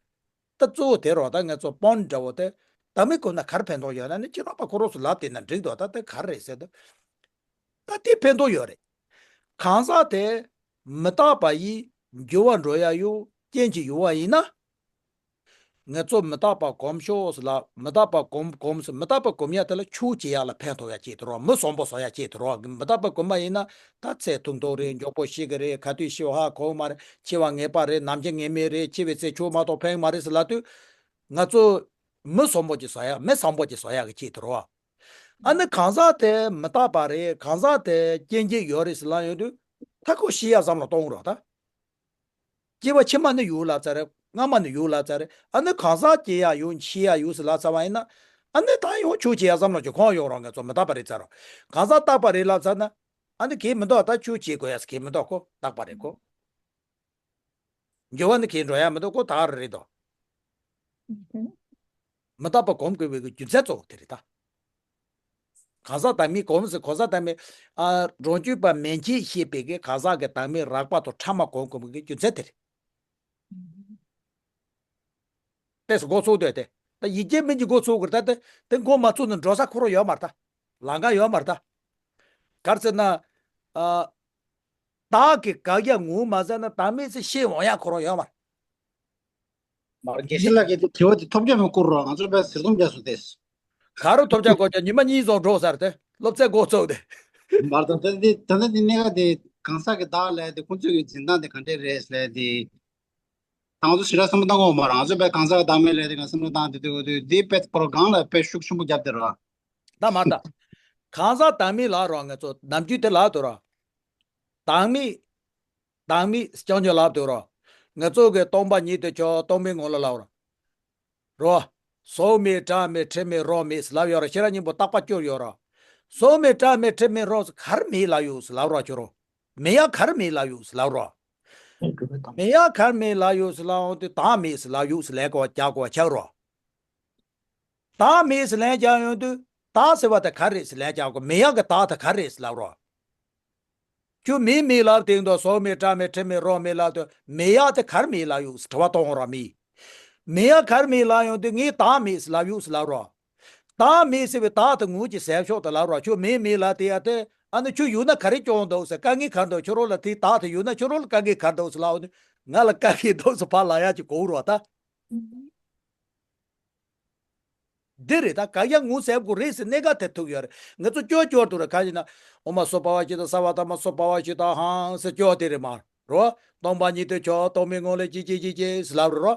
ད་གཙོ་བོ་དེ་རོ། ད་ང་ཚོ་པོན་འདྲ་བོ་དེ་བདག་མེད་གོམས་ན་ག་རེ་ཕན་ཐོགས་ཡོད་ན་ནི་ཕྱི་རོལ་པ་ཁོ་རང་ཚོ་ལབ་བསྡད་ན་འགྲིག་འདུག་ད་དེ་ག་རེ་རེད་ཟེར་དུས། ད་དེ་ཕན་ཐོགས་ཡོད་རེད། གང་ཟག་དེ་མི་རྟག་པ་ཡིས་འགྱུར་བ་འགྲོ་ཡ་ཡོད་རྐྱེན་གྱིས་ཡོད་པ་ཡིན་ན། ང་ཚོ་མི་རྟག་པ་གོམས་ཤོག་ཟེར་ལབ། མི་རྟག་པ་གོམས་གོམས་ཟེར། མི་རྟག་པ་གོམས་ཡ་དེ་ལ་ཆོས་བྱེད་ཡ་ལ་ཕན་ཐོགས་ཡ་ཅིག་དེ་རོ། མི་བཟང་པོ་བཟོ་ཡ་ཅིག་དེ་རོ། མི་རྟག་པ་གོམས་པ་ཡིན་ན་ད་ཚེ་ཐུང་ཐུང་རེད། མགྱོགས་པོ་ཤི་གི་རེད། ག་དུས་ཤི་བ་ཧ་གོ་གི་མ་རེད། འཆི་བ་ངེས་པ་རེད། ནམ་འཆི་ངེས་མེད་རེད། འཆི་བའི་ཚེ་ཆོས་མ་གཏོགས་ཕན་གི་མ་རེད་ཟེར་ལབ་དུས། ང་ཚོ་མི་བཟང་པོ་ཅིག་བཟོ་ཡ། མི་བཟང་པོ་ཅིག་བཟོ་ཡ་གི་ཅིག་དེ་རོ། ཨ་ནི་གང་ཟག་དེ་མི་རྟག་པ་རེད། གང་ཟག་དེ་རྐྱེན་གྱིས་ཡོད་རེད་ཟེར་ལབ་ཡོང་དུས། ད་ཁོ་ཤི་ཡ་བསམ་བློ་གཏོང་རོགས་ད། སྐྱེ་བ་ཕྱི་མ་ནི་ཡོད་ལབ་ཚར་རེད། སྔ་མ་ནི་ཡོད་ལབ་ཚར་རེད། ཨ་ནི་གང་ཟག་སྐྱེ་ཡ་ཡོད། འཆི་ཡ་ཡོད་ཟེར་ལབ་ཚར་བ་ཡིན་ན། ཨ་ནི་ད་ཡང་ཆོས་བྱེད་ཡ་བསམ་བློ་ཅིག་ཁོང་ཡོང་རོགས། ང་ཚོ་མི་རྟག་པ་རེད་ཚར་རོ། གང་ཟག་རྟག་པ་རེད་ལབ་ཚར་ན། ཨ་ནི་གལ་མི་འདུག་ད་ཆོས་བྱེད་དགོས་ཡ་གལ་མི་འདུག་ཁོ་རྟག་པ་རེད་ཁོ། འགྱུར་བ་ནི་གལ་འགྲོ་ཡ་མི་འདུག་ཁོ་ད་རེད་དོ། མི་རྟག་པ་གོམས་དགོས་པའི་རྒྱུ་མཚན་གཙོ་བོ་དེ་རེད་ད། གང་ཟག་བདག་མེད་གོམས་ཟེར། གང་ཟག་བདག་མེད། ཨ། རང་རྒྱུད་པ་མན་ཆད་ཤེས་པའི་གི་གང་ཟག་གི་བདག་མེད་རགས་པ་དང་ཕྲ་མ་གོམས་དགོས་པའི་རྒྱུ་མཚན་དེ་རེད། ཏོག་ཙམ་འགོ་ཚུགས་འདོད་དེ། ད་ཡིད་ཀྱི་མིག་གིས་འགོ་ཚུགས་དགོས་རེད། ད་དེ་དེ་འགོ་མ་ཚུགས་ན་འགྲོ་ས་ཁོ་རང་ཡོད་མ་རེད་ད། ལམ་ཁ་ཡོད་མ་རེད་ད། ག་རེ་ཟེར་ན། ཨ། བདག་གི་དགག་ཡ་ངོ་མ་ཟེར་ན་བདག་མེད་ཟེར་ཤེས་འོང་ཡ་ཁོ་རང་ཡོད་མ་རེད། མར་དགེ་བཤེས་ལགས་ཀྱིས་དྲི་བ་དེ་ཐོབ་རྒྱ་མི་བསྐུར་རོགས། ང་ཚོ་བས་ཟེར་སྡོམ་རྒྱག་སོང་སྟེ། ག་རུ་ཐོབ་རྒྱ་བསྐུར་རྒྱ། ཉི་མ་གཉིས་ཙམ་འགྲོ་ཚར་ཏེ་སློབ་ཚན་འགོ་ཚུགས་ཏེ། མར་ད་ལྟ་འདི་ད་ལྟ་འདི་གནད་འགག་དེ་གང་ཟག་གི་བདག་ལས་དེ་ཁོང་ཚོས་ཀྱི་འཛིན་སྟངས་དེ་ག་འདྲས་རེད་ལས་དེ། ད་ང་ཚོ་ཞེ་དྲག་བསམ་བློ་བཏང་གི་ཡོད་མ་རེད། ང་ཚོ་བས་གང་ཟག་གི་བདག་མེད་ལས་དེ་ག་བསམ་བློ་བཏང་དེ་དུས་དུས་འདི་དཔེ་ཁོ་རང་སྒང་ལ་དཔེ་ཤུགས་ཆེན་པོ་བརྒྱབ་སྟེ་ར། ད་མར་ད། གང་ཟག་བདག་མེད་ལབ་རོགས། ང་ཚོ་ནམ་རྒྱུན་དེ་ལབ་དུས་ར། བདག་མེད། བདག་མེད་རྐྱང་རྐྱང་ལབ་དུས་རོ། ང་ཚོ་གི་སྟོང་པ་ཉིད་དུ་ཆོས་སྟོང་པའི་ངང་ལ་ལབ་རོ། རོ། གཟུགས་མེད་སྒྲ་མེད་དྲི་མེད་རོ་མེད་ལབ་ཡོད་རོ། ཤེས་རབ་སྙིང་པོ་བརྟག་པ་བཅུ་ཡོད་རོ། གཟུགས་མེད་སྒྲ་མེད་དྲི་མེད་རོ་ག་རེ་མེད་ལབ་ཡོད་ཟེར་ལབ་རོ་ཁྱོད་རོ། མེད་ཡ་ག་རེ་མེད་ལབ་ཡོད་ཟེར་ལབ་རོ། མེད་ཡ་ག་རེ་མེད་ལབ་ཡོད་ཟེར་ལབ་འོང་དུས་བདག་མེད་ཟེར་ལབ་ཡོད་ཟེར་ལབ་དགོས་རྒྱག་དགོས་ཆགས་རོ། བདག་མེད་ཟེར་ལན་རྒྱག་ཡོང་དུས་བདག་ཟེར་བ་དེ་ག་རེ་རེད་ཟེར་ལན་རྒྱག་དགོས། མེད་ཡག་གི་བདག་དེ་ག་རེ་རེད་ཟེར་ལབ་རོགས། ཁྱོད་མེད་མེད་ལབ་དེ་འདུག་གཟུགས་མེད་སྒྲ་མེད་དྲི་མེད་རོ་མེད་ལབ་དུས་མེད་ཡག་དེ་ག་རེ་མེད་ལབ་ཡོད་ཟེར་དྲི་བ་གཏོང་རོགས་མེད། མེད་ཡག་ག་རེ་མེད་ལབ་ཡོང་དུས་ངས་བདག་མེད་ཟེར་ལབ་ཡོད་ཟེར་ལབ་རོགས། བདག་མེད་ཟེར་བའི་བདག་དེ་ངོས་ཀྱི་ཟེར་ཕྱོགས་དེ་ལབ་རོགས། ཁྱོད་མེད་མེད་ལབ་དེ་ཡག་དེ། ཨ་ནི་ཁྱོད་ཡུལ་ན་ག་རེ་སྐྱོན་འདུག་ཟེར། དཀའ་ངལ་ག་རེ་འདུག། ཁྱོད་རང་ལ་དེ་བདག་དེ་ཡུལ་ན་ཁྱོད་རང་ལ་དཀའ་ངལ་ག་རེ་འདུག་ཟེར་ལབ་པ་ནི། ང་ལ་དཀའ་ངལ་འདུག་ཟེར་ཕར་ལབ་ཡག་ཅིག་དགོས་རེད་པ་ད། འདི་རེད་ད། ག་ཡང་ངོ་ཟེར་དགོས་རེད་ཟེར་གནད་འགག་དེ་ཐུག་ཡོད་རེད། ང་ཚོ་སྐྱོར་སྐྱོར་དུ་རེད། གང་ཡིན་ན། ཨོཾ་སྭ་བྷཱ་ཝ་ཤུདྡྷ་སརྦ་དྷརྨ་སྭ་བྷཱ་ཝ་ཤུདྡྷ་ཧཾ་ཟེར་སྐྱོར་དེ་རེད་མ་རོ། སྟོང་པ་ཉིད་དུ་གྱུར། སྟོང་པའི་ངང་ལས་སྐྱེ་སྐྱེ་སྐྱེ་སྐྱེ་ཟེར་ལབ་རོ།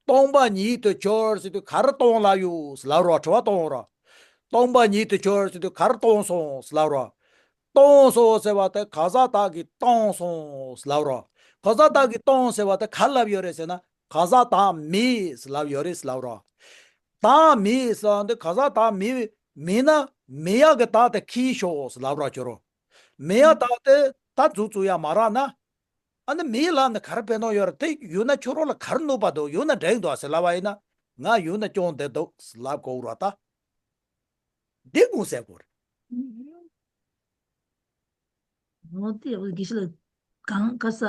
སྟོང་པ་ཉིད་དུ་གྱུར་ཟེར་དུས་ག་རེ་སྟོང་ལབ་ཡོད་ཟེར་ལབ་རོ། དྲི་བ་གཏོང་རོ། སྟོང་པ་ཉིད་དུ་གྱུར་ཟེར་དུས་ག་རེ་སྟོང་སོང་ཟེར་ལབ་རོ། སྟོང་སོང་ཟེར་བ་དེ་གང་ཟག་བདག་གིས་བཏང་སོང་ཟེར་ལབ་རོ། གང་ཟག་བདག་གིས་བཏང་ཟེར་བ་དེ་ག་རེ་ལབ་ཡོད་རེད་ཟེར་ན། གང་ཟག་བདག་མེད་ཟེར་ལབ་ཡོད་རེད་ཟེར་ལབ་རོ། བདག་མེད་ཟེར་བ་འདི་གང་ཟག་བདག་མེད། མེད་ན་མེད་ཡག་གི་བདག་དེ་ཁྱེར་ཤོག་ཟེར་ལབ་རོགས་བྱོས་རོགས། མེད་ཡག་བདག་དེ་ད་འཛུགས་བཙུགས་ཡག་མ་རག་ན། ཨ་ནི་མེད་ལབ་ནས་ག་རེ་ཕན་ཐོགས་ཡོད་རེད། དེ་ཡོད་ན་ཁྱོད་རང་ལ་ག་རེ་ནུས་པ་འདུག། ཡོད་ན་འགྲིག་འདུག་ཟེར་ལབ་པ་ཡིན་ན། ང་ཡོད་ན་སྐྱོན་འདི་འདུག་ཟེར་ལབ་དགོས་རེད་ད། འདི་ངོ་ཟེར་དགོས་རེད། འོ་དེ་འོ་དགེ་བཤེས་ལགས། གང་ག་ས།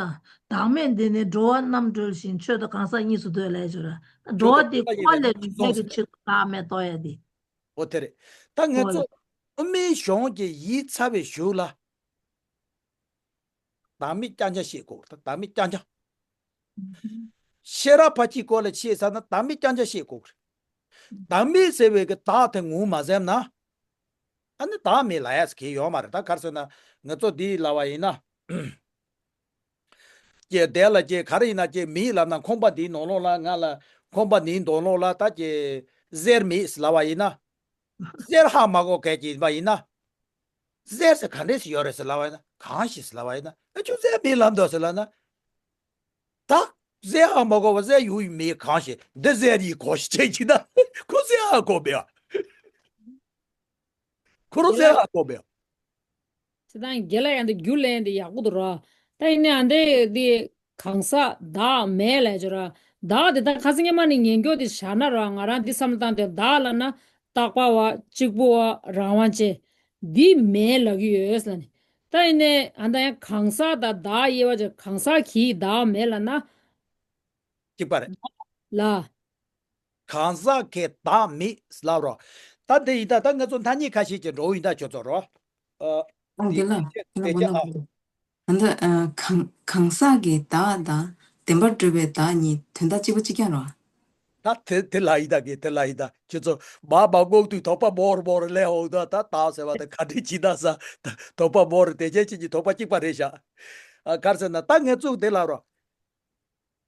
བདག་མེད་འདི་ནི་འགྲོ་བ་རྣམ་གྲོལ་ཞིང་། ཆོས་དང་གང་ཟག་གཉིས་སུ་འདོད་ལས་སྦྱོར། འགྲོ་བ་དེ་འཁོར་བ་ལས་མི་འདའ་བའི་ཕྱིར་དུ་བདག་མེད་རྟོགས་ཡ་དེ། འོ་དེ་རེད། ད་ངེད་འཁོར་ཚོ་བ་དབུ་མའི་གཞུང་གི་ཡིག་ཚར་བའི་གཞུག་ལ། བདག་མེད་རྐྱང་རྐྱང་བཤད་དགོས། ད་བདག་མེད་རྐྱང་རྐྱང་། ཤེས་རབ་ཕར་ཕྱིན་སྐོར་ལ་བཤད་ཚར་ན་བདག་མེད་རྐྱང་རྐྱང་བཤད་དགོས། བདག་མེད་ཟེར་བའི་གི་བདག་དེ་ངོ་མ་ཟིན་ན། ཨ་ནི་བདག་མེད་ལབ་ཡག་ཟེར་གྱི་ཡོད་མ་རེད། ད་ག་རེ་ཟེར་ན། ང་ཚོ་འདི་ལབ་པ་ཡིན་ན། ཀྱེ་དེ་ལ་ཀྱེ་ག་རེ་ཡིན་ན་ཀྱེ་མེད་ལབ་ན། ཁང་པ་འདིའི་ནང་ལོགས་ལ་ང་ལ་ཁང་པ་འདིའི་ནང་ལོགས་ལ་ད་ཀྱེ་གཟེར་མེད་ཟེར་ལབ་པ་ཡིན་ན། གཟེར་ཧ་མ་གོ་མཁན་ཅིག་ཡིན་པ་ཡིན་ན། གཟེར་ཟེར་ག་འདྲས་ཞིག་ཡོད་རེད་ཟེར་ལབ་པ་ཡིན་ན། གང་ཞིག་ཟེར་ལབ་པ་ཡིན་ན། ཨ་ཁྱོད་གཟེར་མེད་ལབ་འདུག་ཟེར་ལབ་ན། ད་གཟེར་ཧ་མ་གོ་བ་གཟེར་ཡོད་མེད་གང་ཤེས། འདི་གཟེར་ཡིན་གོ་ཞིག་བྱེད་ཀྱི་ན། ཁོ་གཟེར་ཧ་གོ་མེད། ཁོ་རང་གཟེར་ཧ་གོ་མེད། ཅི་ད་རྒན་ལགས་ཡང་འདི་རྒྱུ་ལེན་འདི་ཡག་པོ་འདུག་ར། ད་ཡིན་ནའང་འདི་འདི་གང་ཟག་བདག་མེད་ལབ་ཀྱི་ར། བདག་འདི་ད་ཁ་སང་སྔོན་མ་ནས་ཉན་རྒྱུ་འདི་བཞག་ན་ར། ང་རང་འདི་བསམ་བློ་བཏང་སྟེ། བདག་ལབ་ན་རྟག་པ་བ་གཅིག་པུ་བ་རང་དབང་ཅན། འདི་མེད་ལབ་ཀྱི་ཡོད་ལབ་ནས། ད་ཡིན་ནའི་ཨ་ད་ཡང་གང་ཟག་དང་བདག་དབྱེ་བ་ཅན། གང་ཟག་གིས་བདག་མེད་ལབ་ན། གཅིག་པ་རེད། ལ། གང་ཟག་གི་བདག་མེད་ལབ་རོ། ད་འདི་ཡིན་ད། ད་ང་ཚོ་ཐ་སྙད་ཁ་ཤས་ཀྱི་འགྲོ་ཡིན་ད་ཁྱོད་ཚོ་རོ། ཨ། ཨ་དེ་རྒན་ལགས། དེ་ཆ་ཨ། ཨ་ད་ཨ་གང་གང་ཟག་གི་བདག་དང་བདེན་པར་གྲུབ་པའི་བདག་གཉིས་དོན་དག་གཅིག་པ་གཅིག་རྐྱང་རོ། ད་དེ་དེ་ལ་ཡིན་ད་གི། དེ་ལ་ཡིན་ད། ཁྱོད་ཚོ་མ་མ་སྔོག་དུས་དོགས་པ་མོ་རུ་མོ་རུ་སླེབས་འོང་ད། ད་བདག་ཟེར་བ་དེ་ག་འདྲས་ཅིག་ད་ཟེ། དོགས་པ་མོ་རུ་དེ་ཅན་ཅིག་གི་དོགས་པ་གཅིག་པ་རེད་ཤག། ཨ་ག་རེ་ཟེར་ན། ད་ངས་ཚུགས་དེ་ལ་རོ།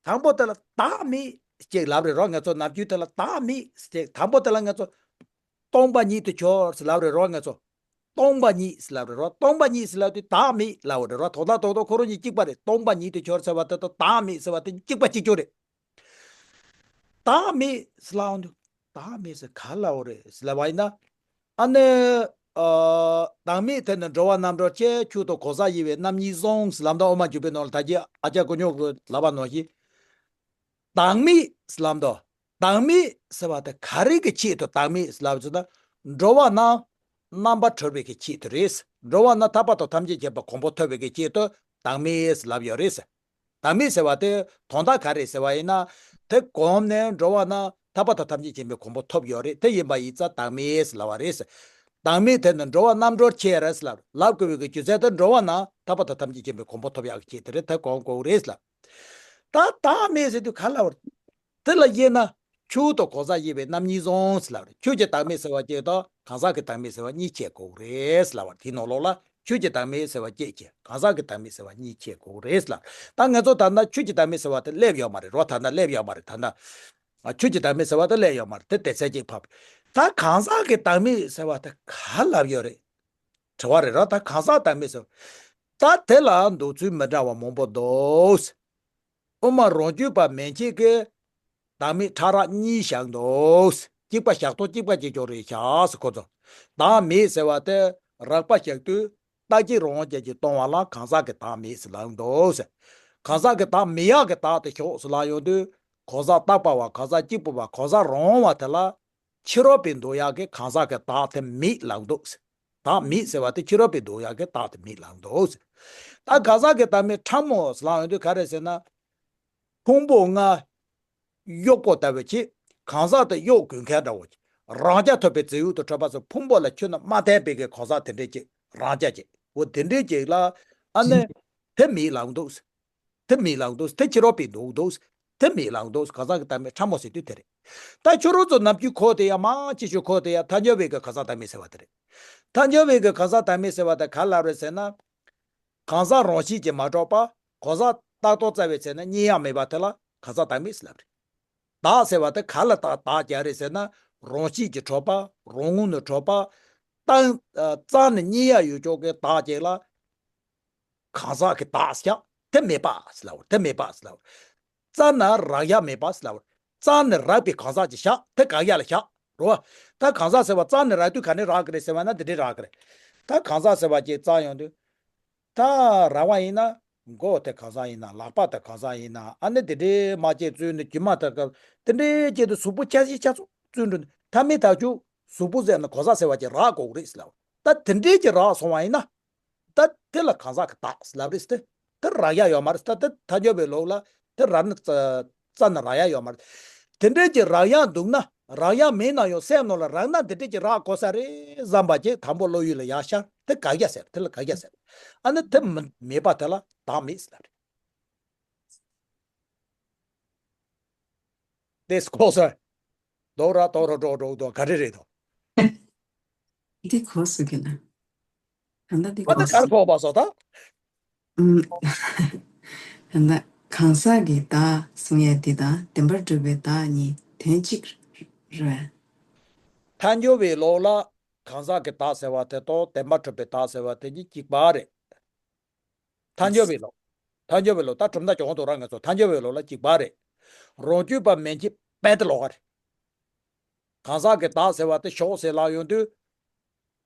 དང་པོ་དེ་ལ་བདག་མེད་ཅེས་ལབ་རེད་རོ། ང་ཚོ་ནམ་རྒྱུན་དེ་ལ་བདག་མེད་ཅེས། དང་པོ་དེ་ལ་ང་ཚོ་སྟོང་པ་ཉིད་དུ་གྱུར་ཟེར་ལབ་རེད་རོ། ང་ཚོ་སྟོང་པ་ཉིད་ཟེར་ལབ་རེད་རོ། སྟོང་པ་ཉིད་ཟེར་ལབ་དུས་བདག་མེད་ལབ་རེད་རོ། དོན་དག་རྡོག་རྡོག་ཁོ་རང་གཉིས་གཅིག་པ་རེད། སྟོང་པ་ཉིད་དུ་གྱུར་ཟེར་བ་དེ་དང་བདག་མེད་ཟེར་བ་དེ་གཅིག་པ་གཅིག་རྐྱང་རེད། བདག་མེད་ཟེར་ལབ་འོང་དུས། བདག་མེད་ཟེར་ག་ལབ་འོང་རེད་ཟེར་ལབ་པ་ཡིན་ན། ཨ་ནི། ཨ། བདག་མེད་དེ་ནི་འགྲོ་བ་རྣམ་གྲོལ་ཆེ། ཁྱོད་དང་གང་ཟག་དབྱེ་བས་རྣམ་གཉིས་བཟུང་ཟེར་ལབ་ད། དབུ་མ་འཇུག་པའི་ནང་ལ་ད་གིན་ཨ་ཅག་ཀུན་སྙོམས་ཀྱིས་ལབ་པ་ནང་བཞིན། བདག་མེད་ཟེར་ལབ་ད། བདག་མེད་ཟེར་བ་དེ་ག་རེ་གི་ཆེད་དུ་བདག་མེད་ཟེར་ལབ་ཟེར་ན། འགྲོ་བ་རྣམས་རྣམ་པར་གྲོལ་བའི་གི་ཆེད་དུ་རེད། འགྲོ་བ་རྣམས་ཐར་པ་དང་ཐམས་ཅད་མཁྱེན་པའི་གོ་འཕང་ཐོབ་པའི་གི་ཆེད་དུ་བདག་མེད་ཟེར་ལབ་ཡོད་རེད། བདག་མེད་ཟེར་བ་དེ་དོན་དག་ག་རེ་ཟེར་བ་ཡིན་ན། དེ་གོམས་ནས་འགྲོ་བ་རྣམས་ཐར་པ་དང་ཐམས་ཅད་མཁྱེན་པའི་གོ་འཕང་ཐོབ་ཡོད་རེད། དེ་ཡིན་པ་ཡིན་ཙང་བདག་མེད་ཟེར་ལབ་པ་རེད། བདག་མེད་དེ་ནི་འགྲོ་བ་རྣམ་གྲོལ་ཆེ་རེད་ཟེར་ལབ། ལབ་དགོས་པའི་གི་རྒྱུ་མཚན་དེ་འགྲོ་བ་རྣམས་ཐར་པ་དང་ཐམས་ཅད་མཁྱེན་པའི་གོ་འཕང་ཐོབ་ཡག་གི་ཆེད་དུ་རེད། དེ་གོམས་དགོས་རེད་ཟེར་ལབ། ད་བདག་མེད་ཟེར་དུས་ག་ལབ་པ་རེད། དེ་ལ་དབྱེ་ན། ཁྱོད་དང་གང་ཟག་དབྱེ་བས་རྣམ་གཉིས་བཟུང་ཟེར་ལབ་རེད། ཁྱོད་ཀྱི་བདག་མེད་ཟེར་བ་གཅིག་དང་གང་ཟག་གི་བདག་མེད་ཟེར་བ་གཉིས་ཕྱེ་དགོས་རེད་ཟེར་ལབ་པ་རེད། དེའི་ནང་ལོགས་ལ་ཁྱོད་ཀྱི་བདག་མེད་ཟེར་བ་གཅིག་ཕྱེ། གང་ཟག་གི་བདག་མེད་ཟེར་བ་གཉིས་ཕྱེ་དགོས་རེད་ཟེར་ལབ། ད་ང་ཚོ་ད་ལྟ་ཁྱོད་ཀྱི་བདག་མེད་ཟེར་བ་དེ་སླེབས་ཡོད་མ་རེད་རོ། ད་ལྟ་སླེབས་ཡོད་མ་རེད། ད་ལྟ་ཨ། ཁྱོད་ཀྱི་བདག་མེད་ཟེར་བ་དེ་སླེབས་ཡོད་མ་རེད། དེ་སྡེ་ཚན་གཅིག་ཕབ། ད་གང་ཟག་གི་བདག་མེད་ཟེར་བ་དེ་ག་ལབ་ཡོད་རེད། དྲི་བ་རེད་རོ། ད་གང་ཟག་བདག་མེད་ཟེར། ད་དེ་ལ་འདོད་ཚུལ་མི་འདྲ་བ་མང་པོ་འདུག། དབུ་མ་རང་རྒྱུད་པ་མན་ཆད་ཀྱིས་བདག་མེད་ཕྲ་རགས་གཉིས་བཞག་འདུག། གཅིག་པ་བཞག་སྟངས་གཅིག་པ་གཅིག་རྐྱང་རེད་ཤག་ཟེར་ཁོ་ཚོ། བདག་མེད་ཟེར་བ་དེ་རགས་པ་བཞག་དུས་རྟག་གཅིག་རང་དབང་ཅན་གྱིས་སྟོང་བ་ལ་གང་ཟག་གི་བདག་མེད་ཟེར་ལབ་འདུག་ཟེར། གང་ཟག་གི་བདག་མེད་ཡག་གི་བདག་དེ་ཤོག་ཟེར་ལབ་ཡོང་དུས། གང་ཟག་རྟག་པ་བ། གང་ཟག་གཅིག་པུ་བ། གང་ཟག་རང་དབང་བ་དེ་ལ། ཕྱི་རོལ་པའི་འདོད་ཡག་གི་གང་ཟག་གི་བདག་དེ་མེད་ལབ་འདུག། བདག་མེད་ཟེར་བ་དེ་ཕྱི་རོལ་པའི་འདོད་ཡག་གི་བདག་དེ་མེད་ལབ་འདུག། ད་གང་ཟག་གི་བདག་མེད་ཕྲ་མོ་ཟེར་ལབ་ཡོང་དུས་ག་རེ་ཟེར་ན། ཕུང་པོ་ལྔ་གཡོག་པོ་ལྟ་བུ་ཅིག། གང་ཟག་དེ་གཡོག་དགོས་མཁན་འདྲ་བོ་ཅིག། རང་རྐྱ་ཐོབ་པའི་རྫས་ཡོད་དུ་གྲུབ་པ་སོགས་ཕུང་པོ་ལ་ཁྱོན་ནས་མ་བརྟེན་པའི་གི་གང་ཟག་དེ་འདྲས་ཅིག། རང་རྐྱ་ཅིག། འོ་དེ་འདྲའི་ཅིག་ལ་ཨ་ནི་དེ་མི་ལང་འདུག་དེ་མི་ལང་འདུག་དེ་ཕྱི་རོལ་པའི་འདུག་འདུག་དེ་མི་ལང་འདུག་གང་ཟག་གི་བདག་མེད་ཕྲ་མོ་ཟེར་དུས་དེ་རེད། ད་ཁྱོད་རང་ཚོ་ནམ་རྒྱུན་གོ་དེ་ཡ་མང་ཆེ་ཤོས་གོ་དེ་ཡ་ཐལ་འགྱུར་བའི་གི་གང་ཟག་བདག་མེད་ཟེར་བ་དེ་རེད། ཐལ་འགྱུར་བའི་གི་གང་ཟག་བདག་མེད་ཟེར་བ་དེ་ག་ལ་རེད་ཟེར་ན། གང་ཟག་རང་བཞིན་གྱིས་མ་གྲུབ་པ། གང་ཟག་རྟག་ཏུ་རྩ་བའི་ཚེ་ན་རྙེད་ཡ་མེད་པ་དེ་ལ་གང་ཟག་བདག་མེད་ཟེར་ལབ་རེད། བདག་ཟེར་བ་དེ་ག་ལ་བདག་བདག་རྒྱག་རེད་ཟེར་ན། རང་བཞིན་གྱིས་གྲུབ་པ། རང་ངོས་ནས་གྲུབ་པ། རྟག་རྩ་ནས་རྙེད་ཡ་ཡོད་ཅོག་གི་བདག་ཅིག་ལ། གང་ཟག་གི་བདག་བཞག་དེ་མེད་པ་ཟེར་ལབ་རེད། དེ་མེད་པ་ཟེར་ལབ་རེད། རྩ་ན་རག་ཡ་མེད་པ་ཟེར་ལབ་རེད། རྩ་ནས་རག་པའི་གང་ཟག་ཅིག་བཞག་དེ་དགག་ཡ་ལ་བཞག་རོ། ད་གང་ཟག་ཟེར་བ་རྩ་ནས་རག་དུས་ག་ནས་རག་གི་རེད་ཟེར་བ་ན་དེ་འདྲའི་རག་གི་རེད། ད་གང་ཟག་ཟེར་བ་ཅིག་རྩ་ཡོང་དུས། ད་རག་པ་ཡིན་ན། མགོ་དེ་གང་ཟག་ཡིན་ན། ལག་པ་དེ་གང་ཟག་ཡིན་ན། ཨ་ནི་དེ་འདྲའི་མ་བྱས་བཙུན་ནས་རྒྱུ་མ་དེ་ག་དེ་འདྲའི་བྱས་ཏེ་གཟུགས་པོ་ཆ་ཤས་ཆ་ཚང་བཙུན་འགྲོ་ནས་ཐ་མའི་ཐག་ཆོད་གཟུགས་པོ་ཟེར་ན་གང་ཟག་ཟེར་བ་ཅིག་རག་དགོས་རེད་ཟེར་ལབ། ད་དེ་འདྲའི་ཅིག་རག་སོང་བ་ཡིན་ན། ད་དེ་ལ་གང་ཟག་གི་བདག་ཟེར་ལབ་རེད་ཟེར་ཏེ། དེ་རག་ཡ་ཡོད་མ་རེད། ད་དེ་ཐལ་འགྱུར་བའི་ལུགས་ལ་དེ་རག་ན་རྩ་རྩ་ནས་རག་ཡ་ཡོད་མ་རེད། དེ་འདྲའི་ཅིག་རག་ཡ་འདུག་ན། རག་ཡ་མེད་ན་ཡང་སེམས་ནང་ལ་རག་ན་དེ་འདྲའི་ཅིག་རག་དགོས་ས་རེད་བསམ་པ་ཅིག་དང་པོ་བློ་ཡུལ་ལ་ཡར་ཤར། དེ་དགག་ཡ་ཟེར། དེ་ལ་དགག་ཡ་ཟེར། ཨ་ནི་དེ་མི་མེད་པ་དེ་ལ་བདག་མེད་ཟེར་ལབ་རེད། This closer. དོ་ར་དོ་ར་འགྲོ་འགྲོ་འགྲོ་ག་རེ་རེད་དོ། འདི་གོ་སོང་གི་ན། ད་ལྟ་འདི་ཨ་ད་གོ་ག་རེ་སོང་། གོ་བ་སོ་ད། ཨུམ། ད་ལྟ་གང་ཟག་གི་བདག་གསུང་ཡས་འདི་དང་བདེན་པར་གྲུབ་པའི་བདག་གཉིས་དོན་གཅིག་རེད། ཐལ་འགྱུར་བའི་ལུགས་ལ་གང་ཟག་གི་བདག་ཟེར་བ་དེ་དང་བདེན་པར་གྲུབ་པའི་བདག་ཟེར་བ་དེ་གཉིས་གཅིག་པ་རེད། ཐལ་འགྱུར་བའི་ལུགས། ཐལ་འགྱུར་བའི་ལུགས། ད་གྲུབ་མཐའ་གྱོང་དུ་རང་ངེས་སོ། ཐལ་འགྱུར་བའི་ལུགས་ལ་གཅིག་པ་རེད། རང་རྒྱུད་པ་མན་ཆད་པས་དེ་ལོག་ག་རེད། གང་ཟག་གི་བདག་ཟེར་བ་དེ་ཞོག་ཟེར་ལབ་ཡོང་དུས།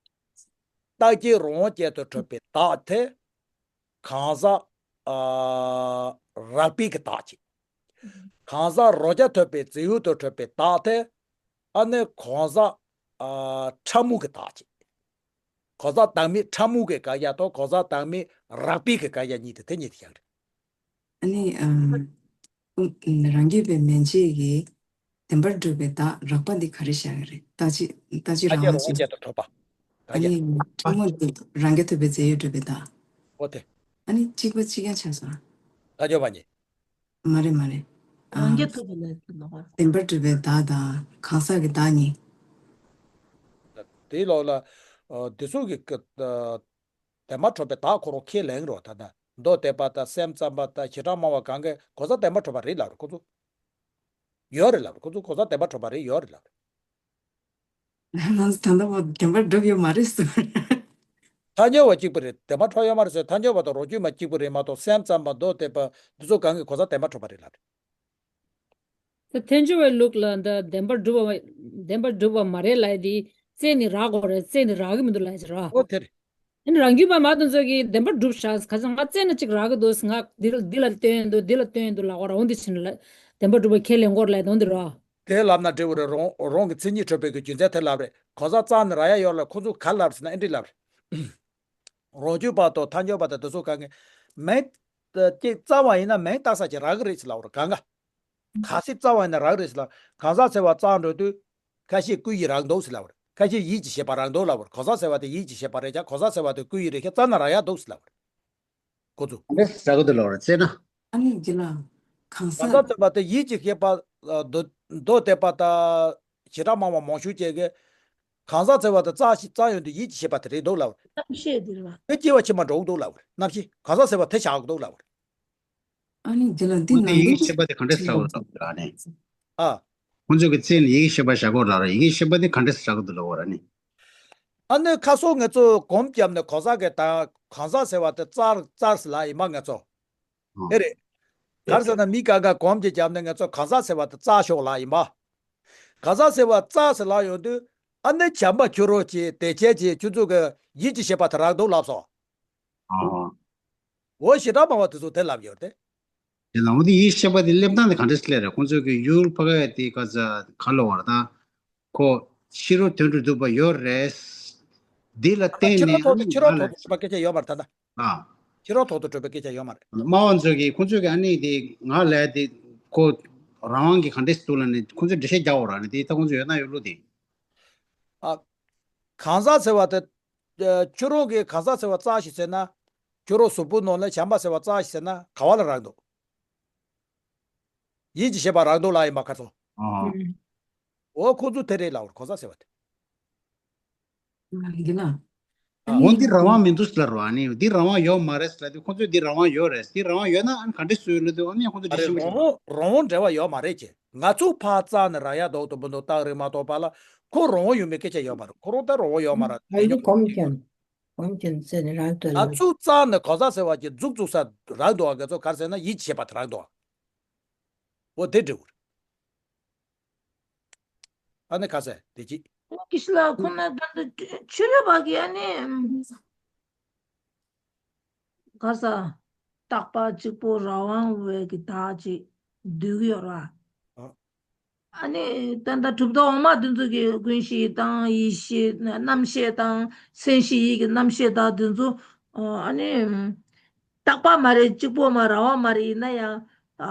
རྟག་གཅིག་རང་དབང་ཅན་དུ་གྲུབ་པའི་བདག་དེ། གང་ཟག་ཨ་རགས་པའི་གི་བདག་ཅིག་གང་ཟག་རང་རྐྱ་ཐུབ་པའི་རྫས་ཡུལ་དུ་གྲུབ་པའི་བདག་དེ། ཨ་ནི་གང་ཟག་ཨ་ཕྲ་མོ་གི་བདག་ཅིག་གང་ཟག་བདག་མེད་ཕྲ་མོ་གི་དགག་ཡ་དང་གང་ཟག་བདག་མེད་རགས་པའི་གི་དགག་ཡ་གཉིས་དེ་དེ་གཉིས་དེ་ཡང་རེད། ཨ་ནི་ཨམ། རང་རྒྱུད་པའི་མན་ཆད་ཀྱི་བདེན་པར་གྲུབ་པའི་བདག་རགས་པ་འདི་ག་རེ་བཞག་གི་རེད། རྟག་གཅིག་རྟག་གཅིག་རང་དབང་ཅན་དུ་གྲུབ་པ། ཨ་ནི་ཕྲ་མོ་འདི་རང་རྐྱ་ཐུབ་པའི་རྫས་ཡུལ་གྲུབ་པའི་བདག་འོ་དེ། ཨ་ནི་གཅིག་པ་གཅིག་རྐྱང་ཆགས་སོང་། ད་ཆོག་པ་ཉིད། མ་རེད་མ་རེད། ཨ། རང་རྐྱ་ཐུབ་པའི་ལས་ཀྱི་ནོར་བ། བདེན་པར་གྲུབ་པའི་བདག་དང་གང་ཟག་གི་བདག་གཉིས། དེའི་ལོགས་ལ། ཨ། དེ་ཚོ་གི་ཀ་ཨ། བདེན་པར་གྲུབ་པའི་བདག་ཁོ་རང་ཁས་ལེན་རོ། ད་ལྟ་མདོ་སྡེ་པ་དང་སེམས་ཙམ་པ་དང་བྱེ་བྲག་སྨྲ་བ་གང་གིས་གང་ཟག་བདེན་པར་གྲུབ་པ་རེད་ལབ་རེད་ཁོ་ཚོ། ཡོད་རེད་ལབ་རེད་ཁོ་ཚོ། གང་ཟག་བདེན་པར་གྲུབ་པ་རེད་ཡོད་རེད་ལབ་རེད། ང་ཚོ་ད་ལྟ་བར་བདེན་པར་གྲུབ་ཡོད་མ་རེད་ཟེར། ཐལ་འགྱུར་བ་གཅིག་པུ་རེད། བདེན་པར་གྲུབ་ཡོད་མ་རེད་ཟེར། ཐལ་འགྱུར་བ་དང་རང་རྒྱུད་མ་གཅིག་པུ་རེད་མ་གཏོགས་སེམས་ཙམ་པ་མདོ་སྡེ་པ་འདི་ཚོ་གང་གིས་གང་ཟག་བདེན་པར་གྲུབ་པ་རེད་ལབ་རེད། ད་ཐལ་འགྱུར་བའི་ལུགས་ལ་འདི་བདེན་པར་གྲུབ་པ་བདེན་པར་གྲུབ་པ་མ་རེད་ལབ་ཡ་དེ་རྩད་ནས་རག་དགོས་རེད། རྩད་ནས་རག་གི་མི་འདུག་ལབ་ཡ་ཅིག་རེད་བ། ཨོ་དེ་རེད། ཨ་ནི་རང་རྒྱུད་པ་མ་དེ་ཚོ་གིས་བདེན་པར་གྲུབ་བཞག་ག་ཚོད་ང་རྩད་ནས་གཅིག་རག་གི་འདུག་ང་འདི་ལ་འདི་ལ་ལྟོས་ཡོང་འདུག་འདི་ལ་ལྟོས་ཡོང་འདུག་ལབ་དགོས་རེད། འོ་འདི་བྱས་ནས་ལ་བདེན་པར་གྲུབ་པ་ཁས་ལེན་དགོས་རེད་ལབ་ཡ་དེ་འོ་འདི་རེད་བ། དེ་ལབ་ན་འགྲིག་པ་རེད། རང་རང་གི་མཚན་ཉིད་གྲུབ་པའི་གི་རྒྱུ་མཚན་དེ་ལབ་རེད། གང་ཟག་རྩ་ནས་རག་ཡ་ཡོད་ལ་ཁོ་ཚོ་ག་ལབ་ཟེར་ན་ཨེ་འདྲ་ལབ་རེད། རང་རྒྱུད་པ་དང་ཐལ་འགྱུར་བ་དང་དེ་ཚོ་གང་གི་མིང་ཅིག་བཙལ་བ་ཡིན་ན་མིང་བཏགས་ས་ཅིག་རག་གི་རེད་ཟེར་ལབ་རེད་གང་ག་ག་སྲིད་བཙལ་བ་ཡིན་ན་རག་གི་རེད་ཟེར་ལབ། གང་ཟག་ཟེར་བ་བཙལ་འགྲོ་དུས་ཁ་ཤས་སྐུ་ཡི་རག་འདུག་ཟེར་ལབ་རེད། ཁ་ཤས་ཡིད་ཀྱི་ཤེས་པ་རག་འདུག་ལབ་རེད། གང་ཟག་ཟེར་བ་དེ་ཡིད་ཀྱི་ཤེས་པ་རེད་ཀྱང་གང་ཟག་ཟེར་བ་དེ་སྐུ་ཡི་རེད་ཤག་རྩ་ནས་རག་ཡ་འདུག་ཟེར་ལབ་རེད། ཁོ་ཚོ། ག་འདྲ་ཟེར་གི་འདུག་ལབ་རེད་ཟེར་ན། ཨ་ནི་འདི་ལ། གང་གང་ཟག་ཟག་ཟེར་བ་དེ་ཡིད་ཀྱི་ཤེས་པ། ཨ། མདོ་མདོ་སྡེ་པ་དང་བྱེ་བྲག་སྨྲ་བ་མང་ཤོས་ཅིག་གིས། གང་ཟག་ཟེར་བ་དེ་རྩ་ཞིག་རྩ་ཡོང་དུས་ཡིད་ཀྱི་ཤེས་པ་དེ་རེད་འདུག་ལབ། རྣམ་ཤེས་འདི་རེད་བ། དེ་སྐྱེ་བ་ཕྱི་མ་འགྲོ་གི་འདུག་ལབ། རྣམ་ཤེས་གང་ཟག་ཟེར་བ་དེ་བཞག་གི་འདུག་ལབ། ཨ་ནི་འདི་ལ་འདི་ཁོང་ཚོས་ནང་ཡི་གེ་དོན་ཤེས་པ་དེ་ག་འདྲ་ཟེར་བ་ལབ་ལ་ནི། ཨ། ཁོང་ཚོས་ཀྱི་རྩད་ནས་ཡི་གེ་ཤེས་པ་བཞག་གོ་ལབ་ར། ཡི་གེ་ཤེས་པ་དེ་ག་འདྲ་ཟེར་བཞག་གི་འདུག་ལབ་ར་ནི། ཨ་ནི་ཁ་སང་ང་ཚོ་སྒོམ་བརྒྱབ་ནས་གང་ཟག་གི་དང་གང་ཟག་ཟེར་བ་དེ་རྩར་རྩར་ཟེར་ལབ་ཡིན་པ་ང་ཚོ། ཨེ་རེད། ག་རེ་ཟེར་ན་མི་གང་ག་གོམས་ཀྱིས་བརྒྱབ་ནས་ང་ཚོ་གང་ཟག་ཟེར་བ་དེ་རྩ་ཤོག་ལབ་ཡིན་པ། གང་ཟག་ཟེར་བ་རྩ་ཟེར་ལབ་ཡོང་དུས་ཨ་ནི་བྱམས་པ་ཁྱོད་རང་གིས་དེ་བྱས་ཀྱི་ཁྱོད་ཚོ་གི་ཡིད་ཀྱི་ཤེས་པ་དེ་རག་འདུག་ལབ་སོང་། ཨ། འོ་བྱེ་བྲག་སྨྲ་བ་དེ་ཚོ་དེ་ལབ་ཡོད་རེད་དེ། དེ་ལ་འོ་དེ་ཡིད་ཤེས་པ་དེ་སླེབས་སྟངས་དེ་ག་འདྲ་སླེབས་རེད། ཁོང་ཚོ་གི་ཡུལ་ཕ་ག་ཡ་དེ་ག་ཚ་ག་ལ་བར་དང་། ཁོ་ཕྱི་རོལ་དོན་དུ་འདུག་པ་ཡོད་རེད། འདི་ལ་བརྟེན་ནས་ཕྱི་རོལ་ཐོག་ཏུ་ཕྱི་རོལ་ཐོག་ཏུ་གྲུབ་པ་སྐད་ཆ་ཡོད་མ་རེད་ད་ལྟ། ཨ། ཕྱི་རོལ་ཐོག་ཏུ་གྲུབ་པའི་སྐད་ཆ་ཡོད་མ་རེད། སྨྲ་བ་ཚོ་གིས་ཁོང་ཚོ་གིས་ཨ་ནི་དེ་ང་ལ་དེ་ཁོ་རང་དབང་གིས་ག་འདྲས་འདུག་ལ་ནི་ཁོང་ཚོས་འགྲེལ་བཤད་རྒྱག་འོ་ར་ནི་དེ་ད་ཁོང་ཚོ་ཡོད་ན་ཡོད་ལུགས་དེ། ཨ། གང་ཟག་ཟེར་བ་དེ། ཁྱོད་རང་གི་གང་ཟག་ཟེར་བ་རྩ་ཞིག་ཟེར་ན། ཁྱོད་རང་གཟུགས་པོ་ནང་ལ་བྱམས་པ་ཟེར་བ་རྩ་ཞིག་ཟེར་ན་ག་བ་ལ་རག་འདུག་ཡིད་ཀྱི་ཤེས་པ་རག་འདུག་ལ་ཡིན་པ་ཁ་ཚོ། ཨ། འོ་ཁོ་ཚོ་དེ་རེད་ལབ་རེད་གང་ཟག་ཟེར་བ་དེ། འདི་ལ། ཨ། འོ་འདི་རང་དབང་མི་འདུག་ཟེར་རོ། ཨ་ནི་འདི་རང་དབང་ཡོད་མ་རེད་ཟེར་ལ་དུས་ཁོ་ཚོས་འདི་རང་དབང་ཡོད་རེད། འདི་རང་དབང་ཡོད་ན་ཨ་ནི་ག་འདྲས་བཟོས་ལ་དུས་ཨ་ནི་ཁོ་ཚོ་འདྲི་ཤེས་ཀྱི་རང་དབང་རང་དབང་འབྲེལ་བ་ཡོད་མ་རེད་ཅེ། ང་ཚོ་ཕར་རྩ་ནས་རག་ཡ་འདུག་ཏུ་མི་འདུག་རྟགས་རིགས་མ་གཏོགས་པ་ལ་ཁོ་རང་དབང་ཡོད་མེད་སྐད་ཆ་ཡོད་མ་རེད། ཁོ་རང་ད་རང་དབང་ཡོད་མ་རེད། ཨ་ནི་ཁོམ་ཁྱོད་ཁོམ་ཁྱོད་ཟེར་ནས་རང་ལྟོས་ལ། ང་ཚོ་རྩ་ནས་གང་ཟག་ཟེར་བ་ཅིག་མཛུབ་བཙུགས་ས་རག་འདུག་ཨ། ང་ཚོ་ག་རེ་ཟེར་ན་ཡིད་ཆེས་པ་དེ་རག་འདུག་ཨ། འོ་དེ་འདྲ་བོ་རེད། ཨ་ནི་ཁ་ཟས་དེ་ཅི། ཀི་ཤི་ལ་ཁོ་ན་ད་ལྟ་ཆོས་རབ་པ་གི་ཨ་ནི་ག་ས་རྟག་པ་གཅིག་པོ་རང་དབང་བའི་གི་དག་ཅིག་འདུས་ཀྱི་ཡོད་ར། ཨ། ཨ་ནི་ད་ལྟ་གྲུབ་མཐའ་འོག་མ་དེ་ཚོ་གི་ཀུན་གཞི་དང་ཡིད་ཤེས་རྣམ་ཤེས་དང་མཚན་གཞི་ཡིད་ཀྱི་རྣམ་ཤེས་དག་དེ་ཚོ་ཨ་ནི་རྟག་པ་མ་རེད། གཅིག་པོ་མ་རང་དབང་མ་རེད། ཡིན་ན་ཡང་ཨ།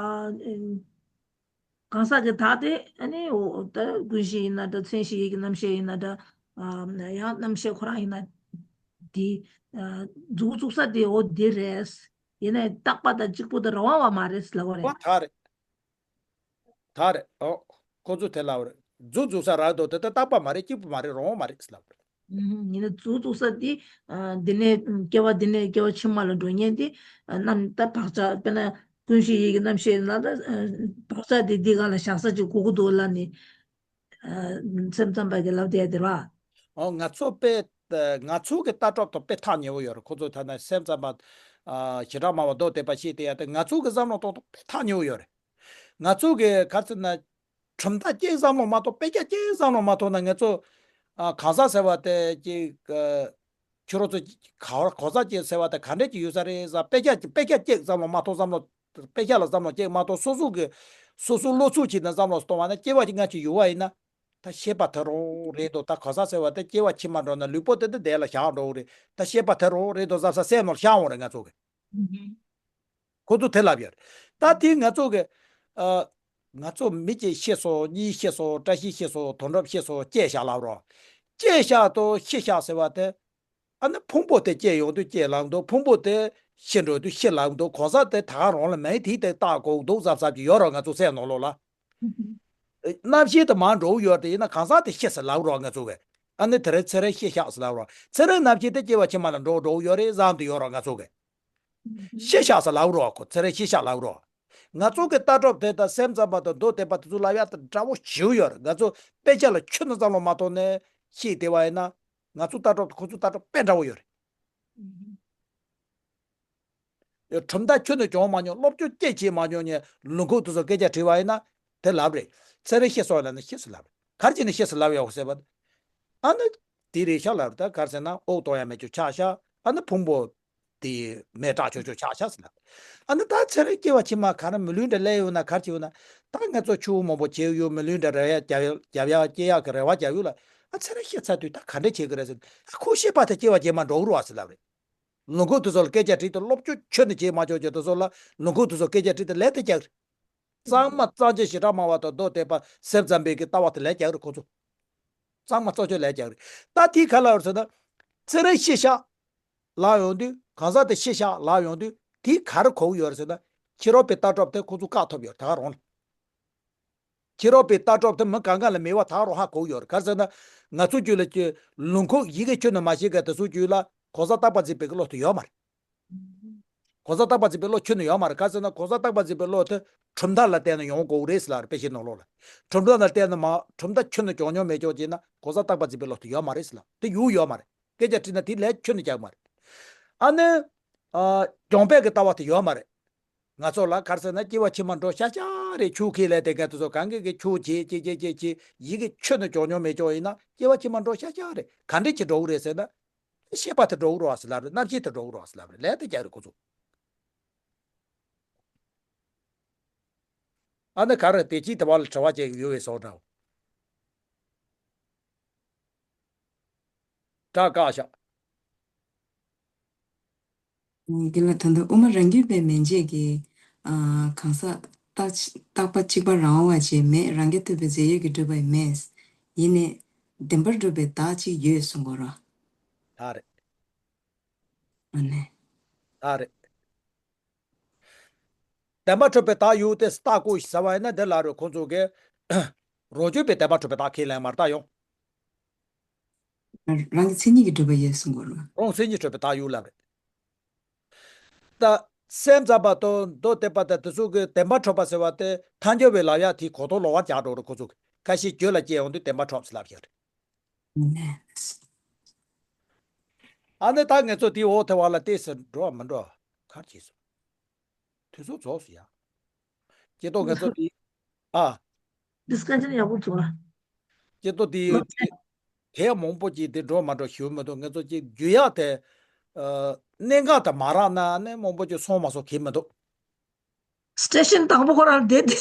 གང་ཟག་གི་དག་དེ་ཨ་ནི་འོ་ད་ཀུན་གཞི་ཡིན་ན་འདྲ། མཚན་གཞི་ཡིད་ཀྱི་རྣམ་ཤེས་ཡིན་ན་འདྲ། ཨ་ཡང་རྣམ་ཤེས་ཁོ་རང་ཡིན་ན་འདི། ཨ་མཛུབ་བཙུགས་ས་དེ་འོ་འདི་རེད། ཡིན་ནའི་རྟག་པ་དང་གཅིག་པུ་དང་རང་དབང་བ་མ་རེད་ལབ་པ་རེད། ཨོ་ད་རེད། ད་རེད། ཨོ། ཁོ་ཚོ་དེ་ལབ་པ་རེད། མཛུབ་བཙུགས་ས་རག་འདུག་དེ་ལྟ་རྟག་པ་མ་རེད། གཅིག་པུ་མ་རེད། རང་དབང་མ་རེད་ལབ་པ་རེད། ཨུམ། ཡིན་ན་མཛུབ་བཙུགས་ས་དེ། ཨ་འདི་ནས་སྐྱེ་བ་འདི་ནས་སྐྱེ་བ་ཕྱི་མ་ལ་འགྲོ་མཁན་དེ། ཨ་རྣམ་ད་བག་ཆགས་དཔེར་ན་ཀུན་གཞི་ཡིད་ཀྱི་རྣམ་ཤེས་ལ་ད་ཨ་བག་ཆགས་དེ་འདི་ག་ལ་བཞག་ས་ཅིག་དགོས་ཀྱི་འདུག་ལབ་ནས། ཨ་སེམས་ཙམ་པ་གིས་ལབ་བསྡད་དེ་ར། ཨོ་ང་ཚོ་དཔེ་ང་ཚོ་གི་ལྟ་གྲུབ་དང་དཔེ་ཐག་ཉེ་བོ་ཡོད་རེད། ཁོ་ཚོ་ཐ་ན་སེམས་ཙམ་པ། ཨ་བྱེ་བྲག་སྨྲ་བ་མདོ་སྡེ་པ་ཞིག་དེ་ཡ་དེ་ང་ཚོ་གི་བསམ་བློ་གཏོང་སྟངས་དཔེ་ཐག་ཉེ་བོ་ཡོད་རེད། ང་ཚོ་གི་ག་ཚོད་ན། གྲུབ་མཐའ་གཅིག་བསམ་བློ་མ་གཏོང་། དཔེ་ཆ་གཅིག་བསམ་བློ་མ་གཏོང་ན་ང་ཚོ། ཨ་གང་ཟག་ཟེར་བ་དེ་གཅིག་ཨ་ཁྱོད་རང་ཚོ་ག་བར་གང་ཟག་ཅིག་ཟེར་བ་དེ་ག་འདྲས་ཅིག་ཡོད་ས་རེད་ཟེར། དཔེ་ཆ་དཔེ་ཆ་གཅིག་བསམ་བློ་མ་གཏོང་། བསམ་བློ་དཔེ་ཆ་ལ་བསམ་བློ་གཅིག་མ་གཏོང་། སོ་སོ་གི་སོ་སོ་བློ་ཚོད་ཅིག་ནས་བསམ་བློ་གཏོང་བ་ན་སྐྱེ་བ་ཅིག་ང་ཅིག་ཡོད་པ་ཡིན་ན། ད་ཤེས་པ་དེ་རང་རེད་འདུག་ད་གང་ཟག་ཟེར་བ་དེ་སྐྱེ་བ་ཕྱི་མ་འགྲོ་ན་ལུས་པོ་དེ་དེ་དེ་ལ་བཞག་འགྲོ་གི་རེད། ད་ཤེས་པ་དེ་རང་རེད་འདུག་བསམ་ས་སེམས་ནང་བཞག་འོང་རེད་ང་ཚོ་གི། ཁོ་ཚོ་དེ་ལབ་ཡོད་རེད། ད་དེ་ང་ཚོ་གི། ཨ། ང་ཚོ་མི་གཅིག་ཤི་སོང་། གཉིས་ཤི་སོང་། བཀྲ་ཤིས་ཤི་སོང་། དོན་གྲུབ་ཤི་སོང་། སྐྱེས་ཤག་ལབ་རོགས། སྐྱེས་ཤག་དང་ཤི་ཤག་ཟེར་བ་དེ། ཨ་ནི་ཕུང་པོ་དེ་སྐྱེས་ཡོང་དུས་སྐྱེས་ལབ་འདུག་ཕུང་པོ་དེ་ཤི་འགྲོ་དུས་ཤི་ལབ་འདུག་གང་ཟག་དེ་ད་ག་རང་ལ་མེད། དེ་དེ་བཏགས་དགོས་འདུག་བསམ་བསམ་གྱི་ཡོད་རོགས། ང་ཚོ་སེམས་ནང་ལོགས་ལ། རྣམ་ཤེས་དེ་མར་འགྲོ་གི་ཡོད་དེ་ཡིན་ན་གང་ཟག་དེ་ཤི་ཟེར་ལབ་རོགས་ང་ཚོ་གི། ཨ་ནི་དེ་རིང་ཚེ་རིང་ཤི་ཤག་ཟེར་ལབ་རོགས། ཚེ་རིང་རྣམ་ཤེས་དེ་སྐྱེ་བ་ཕྱི་མ་ལ་འགྲོ་འགྲོ་གི་ཡོད་རེད་བསམ་དུ་ཡོད་རོགས་ང་ཚོ་གི། ཤི་ཤག་ཟེར་ལབ་རོགས། ཁོ་ཚེ་རིང་ཤི་ཤག་ལབ་རོགས། ང་ཚོ་གི་ལྟ་གྲུབ་དེ་དང་སེམས་ཙམ་པ་དང་མདོ་སྡེ་པ་དེ་ཚོ་ལབ་ཡག་དེ་འདྲ་བོ་ཞེ་པོ་ཡོད་རེད། ང་ཚོ་དཔེ་ཆ་ལ་ཁྱོན་ནས་བསམ་བློ་མ་གཏོང་ནས་ཤེས་བསྡད་པ་ཡིན་ན། ང་ཚོ་ལྟ་གྲུབ་དང་ཁོ་ཚོ་ལྟ་གྲུབ་དཔེ་འདྲ་བོ་ཡོད་རེད། གྲུབ་མཐའ་ཁྱོན་ནས་སྦྱོང་མ་མྱོང་། སློབ་སྦྱོང་སྐད་ཆ་བྱེད་མ་མྱོང་ནས་ལུང་ཁུག་དེ་ཚོ་སྐད་ཆ་དྲིས་པ་ཡིན་ན་དེ་ལབ་རེད། ཚེ་རིང་ཤི་སོང་ལབ་ན་ཤི་ཟེར་ལབ་རེད། ག་རེ་བྱས་ནས་ཤི་ཟེར་ལབ་ཡོད་ཟེར་བ། ཨ་ནི་དེ་རེད་ཤག་ལབ་རེད། ད་ག་རེ་ཟེར་ན་དབུགས་གཏོང་ཡ་མེད་ཅོག་ཆགས་ཤག་ཨ་ནི་ཕུང་པོ་དེ་མེ་སྲེག་ཆོག་ཆོག་ཆགས་ཤག་ཟེར་ལབ། ཨ་ནི་ད་ཚེ་རིང་སྐྱེ་བ་ཕྱི་མ་ག་རེ་མི་ལུས་འདྲ་སླེབས་ཡོང་ན་ག་རེ་བྱེད་ཡོང་ན། ད་ང་ཚོ་ཆུ་བོ་མང་པོ་བྱེད་ཡོད། མི་ལུས་འདྲ་རེ་བ་རྒྱབ་ཡ་རྒྱབ་ཡ་སྐྱེ་ཡག་གི་རེ་བ་རྒྱབ་ཡོད་ལ། ཨ་ཚེ་རིང་ཤི་ཚར་དུས་ད་ག་འདྲ་བྱེད་གི་རེད་ཟེར། ཨ་ཁོ་ཤེས་པ་དེ་སྐྱེ་བ་རྗེས་མ་འགྲོ་གི་རེད་བ་ཟེར་ལབ་རེད། ལུང་ཁུག་དེ་ཚོ་ལ་སྐད་ཆ་དྲིས་ཏེ་སློབ་སྦྱོང་ཁྱོན་ནས་བྱེད་མ་ཆོག་ཅེས་དེ་ཚོ་ལ་ལུང་ཁུག་དེ་ཚོ་སྐད་ཆ་དྲིས་ཏེ་ལན་དེ་རྒྱག་རེད། གཙང་མ་གཙང་ཆེ་ཞེ་དྲག་སྨྲ་བ་དང་མདོ་སྡེ་པ་སེམས་ཙམ་པའི་གི་ལྟ་བ་དེ་ལན་རྒྱག་རེད་ཁོ་ཚོ། གཙང་མ་གཙང་ཆེ་ལན་རྒྱག་རེད། ད་དེ་ག་ལ་ཡོད་ཟེར་ན། ཚེ་རིང་ཤི་ཤག་ལབ་ཡོང་དུས། གང་ཟག་དེ་ཤི་ཤག་ལབ་ཡོང་དུས་དེ་ག་རེ་གོ་གི་ཡོད་རེད་ཟེར་ན། ཕྱི་རོལ་པའི་ལྟ་གྲུབ་དེ་ཁོ་ཚོ་བཀག་ཐུབ་ཡོད་རེད་ད་ག་རང་ལ། ཕྱི་རོལ་པའི་ལྟ་གྲུབ་དེ་མི་གང་ག་ལ་མེད་པ་ད་རུང་ཧ་གོ་ཡོད་རེད། ག་རེ་ཟེར་ན། ང་ཚོ་རྒྱུད་ལ་ཀྱི་ལུང་ཁུག་ཡིད་ཀྱི་ཁྱོན་ནས་མ་ཤེས་མཁན་དེ་ཚོ་རྒྱུད་ལ་གང་ཟག་རྟག་པ་འཛིན་པའི་བློ་དེ་ཡོད་མ་རེད། གང་ཟག་རྟག་པ་འཛིན་པའི་བློ་ཁྱོན་ནས་ཡོད་མ་རེད། ག་རེ་ཟེར་ན་གང་ཟག་རྟག་པ་འཛིན་པའི་བློ་དེ་གྲུབ་མཐའ་ལ་བརྟེན་ནས་ཡོང་དགོས་རེད་ཟེར་ལབ་རེད། དཔེ་ཆའི་ནང་ལོགས་ལ། གྲུབ་མཐའ་ལ་བརྟེན་ནས་མ་གྲུབ་མཐའ་ཁྱོན་ནས་སྦྱོང་མྱོང་མེད་ཀྱོག་ཅེ་ན་གང་ཟག་རྟག་པ་འཛིན་པའི་བློ་དེ་ཡོད་མ་རེད་ཟེར་ལབ། དེ་ཡོད་ཡོད་མ་རེད། སྐད་ཆ་དྲིས་ན་དེ་ལན་ཁྱོན་ནས་རྒྱག་མ་རེད། ཨ་ནི། ཨ། སྦྱོང་བྱེད་ཀྱི་ལྟ་བ་དེ་ཡོད་མ་རེད། ང་ཚོ་ལ་ག་རེ་ཟེར་ན་སྐྱེ་བ་ཕྱི་མ་འགྲོ་ཤག་ཤག་རེད། ཆོས་ཁས་ལེན་དེ་ག་དེ་ཚོ་གང་གི་གི་ཆོས་བྱེད་བྱེད་བྱེད་བྱེད་བྱེད་ཡིད་ཀྱི་ཁྱོན་ནས་སྦྱོང་མྱོང་མེད་ཀྱོག་ཡིན་ན་སྐྱེ་བ་ཕྱི་མ་འགྲོ་ཤག་ཤག་རེད། ག་འདྲས་ཀྱི་འགྲོ་གི་རེད་ཟེར་ན། ཤེས་པ་དེ་འགྲོ་གི་རེད་བ་ཟེར་ལབ་རེད། རྣམ་ཤེས་དེ་འགྲོ་གི་རེད་བ་ཟེར་ལབ་རེད། ལན་དེ་རྒྱག་རེད་ཁོ་ཚོ། ཨ་ནི་ག་རེ་དེ་ཅིག་དེ་བ་ལ་དྲི་བ་བྱེད་ཀྱི་ཡོད་པའི་བཟོ་འདྲ། སྐྲག་བཀག་བཞག་འདི་ལ་ད་ལྟ་དབུ་མ་རང་རྒྱུད་པའི་མན་ཆད་ཀྱི། ཨ། གང་ཟག་རྟག་རྟག་པ་གཅིག་པ་རང་དབང་བ་ཅིག་མེད། རང་རྐྱ་ཐུབ་པའི་རྫས་ཡོད་ཀྱིས་གྲུབ་པ་མེད། ཡིན་ནའི་བདེན་པར་གྲུབ་པའི་བདག་ཅིག་ཡོད་གསུང་གོ་ར། ད་རེད། ཨ་རེད། བདེན་པ་འཁྲུལ་པའི་བདག་ཡུལ་དེ་རྟགས་བཀོད་ཟེར་བ་ཡིན་ན་འདི་ལ་རེད། ཁོང་ཚོ་གིས་རོ་བཅུད་པའི་བདེན་པ་འཁྲུལ་པའི་བདག་ཁས་ལེན་མར་བཏང་ཡོང་། རང་གི་མཚན་ཉིད་ཀྱིས་གྲུབ་པ་ཡིན་གསུང་དགོས་རེད། རང་མཚན་ཉིད་འཁྲུལ་པའི་བདག་ཡུལ་ལ་རེད། ད་སེམས་ཙམ་པ་དང་མདོ་སྡེ་པ་དང་དེ་ཚོ་གིས་བདེན་པ་འཁྲུལ་པ་ཟེར་བ་དེ་ཐལ་འགྱུར་བའི་ལབ་ཡག་དེའི་གོ་དོན་ལོག་པར་རྒྱག་འགྲོ་རེད། ཁོ་ཚོ་གིས་ཁ་ཤས་རྒྱུད་ལ་སྐྱེས་ཡོང་དུས་བདེན་པ་འཁྲུལ་ཟེར་ལབ་ཡོད་རེད། ཨ་ནི་ད་ངེད་ཚོ་དེའི་འོག་ཐེ་བ་ལ་ཏོག་ཙམ་འགྲོ་བ་མི་འགྲོ་ག་རེ་བྱས་སོང་། དུས་ཚོད་རྫོགས་སོང་ཡ། སྐྱེ་ཏོག་ངེད་ཚོ་དེ། ཨ། ཌིས་ཀ་ཤན་ཡག་པོ་བྱུང་ཨ། སྐྱེ་ཏོག་དེ་དེ་མང་པོ་ཅིག་དེ་འགྲོ་མ་འགྲོ་ཞུ་མི་འདུག་ངེད་ཚོ་ཅིག་རྒྱུ་ཡག་དེ། ཨ། གནད་འགག་དེ་མ་རག་ན་ནི་མང་པོ་ཅིག་སོང་མ་སོང་གི་མི་འདུག་སི་ཊེ་ཤན་དང་པོ་ཁོ་རང་བསྡད་དེ།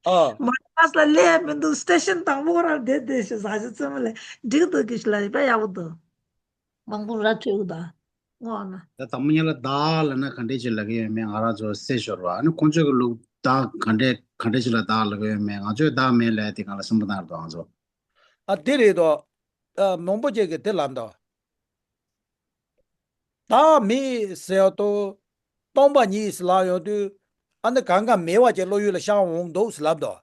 ཨ། མ་ཊི་ཊ་ལ་སླེབས་མི་འདུག་སི་ཊེ་ཤན་དང་པོ་ཁོ་རང་བསྡད་དེ་ཞེས་ཟ་ཞིག་བཙུན་མ་ལས་འགྲིག་འདུག་གི་ཞིག་ལ་ཡིན་པ་ཡག་པོ་འདུག་མང་པོ་ར་འཕྲོད་ད་ངོ་ན། ད་དང་པོ་ཉིད་ལ་བདག་ལབ་ན་ག་འདྲས་ཅིག་ལབ་ཀྱི་ཡོད་མེད་ང་རང་ཚོ་གསལ་ཤོར་བ། ཨ་ནི་ཁོང་ཚོས་ཀྱི་ལུགས་བདག་ག་འདྲས་ག་འདྲས་ཅིག་ལ་བདག་ལབ་ཀྱི་ཡོད་མེད་ང་ཚོས་བདག་མེད་ལབ་ཡ་དེ་སྒང་ལ་སེམས་པ་བཏང་ར་འདུག་ང་ཚོ། ཨ་དེ་རེད་དོ། ཨ་མང་པོ་ཅིག་གིས་དེ་ལབ་འདུག་བདག་མེད་ཟེར་ཡག་དང་སྟོང་པ་ཉིད་ཟེར་ལབ་ཡོང་དུས། ཨ་ནི་གང་ག་མེད་པ་ཅིག་བློ་ཡུལ་ལ་ཤར་འོང་འདུག་ཟེར་ལབ་འདུག་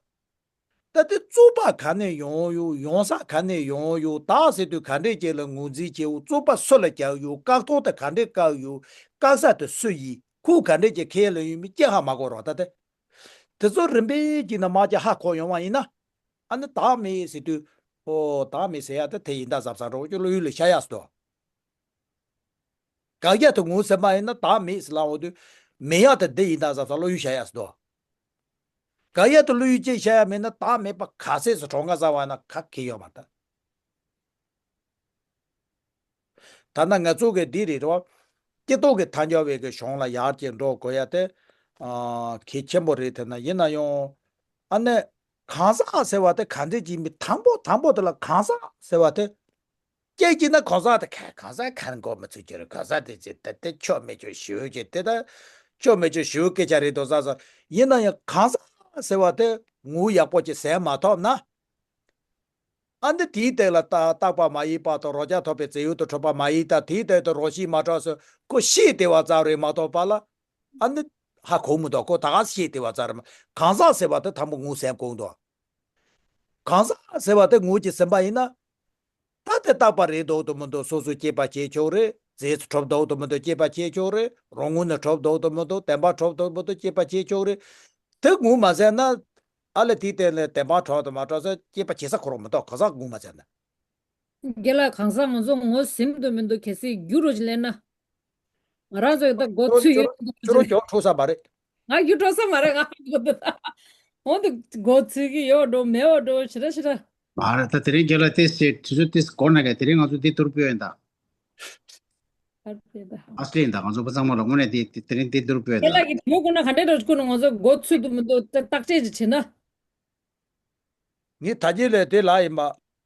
ད་དེ་རྩོད་པ་ག་ནས་ཡོང་ཡོད། ཡོང་ས་ག་ནས་ཡོང་ཡོད། བདག་ཟེར་དུས་ག་འདྲས་ཅིག་ལ་ངོས་འཛིན་བྱེད་ཡོད། རྩོད་པ་སུ་ལ་རྒྱག་ཡོད། བཀག་ཐོག་དེ་ག་འདྲས་བཀག་ཡོད། བཀག་ས་དེ་སུ་ཡིན། ཁོ་ག་འདྲས་ཀྱི་ཁས་ལེན་ཡོད་མེད་ཅི་ཧ་མ་གོ་རོགས། ད་དེ་དེ་ཚོ་རིམ་པས་ཀྱིས་ན་མ་ཅིག་ཧ་གོ་ཡོང་བ་ཡིན་ན། ཨ་ནི་བདག་མེད་ཟེར་དུས། ཨོ་བདག་མེད་ཟེར་ཡག་དེ་དེ་ཡིན་ད་གཟབ་གཟབ་འགྲོ་ཅིག་བློ་ཡུལ་ལ་ཤར་ཡག་སོ། དགག་ཡག་དེ་ངོས་ཟིན་པ་ཡིན་ན་བདག་མེད་ཟེར་ལབ་འོང་དུས། མེད་ཡག་དེ་འདི་ཡིན་ད་གཟབ་གཟབ་བློ་ཡུལ་ཤར་ཡག་སོ། དགག་ཡག་དེ་བློ་ཡུལ་ཅིག་ཤར་ཡག་མེད་ན་བདག་མེད་པ་ག་ཚད་ཟེར་གྲོངས་ང་ཟ་བ་ན་ག་གེ་ཡོད་མ་རེད་ད། ད་ནི་ང་ཚོ་གི་འདི་རེད་བ། སྐྱེ་ཏོག་གི་ཐལ་འགྱུར་བའི་གི་གཞུང་ལ་ཡར་ཅིག་འགྲོ་དགོས་ཡ་དེ། ཨ། གལ་ཆེན་པོ་རེད། དེ་ན་ཡིན་ན་ཡང་། ཨ་ནི། གང་ཟག་ཟེར་བ་དེ་ག་འདྲས་ཅིག་མི་དང་པོ་དང་པོ་དེ་ལ་གང་ཟག་ཟེར་བ་དེ། སྐད་ཅིག་ན་གང་ཟག་དེ་ག་གང་ཟག་ག་རེ་མགོ་མི་ཚོས་ཀྱི་རེད། གང་ཟག་དེ་ཅི་དེ་དེ་ཆོ་མེད་ཆོ་ཞུ་གི་དེ་ད། ཆོ་མེད་ཆོ་ཞུ་སྐད་ཆ་རེད་དོ་ཟ་ཟ། ཡིན་ན་ཡང་གང་ཟག་ཟེར་བ་དེ་ངོ་ཡག་པོ་ཅིག་ཟིན་མ་ཐུབ་ན། ཨ་འདི་དེའི་སྟེང་ལ་རྟག་རྟག་པ་མ་ཡིན་པ་དང་རང་རྐྱ་ཐོབ་པའི་རྫས་ཡོད་དུ་གྲུབ་པ་མ་ཡིན་ད། དེའི་སྟེང་དུ་རང་བཞིན་མ་གྲུབ་ཟེར་ཁོ་ཤེས་བདེ་བ་ཙམ་རེད་མ་གཏོགས་པ་ལ། ཨ་འདི་ཧ་གོ་མི་འདུག་ཁོ་ད་ག་ཤེས་བདེ་བ་ཙམ་རེད་མ། གང་ཟག་ཟེར་བ་དེ་དང་པོ་ངོས་ཟིན་དགོས་འདུག་གང་ཟག་ཟེར་བ་དེ་ངོས་ཀྱིས་ཟིན་པ་ཡིན་ན། ད་དེ་རྟག་པ་རེད་འདུག་ཏུ་མི་འདུག་སོ་སོ་སྐྱེས་པ་སྐྱེས་ཆོག་རེད། རྫས་སུ་གྲུབ་འདུག་ཏུ་མི་འདུག་སྐྱེས་པ་སྐྱེས་ཆོག་རེད། རང་ངོས་ནས་གྲུབ་འདུག་ཏུ་མི་འདུག་བདེན་པ་གྲུབ་འདུག་མི་འདུག་སྐྱེས་པ་སྐྱེས་ཆོག་རེད། དེ་ངོས་མ་ཟིན་ན། ཨ་ལས་དེའི་སྟེང་ནས་བདེན་པ་གྲུབ་དང་མ་གྲུབ་ཟེར་སྐྱེས་པ་སྐྱེས་ས་ཁོ་རང་མི་འདུག་གང་ཟག་ངོས་མ་ཟིན་ན། རྒན་ལགས་གང་ཟག་ང་ཚོ་ངོས་ཟིན་འདུག་མི་འདུག་གལ་སྲིད་རྒྱུ་རུ་ཅིག་ལེན་ན། ང་རང་ཚོ་ད་མགོ་ཚོས་ཡོད་འདུག་ཅོ་རོ་ཅོ་འཕྲོ་ས་མ་རེད། ང་རྒྱུ་འཕྲོ་ས་མ་རེད། ང་འོ་འདི་མགོ་ཚོས་ཀྱི་ཡོད་འགྲོ་མེད་འོ་འགྲོ་ཞེ་དྲག་ཞེ་དྲག་མ་རེད། ད་དེ་རིང་རྒན་ལགས་ཏེས་ཞེས་དུས་ཚོད་ཏེས་འགོར་ན་ག་དེ་རིང་ང་ཚོ་འདི་ཐུར་སྤོས་ཡིན་ད། ཨ་ལས་ད་ང་ཚོ་ཕ་ཚང་མ་ལ་དངོས་གནས་དེ་དེ་རིང་དེ་བསྡུར་དཔོན་ཁྱེད་ལ་གི་དྲི་བ་བསྐུར་ན་ག་འདྲས་འདྲ་བསྐུར་ན་ང་ཚོ་མགོ་ཚོས་འདུག་མི་འདུག་བརྟག་དཔྱད་ཅིག་བྱེད་ན། ངས་ད་རྗེས་ལས་དེ་ལ་ཡིན་པ།